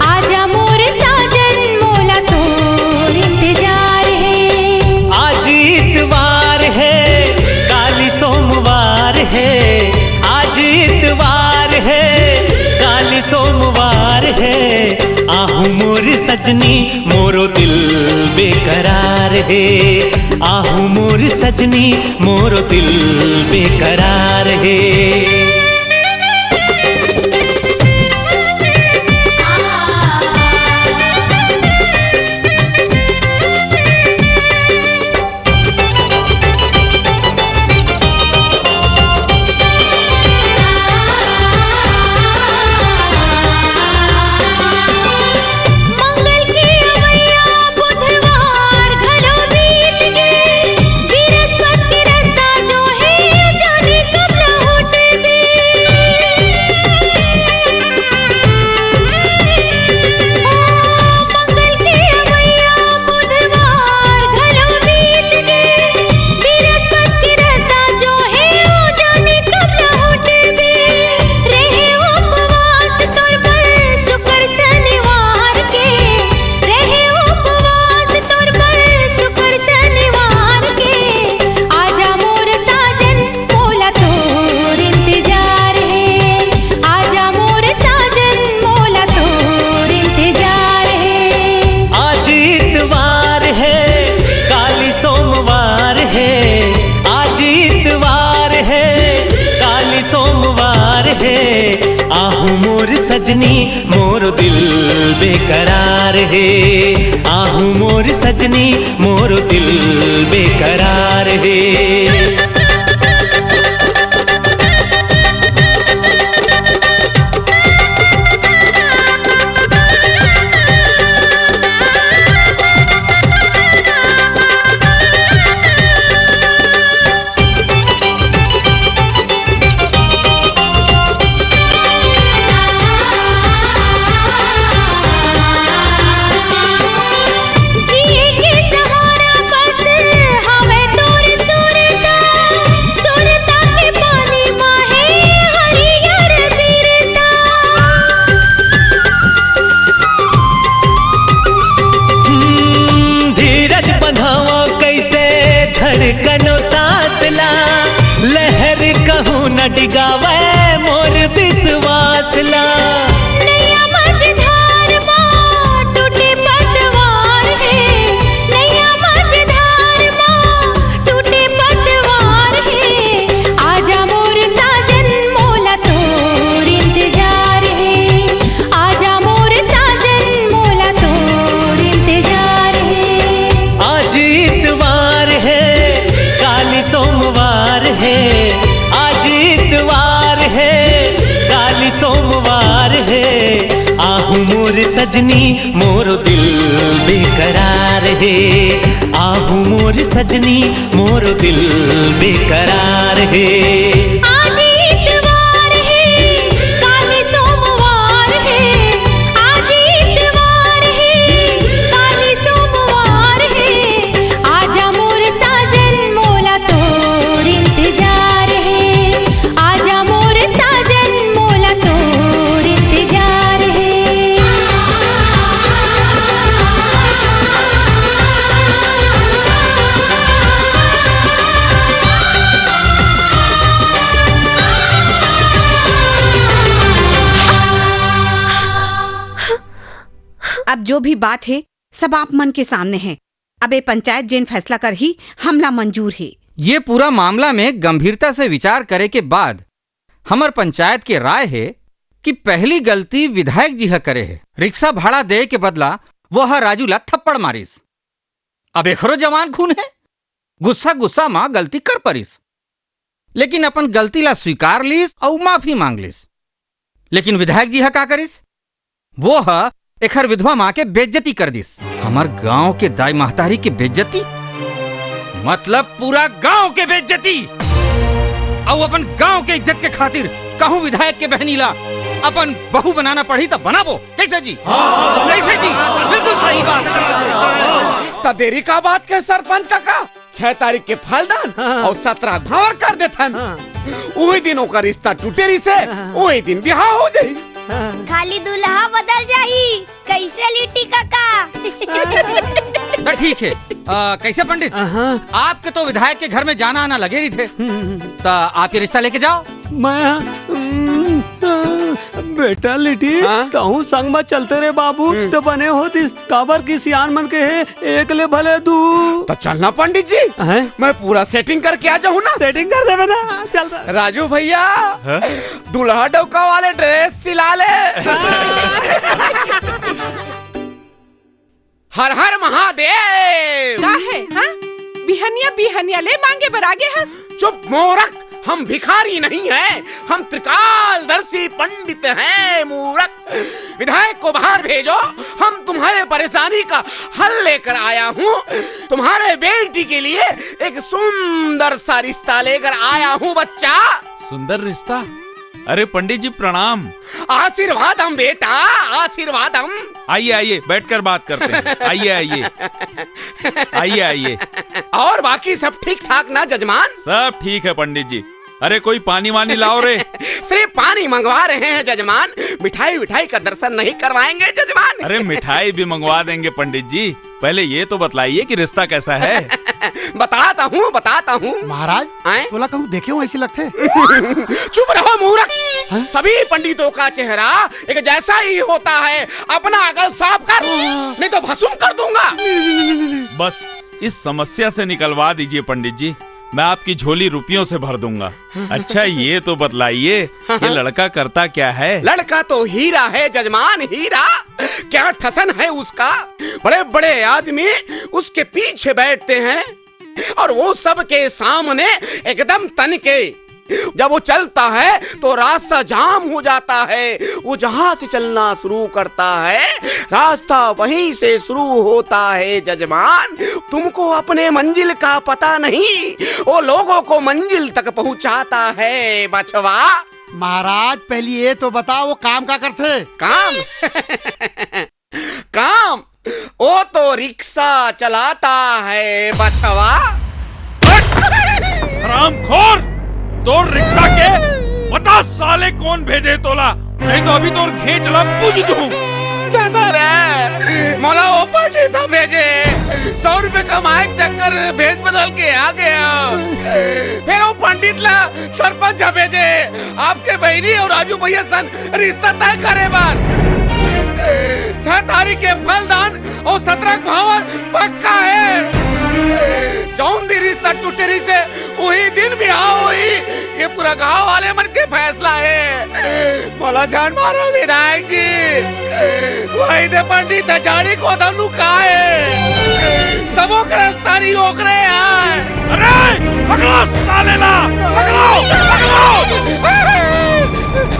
आजा मोर साजन, मोला तोर इंतजार हे। आज इतवार हे, काली सोमवार हे। आज इतवार हे, काली सोमवार हे। आहू मोर सजनी, मोरो दिल बेकरार हे। आहू मोर सजनी, मोरो दिल बेकरार हे। मंगल के अवइया बुधवार घलो बीत गे, बृहस्पति के रद्दा जो हे, जाने कब लहुटबे। ओ, मंगल के अवइया बुधवार घलो बीत गे, बृहस्पति के रद्दा जो हे, ओ जाने कब लहुटबे। रहे उपवास तोर बर शुक्र शनिवार के, रहे उपवास तोर बर शुक्र शनिवार के। आजा मोर साजन, मोला तोर इंतजार हे। आजा मोर साजन, मोला तोर इंतजार हे। आज इतवार हे, काली सोमवार हे। आज इतवार हे, काली सोमवार हे। आहू मोर सजनी, मोरो दिल बेकरार हे। आहू मोर सजनी, मोरो दिल बेकरार हे। जिए के सहारा कस हवे तोर सुरता, सुरता के पानी मा हे हरियर बिरता। हम्म, धीरज बंधावा कैसे धड़कनो सांस ला, लहर कहूँ न डिगावे मोर विश्वास ला। नैया मझधार मा टूटे पतवार हे, नैया मझधार मा टूटे पतवार हे। आजा मोर साजन, मोला तोर इंतजार हे। आजा मोर साजन, मोला तोर इंतजार हे। आज इतवार हे, काली सोमवार हे। आज इतवार हे, काली सोमवार हे। आहू मोर सजनी, मोरो दिल बेकरार हे। आहू मोर सजनी, मोरो दिल बेकरार हे। आज इतवार हे, काली सोमवार हे। आज इतवार हे, काली सोमवार हे। आजा मोर साजन, मोला तोर इंतजार हे। आजा मोर साजन, मोला तोर इंतजार हे। अब जो भी बात हे, सब आप मन के सामने हे। अब ए पंचायत जेन फैसला करही, हमला मंजूर हे। ये पूरा मामला में गंभीरता से विचार करे के बाद हमर पंचायत के राय हे कि पहली गलती विधायक जी ह करे हे। रिक्शा भाड़ा दे के बदला वो ह राजू ला थप्पड़ मारिस। अब एखरो जवान खून हे, गुस्सा गुस्सा म गलती कर परिस, लेकिन अपन गलती ला स्वीकार लिस अउ माफी मांग लिस। लेकिन विधायक जी ह का करिस? वो ह एखर विधवा माँ के बेइज्जती कर दिस। हमर गांव के दाई महतारी के बेइज्जती, मतलब पूरा गांव के बेइज्जती। अउ अपन गांव के इज्जत के खातिर कहूं विधायक के बहनी ला अपन बहू बनाना पड़ही त बनाबो। कैसे जी? कैसे जी? बिल्कुल सही बात। त देरी का बात के सरपंच काका, छह तारीख के फलदान हाँ। अउ सतरा भांवर कर देथन। हाँ। उही दिन ओकर रिश्ता टूटे रिसे, हाँ। उही दिन बिहाव हो जाही। हाँ। खाली दूल्हा बदल जाही। कैसे लिट्टी काका? त ठीक हे। अ, कैसे पंडित? हाँ। आपके तो विधायक के घर में जाना आना लगे रहिथे। हम्म। त आप ये रिश्ता लेके जाओ। मैं, हम्म, बेटा लिट्टी, हाँ? तहूँ संग में चलते रे बाबू, हम्म। त बने होतिस। काबर कि सियान मन के हे, एक ले भले दू। त चलना पंडित जी, हैं? मैं पूरा setting करके आ जाहूँ ना। Setting कर देबे ना, चल त। राजू भैया, हैं? दूल्हा डौका वाले dress सिला ले। हर हर महादेव। का हे, हाँ? बिहनिया बिहनिया ले मांगे बर आगे हस। चुप मूरख, हम भिखारी नहीं हैं, हम त्रिकालदर्शी पंडित हैं मूरख। विधायक को बाहर भेजो, हम तुम्हारे परेशानी का हल लेकर आया हूँ। तुम्हारे बेटी के लिए एक सुंदर सा रिश्ता लेकर आया हूँ बच्चा। सुंदर रिश्ता? अरे पंडित जी प्रणाम। आशीर्वादम बेटा, आशीर्वादम। आइए आइए, बैठकर बात करते हैं। आइए आइए। आइए आइए। और बाकी सब ठीक ठाक ना जजमान? सब ठीक है पंडित जी। अरे कोई पानी वानी लाओ रे। सिर्फ पानी मंगवा रहे हैं जजमान, मिठाई विठाई का दर्शन नहीं करवाएंगे जजमान। अरे मिठाई भी मंगवा देंगे पंडित जी, पहले ये तो बतलाइए कि रिश्ता कैसा है। बताता हूँ, बताता हूँ। महाराज, आए? तोला कहूँ देखे हूँ ऐसी लगते। चुप रहो मूर्ख। हाँ? सभी पंडितों का चेहरा एक जैसा ही होता है। अपना अकल साफ कर, हाँ। नहीं तो भस्म कर दूंगा। बस इस समस्या से निकलवा दीजिए पंडित जी, मैं आपकी झोली रुपयों से भर दूंगा। अच्छा ये तो बतलाइए, ये लड़का करता क्या है? लड़का तो हीरा है जजमान, हीरा। क्या ठसन है उसका। बड़े बड़े आदमी उसके पीछे बैठते हैं और वो सबके सामने एकदम तन के। जब वो चलता है तो रास्ता जाम हो जाता है। वो जहां से चलना शुरू करता है, रास्ता वहीं से शुरू होता है जजमान। तुमको अपने मंजिल का पता नहीं, वो लोगों को मंजिल तक पहुंचाता है बचवा। महाराज, पहली ये तो बताओ, वो काम का करथे? काम? काम? वो तो रिक्शा चलाता है बचवा। हट! हरामखोर, तोर रिक्शा के बता साले, कौन भेजे तोला, नहीं तो अभी तोर घेंच ला पूज दूं। दादा रे, मोला वो पंडित ह भेजे, सौ रुपए कमाए के चक्कर में भेज बदल के आ गया। फिर वो पंडित ला सरपंच ह भेजे, आपके बहिनी और राजू भैया सन रिश्ता तय करे बर। छह तारीख के फलदान और सतरा के भांवर पक्का है। जौन दिन रिश्ता टूटे रहिसे, उही दिन बिहाव होही। ये पूरा गांव वाले मन के फैसला है। मोला झन मारो विधायक जी, वही दे पंडित ह झाड़ी कोदम लुकाए। सबो के रस्ता नहीं ओकरे आय। अरे, पकड़ो साले ला, पकड़ो, पकड़ो,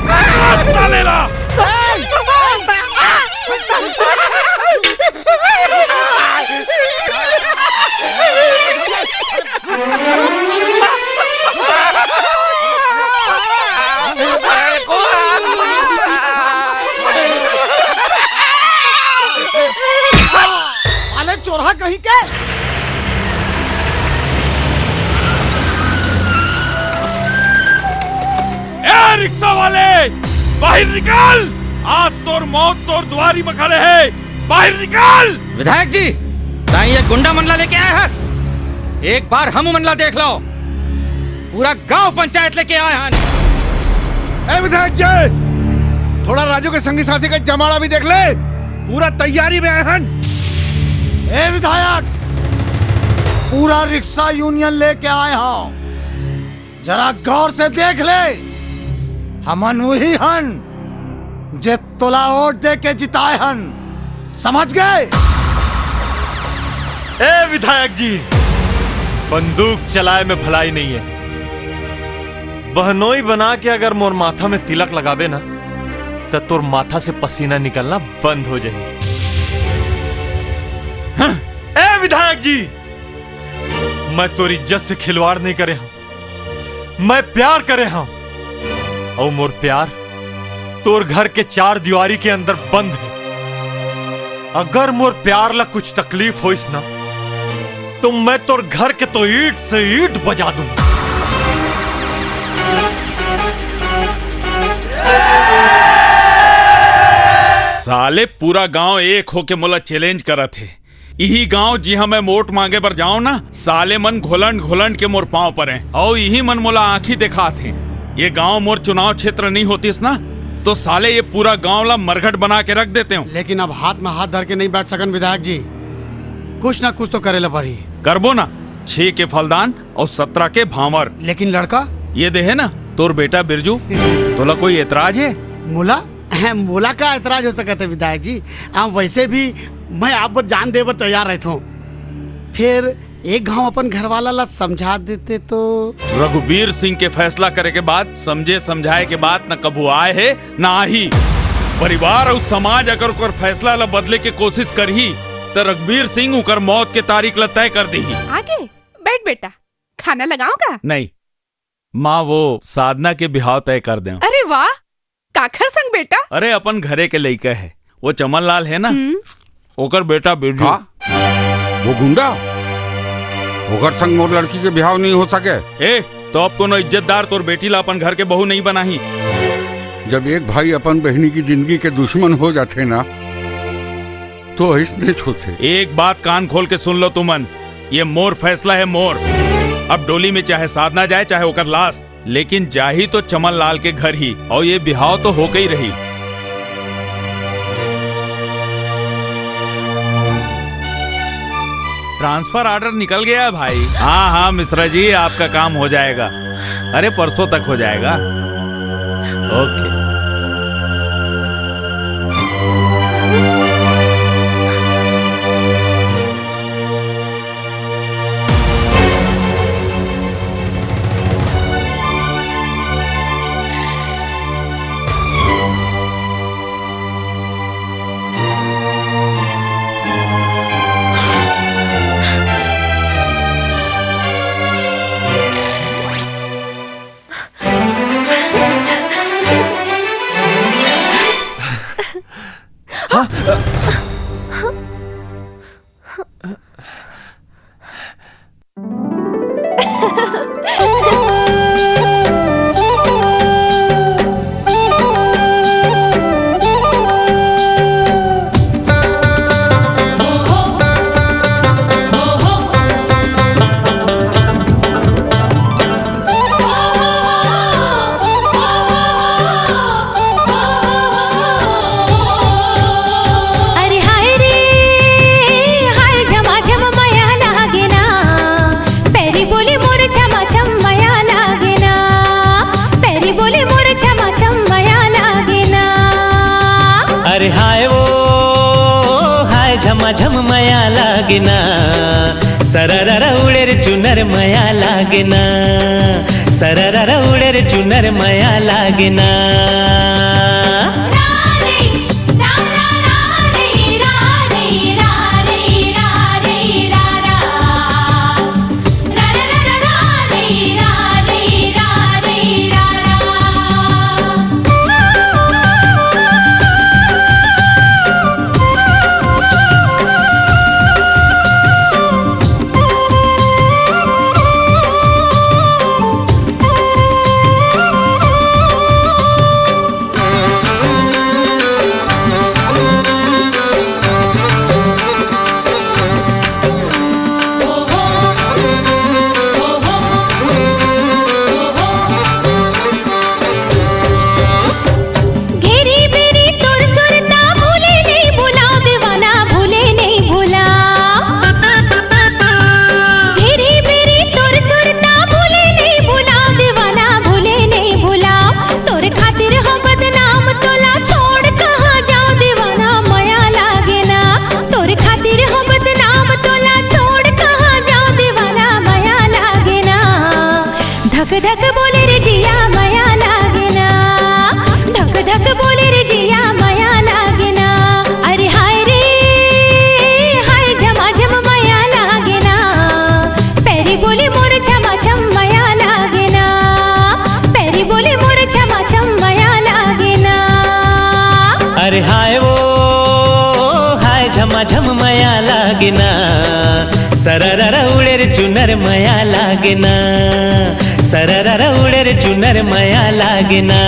पकड़ो साले ला। साले चोरहा कहीं के। ए रिक्शा वाले, बाहर निकल। आज तोर मौत तोर दुआरी में खड़े है, बाहर निकल। विधायक जी, ताई ये गुंडा मन ला लेके आए हस। एक बार हम मन ला देख लो, पूरा गांव पंचायत लेके आए हन। ए विधायक जी, थोड़ा राजू के संगी साथी का जमाड़ा भी देख ले, पूरा तैयारी में आए हन। ए विधायक, पूरा रिक्शा यूनियन लेके आए हंव। जरा गौर से देख ले, हमन उही हन जे तोला वोट दे के जिताए हन, समझ गए? ए विधायक जी, बंदूक चलाए में भलाई नहीं है। बहनोई बना के अगर मोर माथा में तिलक लगाबे ना, त तोर माथा से पसीना निकलना बंद हो जाही। हं, ए विधायक जी, मैं तोर इज्जत से खिलवाड़ नहीं करे हंव, मैं प्यार करे हंव। अउ मोर प्यार तोर घर के चार दीवारी के अंदर बंद है। अगर मोर प्यार ला कुछ तकलीफ होइस ना, तो मैं तोर घर के तो ईंट से ईंट बजा दूं। साले, पूरा गांव एक होके मोला चैलेंज करत हे। इही गांव जिहां मैं वोट मांगे बर जांव ना, साले मन घोलंड घोलंड के मोर पांव परे, अउ इही मन मोला आंखी देखात हे। ये गांव मोर चुनाव क्षेत्र नहीं होतिस ना, तो साले ये पूरा गांव ला मरघट बना के रख देतेंव। लेकिन अब हाथ में हाथ धर के नहीं बैठ सकन विधायक जी, कुछ ना कुछ तो करे ला पड़ही। करबो ना, छह के फलदान अउ सत्रह के भांवर। लेकिन लड़का? ये देहे ना, तोर बेटा बिरजू, तोला कोई एतराज हे? मोला? मोला का एतराज हो सकत हे विधायक जी? आ, वैसे भी मैं आप बर जान दे बर तैयार रहत हंव। फिर एक घांव अपन घरवाला ला समझा देते तो। रघुबीर सिंह के फैसला करे के बाद, समझे समझाए के बाद न कभू आए हे, न आही। परिवार अउ समाज अगर ओकर फैसला ला बदले के कोशिश करही, त रघुबीर सिंह ओकर मौत के तारीख ला तय कर देही। आगे बैठ बेटा, खाना लगाऊं का? नहीं माँ, वो साधना के बिहाव तय कर देंव। अरे वाह, काखर संग बेटा? अरे अपन घरे के लइका हे, वो चमन लाल हे ना, हम्म। ओकर बेटा बिरजू। का? वो गुंडा? ओकर संग मोर लड़की के बिहाव नहीं हो सके। ए, तो अब कोनो इज्जतदार तोर बेटी ला अपन घर के बहू नहीं बनाही। जब एक भाई अपन बहिनी की जिंदगी के दुश्मन हो जाथे ना, तो अइसनेच होथे। एक बात कान खोल के सुन लो तुमन, ये मोर फैसला हे, मोर। अब डोली में चाहे साधना जाए, चाहे ओकर लाश, लेकिन जाही तो चमन लाल के घर ही, अउ ये बिहाव तो होके ही रही। ट्रांसफर ऑर्डर निकल गया है भाई। हाँ हाँ मिश्रा जी, आपका काम हो जाएगा। अरे परसों तक हो जाएगा। ओके। अरे हाय रे, हाय झमाझम मया लागे ना। पैरी बोली मोर झमाझम मया लागे ना। पैरी बोली मोर झमाझम मया लागे ना। अरे हाय वो, हाय झमाझम मया लागे ना। सररर उड़ेर चुनर मया लागे ना। सररर उड़ेर चुनर मया लागे ना। अरे हाय वो, हाय झमाझम मया लागे ना, सररर उड़े रे चुनर मया लागे ना, सररर उड़े रे चुनर मया लागे ना।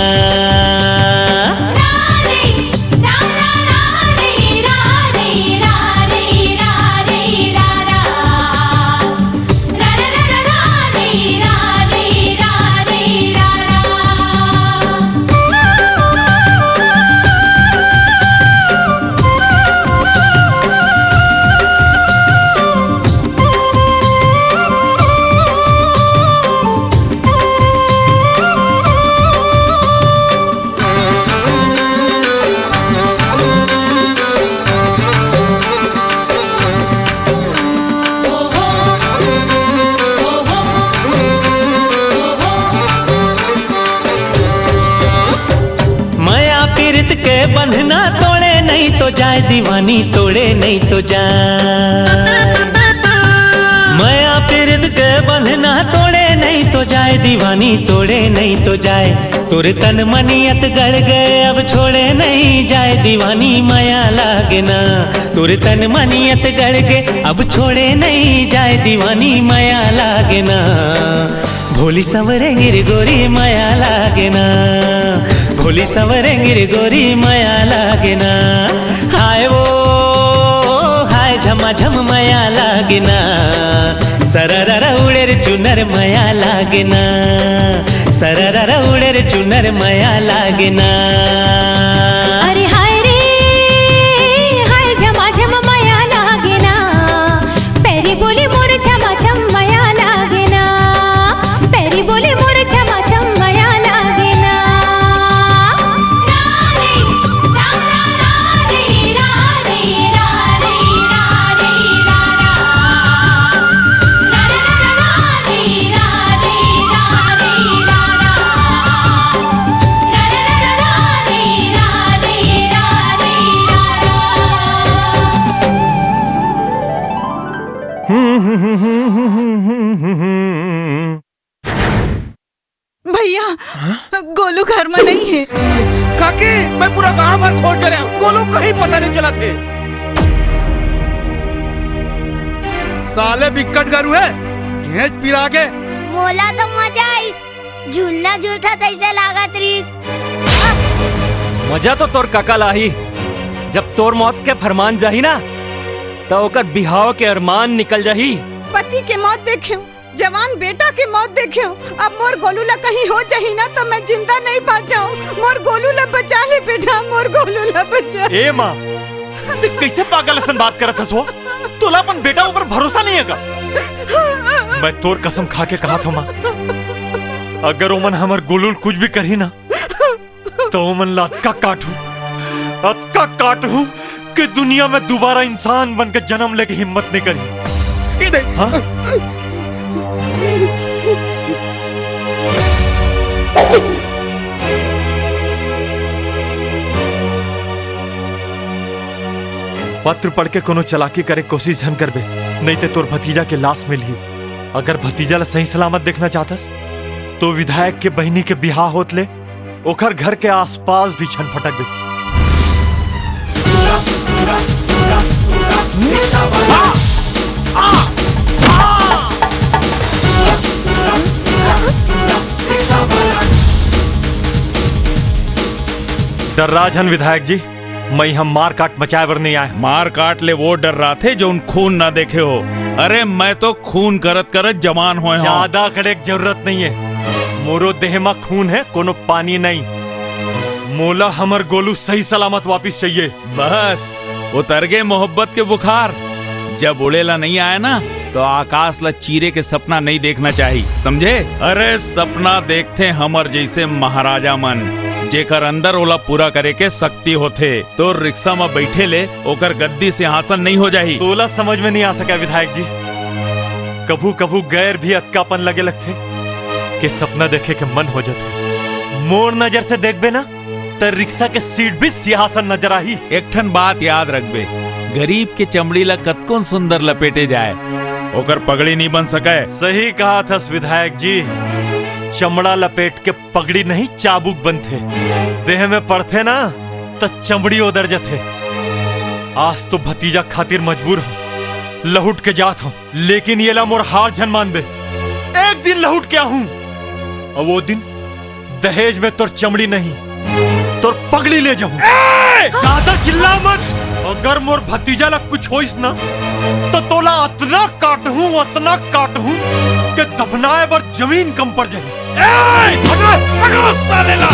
मया पीरित के बंधना तोड़े नहीं तो जाए दीवानी, तोड़े नहीं तो जाए। मया पीरित के बंधना तोड़े नहीं तो जाए दीवानी, तोड़े नहीं तो जाए। तोर तन मनियत गड़ गए अब छोड़े नहीं जाए दीवानी, मया लागे ना। तोर तन मनियत गड़ गए अब छोड़े नहीं जाए दीवानी, मया लागे ना। भोली संवरेंगी रे गोरी मया लागे ना, भोली संवरेंगी रे गोरी मया लागे ना। हाय वो, हाय झमाझम मया लागे ना, सररर उड़े रे चुनर मया लागे ना, सररर उड़े रे चुनर मया लागे ना। अरे हाय रे, हाय झमाझम मया लागे ना, पैरी बोली मोर झमाझम मया लागे ना, पैरी बोली मोर झमाझम मया लागे ना। भैया, गोलू घर में नहीं है। काकी, मैं पूरा गांव भर खोज डरे हूँ, गोलू कहीं पता नहीं चलत हे। साले बिक्कट गरू हे, घेंच पिरा गे। मोला तो मजा आइस, झूलना झूलत हस तइसे लागत रिस। मजा तो तोर कका ल आही, जब तोर मौत के फरमान जाही ना, त ओकर बिहाव के अरमान निकल जाही। पति के मौत देखेंव, जवान बेटा के मौत देखेंव, अब मोर गोलू ला कहीं हो जाही ना, त मैं जिंदा नहीं बांचंव। मोर गोलू ला बचा ले बेटा, मोर गोलू ला बचा। ए माँ, तैं कइसे पागल असन बात करत हस वो? तोला अपन बेटा ऊपर भरोसा नहीं हे का? मैं तोर कसम खा के कहत हंव माँ, अगर ओमन हमर गोलू ल कुछ भी करही ना, त ओमन ला अतका काटहूँ, अतका काटहूँ कि दुनिया में दुबारा इंसान बन के जनम ले के हिम्मत नहीं करही। ये देख। हाँ? पत्र पढ़ के कोनो चालाकी करे के कोशिश झन करबे, नहीं ते तोर भतीजा के लाश मिलही। अगर भतीजा ला सही सलामत देखना चाहत हस, तो विधायक के बहिनी के बिहाव होत ले ओकर घर के आसपास भी झन फटकबे। डर्रा झन विधायक जी, मैं इहाँ मारकाट मचाए बर नहीं आए। मारकाट ले वो डर्राथे, जउन खून ना देखे हो। अरे, मैं तो खून करत करत जवान होए हंव। ज्यादा अकड़े के जरूरत नहीं हे। मोरो देह म खून हे, कोनो पानी नहीं। मोला हमर गोलू सही सलामत वापिस चाहिए। बस, उतर गे मोहब्बत के बुखार। जब उड़े ला नहीं आए ना, तो आकाश ला चीरे के सपना नहीं देखना चाही, समझे? अरे, सपना देखथे हमर जइसे महाराजा मन, जेकर अंदर ओला पूरा करे के शक्ति होथे। तोर रिक्शा म बइठे ले ओकर गद्दी सिंहासन नहीं हो जाही। तोला समझ में नहीं आ सका विधायक जी, कभू कभू गैर भी अतकापन लगे लगथे के सपना देखे के मन हो जाथे। मोर नजर से देखबे ना, त रिक्शा के सीट भी सिंहासन नजर आही। एक ठन बात याद रखबे, गरीब के चमड़ी ला कतकोन सुंदर लपेटे जाए, ओकर पगड़ी नहीं बन सके। सही कहत हस विधायक जी, चमड़ा लपेट के पगड़ी नहीं चाबुक बनथे। देह में पड़थे ना, त चमड़ी ओदर जथे। आज तो भतीजा खातिर मजबूर हूँ, लहुट के जात हूँ, लेकिन येला मोर हार झन मानबे। एक दिन लहुट के आहूँ, अउ वो दिन दहेज में तोर चमड़ी नहीं, तोर पगड़ी ले जाहूँ। ए! ज्यादा चिल्ला मत। अगर मोर भतीजा ला कुछ होइस ना, तो तोला अतना काटहूँ, अतना काटहूँ कि दफनाए बर जमीन कम पड़ जाही। ए! पकड़ो, पकड़ो साले ला।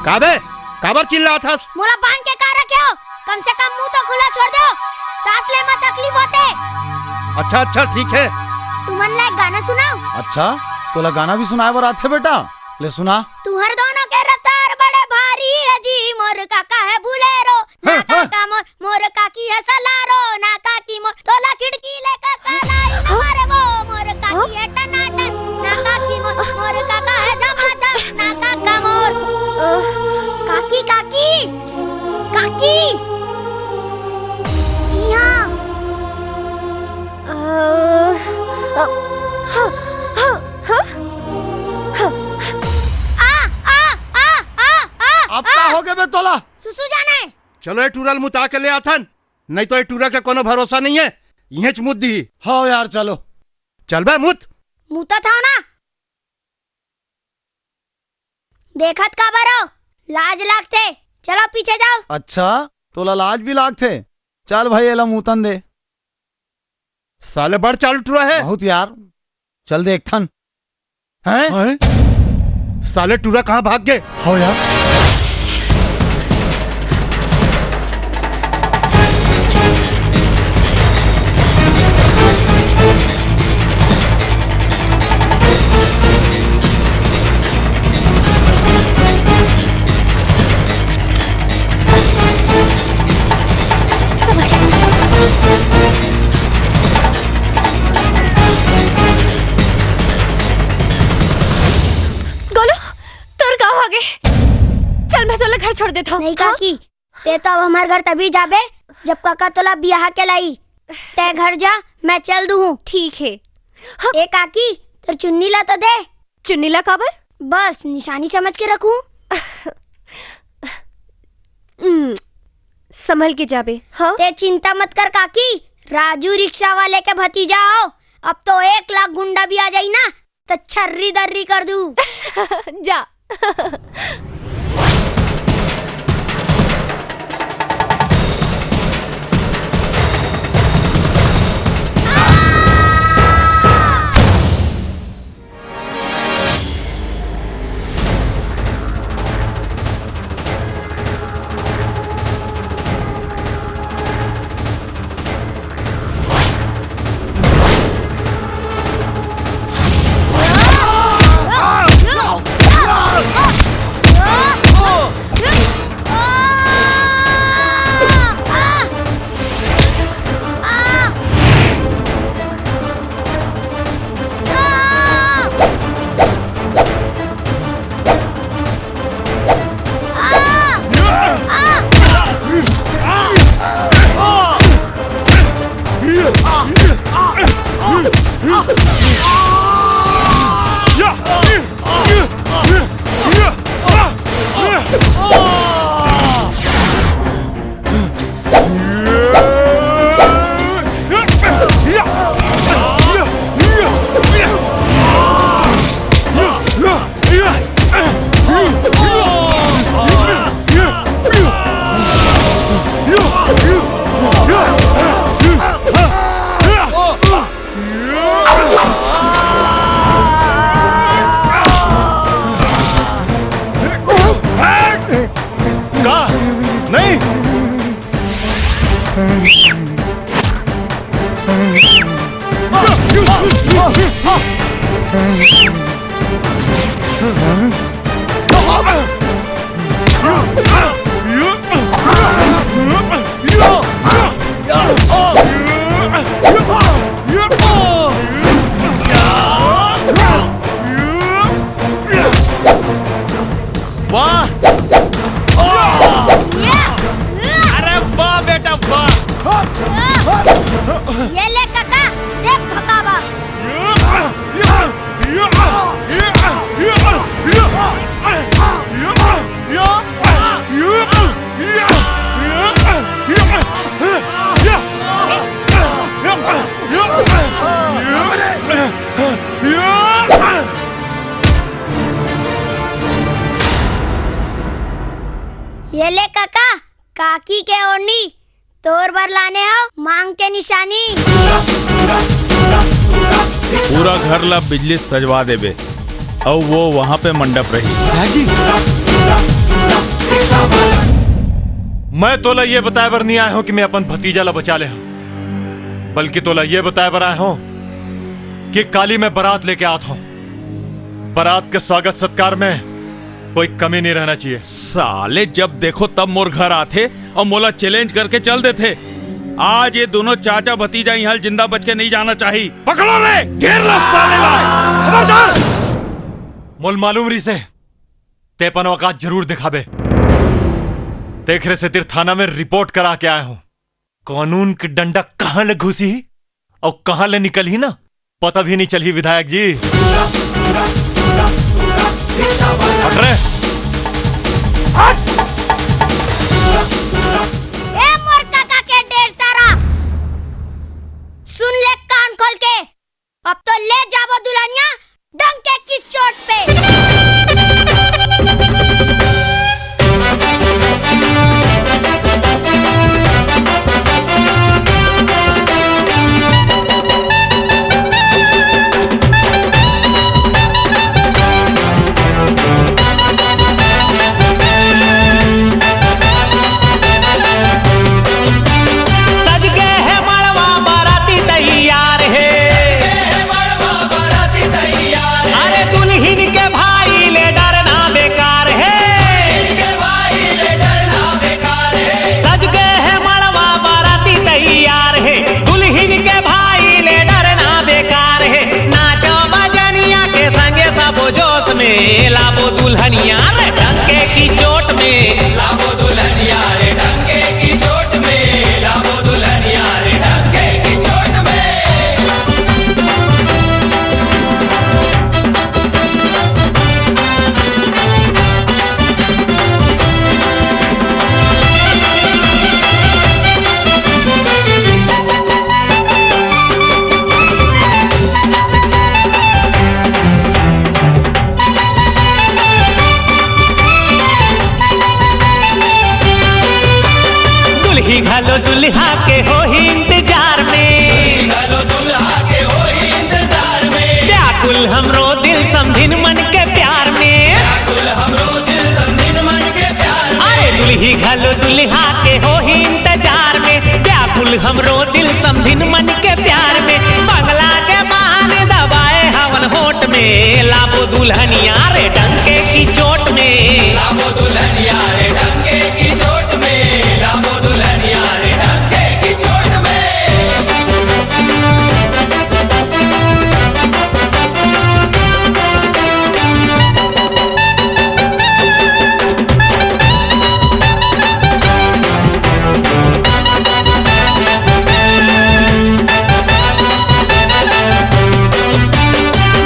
का बे? काबर चिल्लात हस? मोला बांध के का रखे हो? कम से कम मुंह तो खुला छोड़ दो, सांस ले में तकलीफ होथे। अच्छा, अच्छा, ठीक हे। तुमन ला एक गाना सुनाओ। अच्छा, तोला गाना भी सुनाए बर आथे बेटा? ले सुना। तुहर दोनों के रफ्तार बड़े भारी हे जी, मोर काका हे बुलेरो, ना हाँ, हाँ। काका मोर, मोर काकी हे सलारो, ना काकी मोर, तोला खिड़की ले काका लाई न मारे वो, मोर काकी हे टनाटन, ना काकी मोर, मोर काका हे झमाझम, ना काका मोर। अ, काकी, काकी, काकी, यहाँ। अ, अ, ह, ह, ह, ह। आ, आ, आ, आ, आ, अब का आ। हो गे बे तोला? सुसु जाना हे। चलो, ये टूरा ल मुता के ले आथन, नहीं तो ये टूरा के कोनो भरोसा नहीं हे, इहेंच मुत दिही। हाँ यार, चलो। चल बे, मुत। मुतत हव ना। देखत काबर हो? लाज लागथे। चलो पीछे जाओ। अच्छा, तोला लाज भी लागथे? चल भाई, एला मुतन दे। साले बड़ चालू टूरा हे। बहुत यार, चल देखथन। हैं? हैं? साले टूरा कहाँ भाग गे? हो यार। गोलू, तोर का हो गे? चल, मैं तोला घर छोड़ देथव। नहीं हाँ? काकी, ते तो अब हमार घर तभी जाबे, जब काका तोला बियाह के लाई। ते घर जा, मैं चल दूँ हूँ। ठीक हे। हाँ। ए काकी, तोर चुन्नी ला तो दे। चुन्नी ला काबर? बस निशानी समझ के रखूँ। हम्म, संभल के जाबे। हाँ? ते चिंता मत कर काकी, राजू रिक्शा वाले के भतीजा हो। अब तो एक लाख गुंडा भी आ जाई ना, त छर्री दर्री कर दूँ। जा। ये ले काका, काकी के ओढ़नी तोर बर लाने हव, मांग के निशानी। पूरा घर ला बिजली सजवा देबे, अउ वो वहां पे मंडप रही। मैं तोला ये बताए बर नहीं आए हूं कि मैं अपन भतीजा ला बचा ले हूं, बल्कि तोला ये बताए बर आए हूं कि काली मैं बारात लेके आत हूं। बारात के स्वागत सत्कार में कोई कमी नहीं रहना चाहिए। साले, जब देखो तब मोर घर आथे अउ मोला चैलेंज करके चल देथे। आज ये दोनों चाचा भतीजा इहां जिंदा बच के नहीं जाना चाही। पकड़ो रे, घेर लो साले ला। खबरदार। मोल मालूम रहिसे, ते अपन औकात जरूर दिखाबे। तेखरे सेतिर थाना में रिपोर्ट करा के आए हूं। कानून के डंडा कहां ले घुसी ही अउ कहां ले निकलही ना, पता भी नहीं चलही विधायक जी। हट रे। ए मोर काका के ढेर सारा, सुन ले कान खोल के, अब तो ले जाबो दुल्हनिया डंके की चोट पे। सज गे हे मड़वा, बाराती तैयार हे। अरे दुल्हिन के भाई ले डरना बेकार हे। सज गे हे मड़वा, बाराती तैयार हे। दुल्हिन के भाई ले डरना बेकार हे। नाचो बजनिया के संगे सबो जोश में, लाबो दुल्हनिया रे डंके की चोट में। लाबो दुल्हनिया रे डंके की चोट में, लाबो दुल्हनिया रे डंके की चोट में। दुल्ही घलो दुल्हा के होही इंतजार में। दुल्ही घलो दुल्हा के होही इंतजार में। व्याकुल हमरो दिल समधिन मन के प्यार में। व्याकुल हमरो दिल समधिन मन के प्यार में। अरे दुल्ही घलो दुल्हा के होही इंतजार में। व्याकुल हमरो दिल समधिन मन के प्यार में। बंगला के बान दबाए हवन होठ में। लाबो दुल्हनिया रे डंके की चोट में। लाबो दुल्हनिया रे डंके की चोट में। लाबो दुल्हनिया रे डंके की चोट में।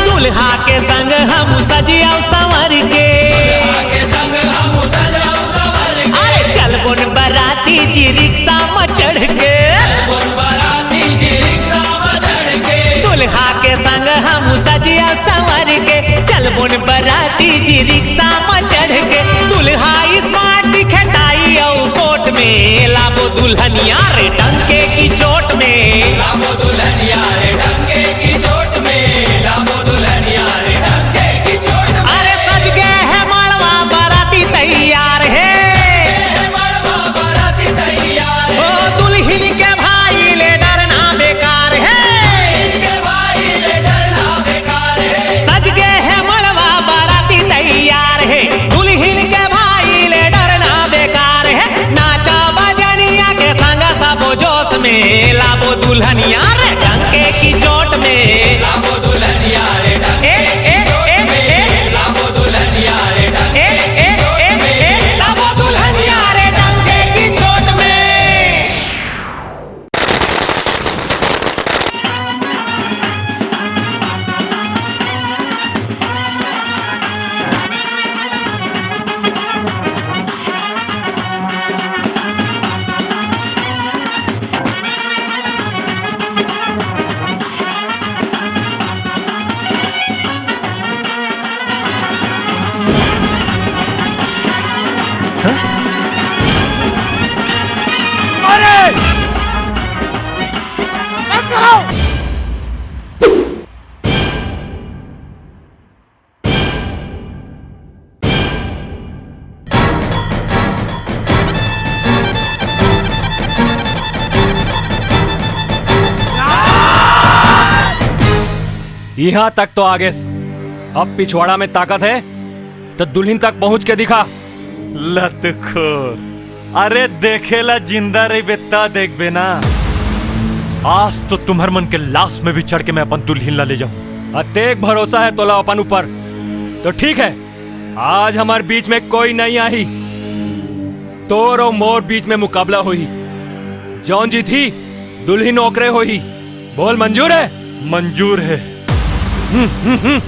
दुल्हा के संग हम सजिया संवर के। दुल्हा के संग हम सजाओ संवर के। अरे चलबोन बराती जी रिक्शा में चढ़ के। चलबोन बराती जी रिक्शा में चढ़ के। दुल्हा के संग हम सजिया संवर के। चलबोन बराती जी रिक्शा में चढ़ के। दुल्हा स्मार्ट दिखे टाई अउ कोट में। लाबो दुल्हनिया रे डंके की चोट में। लाबो दुल्हनिया रे डंके की चोट में। लाबो दुल्हनिया रे डंके की चोट में। अरे सज गे हे मड़वा बराती तैयार हे। हे मड़वा बराती तैयार हे। ओ दुल्हिन के भाई ले डरना बेकार हे। दुल्हिन के भाई ले डरना बेकार हे। सज गे हे मड़वा बराती तैयार हे। दुल्हिन के भाई ले डरना बेकार हे। नाचा बजनिया के संग सबो जोश में। लाबो दुल्हनिया रे इहां तक तो आगेस, अब पिछवाड़ा में ताकत हे तो दुल्हिन तक पहुंच के दिखा। लतखोर, अरे देखेला जिंदा रहिबे त देखबे ना। आज तो तुम्हर मन के लाश में भी चढ़ के मैं अपन दुल्हिन ला ले जाऊं। अतेक भरोसा हे तोला अपन ऊपर, तो ठीक हे, आज हमर बीच में कोई नहीं आही। तोर अउ मोर बीच में मुकाबला होही, जौन जीतही दुल्हिन ओकरे होही। बोल, मंजूर हे? मंजूर हे। हम्म, हम्म, हम्म।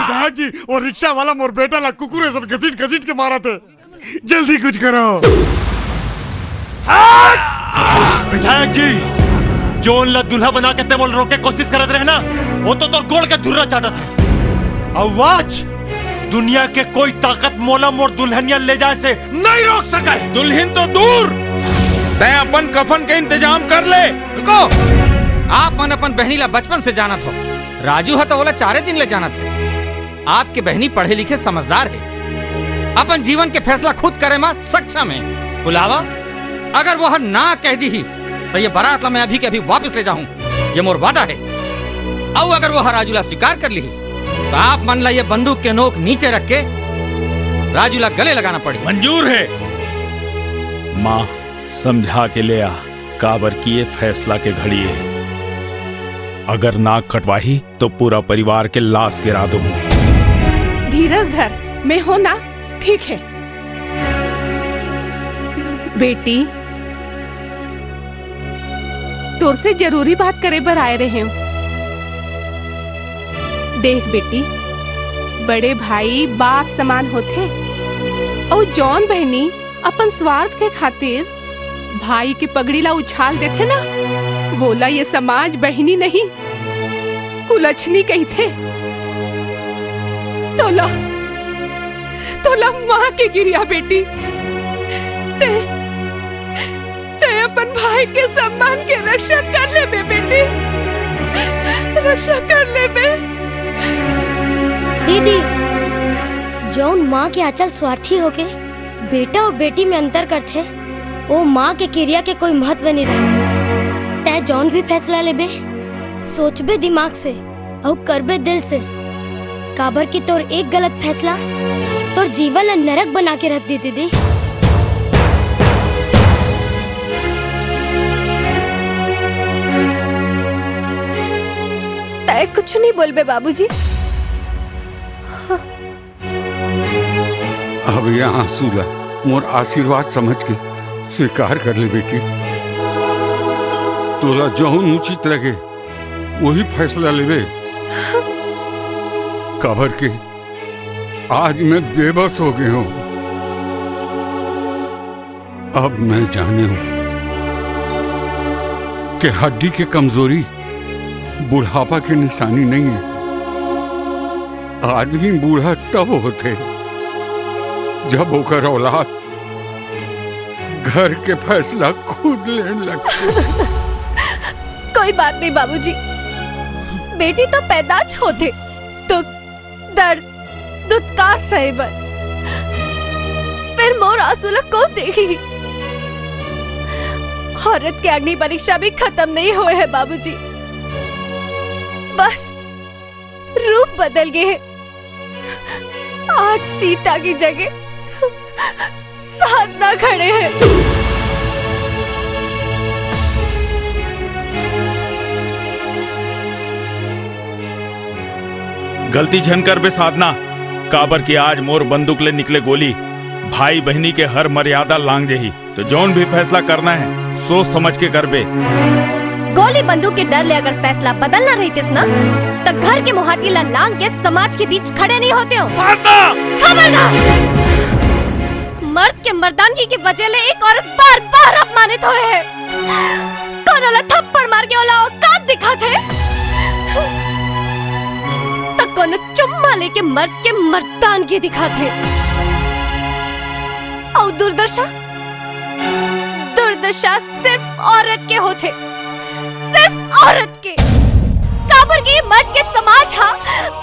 दादाजी, वो रिक्शा वाला मोर बेटा ला कुकुर असन घसीट घसीट के मारत हे। जल्दी कुछ करो। विधायक जी, जोन ला दूल्हा बना के ते मोला रोके कोशिश करत रहे ना, वो तो तोर गोड़ के धुर्रा चाटत हे। अउ आज दुनिया के कोई ताकत मोला मोर दुल्हनिया ले जाए से नहीं रोक सके। दुल्हिन तो दूर, तैं अपन कफन के इंतजाम कर ले। रुको, आप मन अपन बहनी ला बचपन से जानत हो। राजू ह तो ओला चारे दिन ले जानत हे। आपके बहनी पढ़े लिखे समझदार हे, अपन जीवन के फैसला खुद करे म सक्षम हे। बुलावा, अगर वो ह ना कह दीही, तो ये बारात ला मैं अभी के अभी वापस ले जाहूं, ये मोर वादा हे। अउ अगर वो ह राजू ला स्वीकार कर लीही, तो आप मन ला ये बंदूक के नोक नीचे रख के राजू ला गले लगाना पड़ी। मंजूर हे। माँ, समझा के ले आ, काबर कि ये फैसला के घड़ी हे। अगर नाक कटवाही, तो पूरा परिवार के लाश गिरा दूं। धीरज धर, मैं हो ना, ठीक हे। बेटी, तोर से जरूरी बात करे बर आए रहे हूँ। देख बेटी, बड़े भाई बाप समान होथे, अउ जौन बहनी अपन स्वार्थ के खातिर भाई के पगड़ी ला उछाल देथे ना, वोला ये समाज बहिनी नहीं, कुलछनी कहिथे। तोला, तोला माँ के किरिया बेटी, ते, ते अपन भाई के सम्मान के रक्षा कर लेबे बेटी, रक्षा कर लेबे। दीदी, जौन माँ के आंचल स्वार्थी होके बेटा अउ बेटी में अंतर करथे, ओ माँ के किरिया के कोई महत्व नइ रहय। तैं जौन भी फैसला लेबे, सोचबे दिमाग से अउ करबे दिल से, काबर कि तोर एक गलत फैसला तोर जीवन ला नरक बना के रख दे दीदी। तय कुछ नहीं बोलबे बाबूजी। अब ये आंसू ला मोर आशीर्वाद समझ के स्वीकार कर ले बेटी। तोला जौन उचित लगे वही फैसला लेबे। काबर के आज मैं बेबस हो गया हूँ। अब मैं जाने हूँ कि हड्डी के कमजोरी बुढ़ापा के निशानी नहीं है। आदमी बूढ़ा तब होथे जब ओकर औलाद घर के फैसला खुद लेन लगथे। कोई बात नहीं बाबूजी, बेटी तो पैदाच होथे तो दर्द दुत्कार सहे बर, फिर मोर आंसू ला कोन देखही? औरत के अग्नि परीक्षा भी खतम नहीं होए हे बाबूजी, बस रूप बदल गे हे। आज सीता की जगह साधना खड़े हे। गलती झन करबे साधना, काबर कि आज मोर बंदूक ले निकले गोली भाई बहिनी के हर मर्यादा लांग देही। तो जौन भी फैसला करना हे, सोच समझ के करबे। गोली बंदूक के डर ले अगर फैसला बदलना रहितिस ना, त घर के मुहाटी ला लांग के समाज के बीच खड़े नहीं होते हो। शारदा! खबरदार! मर्द के मर्दानगी की वजह ले एक औरत बार-बार अपमानित होए हे। कोनो ला थप्पड़ मार के ओला औकात दिखाथे, त कोनो चुम्मा लेके मर्द के मर्दानगी दिखाथे। अउ दुर्दशा, दुर्दशा सिर्फ औरत के होथे, सिर्फ औरत के। काबर के मर्द के समाज हा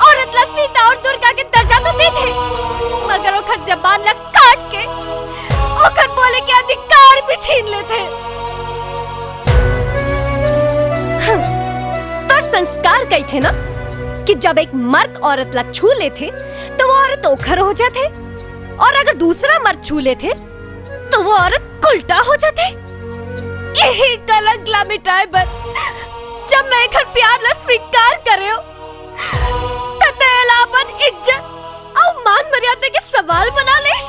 औरत ला सीता और दुर्गा के दर्जा तो देथे, मगर ओखर जबान ला काट के ओखर बोले के अधिकार भी छीन लेथे। हं, तोर संस्कार कहिथे ना कि जब एक मर्द औरत ला छू लेथे, तो वो औरत ओखर हो जाथे, और अगर दूसरा मर्द छू लेथे, तो वो औरत उल्टा हो जाथे। यही कलंक ला मिटाए बर, जब मैं एखर प्यार ला स्वीकार करेंव, त तेला अपन इज्जत अउ मान मर्यादा के सवाल बना लेस।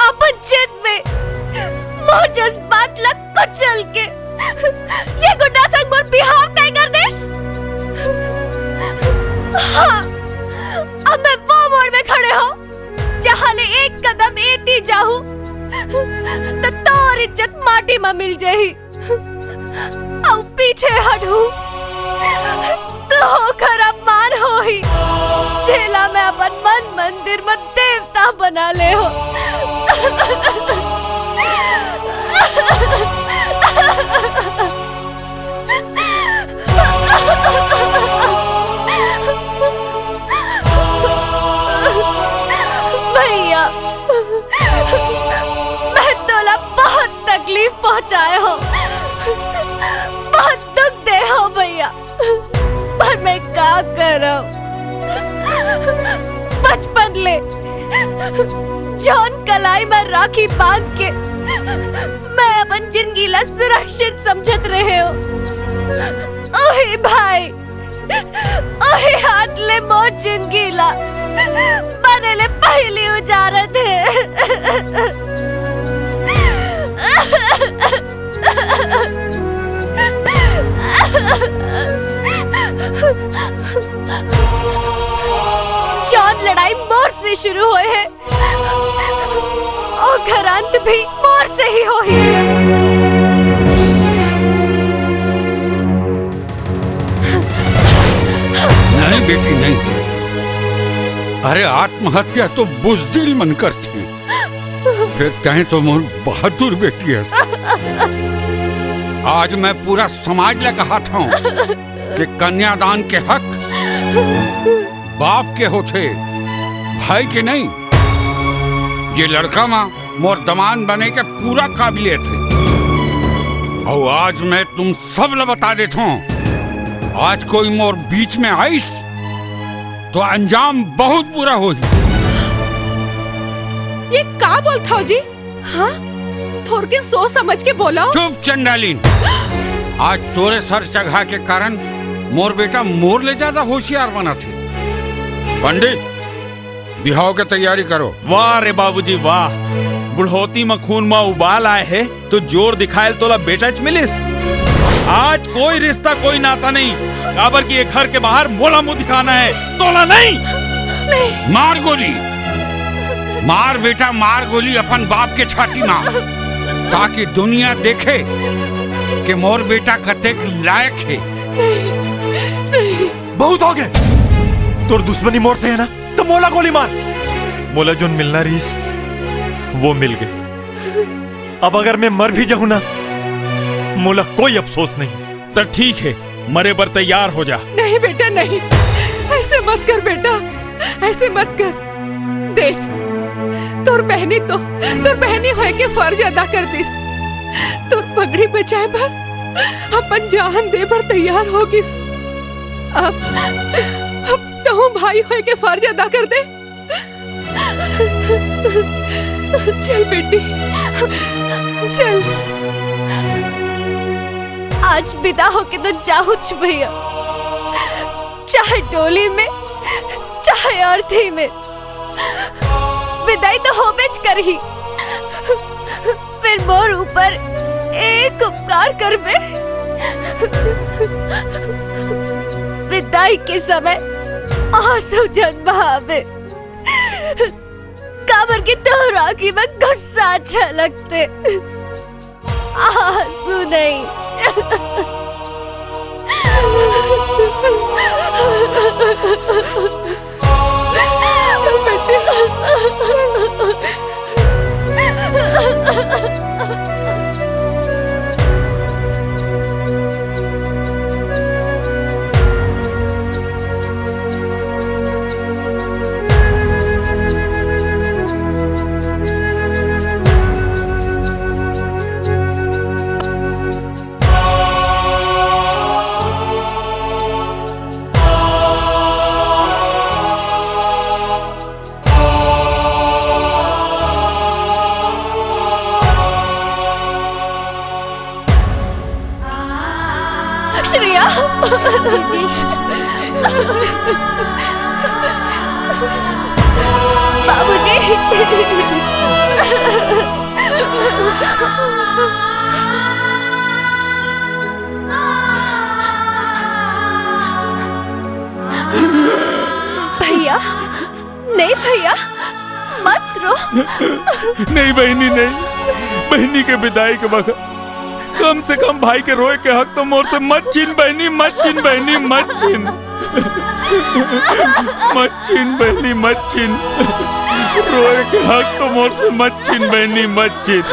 अपन जिद में मोर जज्बात ला कुचल के ये गुंडा संग मोर बिहाव तय कर देस। हाँ, अब मैं वो मोड़ में खड़े हों, जहाँ ले एक कदम एती जाहूँ, त तोर इज्जत माटी म मिल जाही। अउ पीछे हटहूँ, त ओखर अपमान होही, जेला मैं अपन मन मंदिर म देवता बना ले हों। भैया, मैं तोला बहुत तकलीफ पहुंचाए हों, बहुत दुख दे हों भैया, पर मैं का करंव? बचपन ले जौन कलाई म राखी बांध के मैं अपन जिंदगी ला सुरक्षित समझत रहे हों, ओही भाई, ओही हाथ ले मोर जिंदगी ला मरे ले पहिली उजारत हे। जौन लड़ाई मोर से शुरू होए हे, ओकर अंत भी मोर से ही होही। नहीं बेटी, नहीं। अरे, आत्महत्या तो बुजदिल मन करथे। फेर तैं तो मोर बहादुर बेटी हस। आज मैं पूरा समाज ला कहत हंव कि कन्यादान के हक बाप के होथे, भाई के नहीं। ये लड़का मा मोर दमांद बने के पूरा काबिलियत हे। अउ आज मैं तुम सब ला बता देथंव, आज कोई मोर बीच में आइस, तो अंजाम बहुत बुरा होही। ये का बोलथव जी? हाँ, थोरकिन सोच समझ के बोलव। चुप चंडालिन, आज तोरे सर चघा के कारण मोर बेटा मोर ले ज्यादा होशियार बनत हे। पंडित, बिहाव के तैयारी करो। वाह रे बाबूजी वाह, बुढ़ौती म खून म उबाल आए हे तो जोर दिखायल तोला बेटा च मिलिस। आज कोई रिश्ता कोई नाता नहीं, काबर कि ये घर के बाहर मोला मुंह दिखाना हे, तोला नहीं। मार गोली, मार बेटा मार गोली अपन बाप के छाती मा, ताकि दुनिया देखे कि मोर बेटा कतेक लायक हे। बहुत हो गे। तोर दुश्मनी मोर से हे ना, त मोला गोली मार। मोला जोन मिलना रहिस, वो मिल गे। अब अगर मैं मर भी जाहूं ना, मोला कोई अफसोस नहीं। त ठीक हे, मरे बर तैयार हो जा। नहीं बेटा, नहीं, ऐसे मत कर बेटा, ऐसे मत कर। देख, तोर बहनी तो तोर बहनी होए के फर्ज अदा कर दिस, तोर पगड़ी बचाए बर अपन जान दे बर तैयार हो गिस। अब, अब तहूं भाई होए के फर्ज अदा कर दे। चल बेटी, चल। आज विदा होके तो जाहूंच भैया, चाहे डोली में, चाहे अर्थी में, विदाई तो होबेच करही। फिर मोर ऊपर एक उपकार करबे, विदाई के समय आंसू झन बहाबे, काबर कि तोर आंखी में गुस्सा छलकथे, आंसू नहीं। श्रेया। दीदी। बाबूजी। भैया, नहीं भैया, मत रो। नहीं बहिनी, नहीं। बहिनी के विदाई के वक्त कम से कम भाई के रोए के हक तो मोर से मत छीन बहिनी, मत छीन बहिनी, मत छीन। मत छीन बहिनी, मत छीन। रोए के हक तो मोर से मत छीन बहिनी, मत छीन।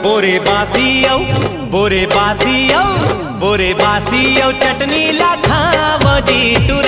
बोरे बासी अउ, बोरे बासी अउ, बोरे बासी अउ चटनी ला खाव जी, टुर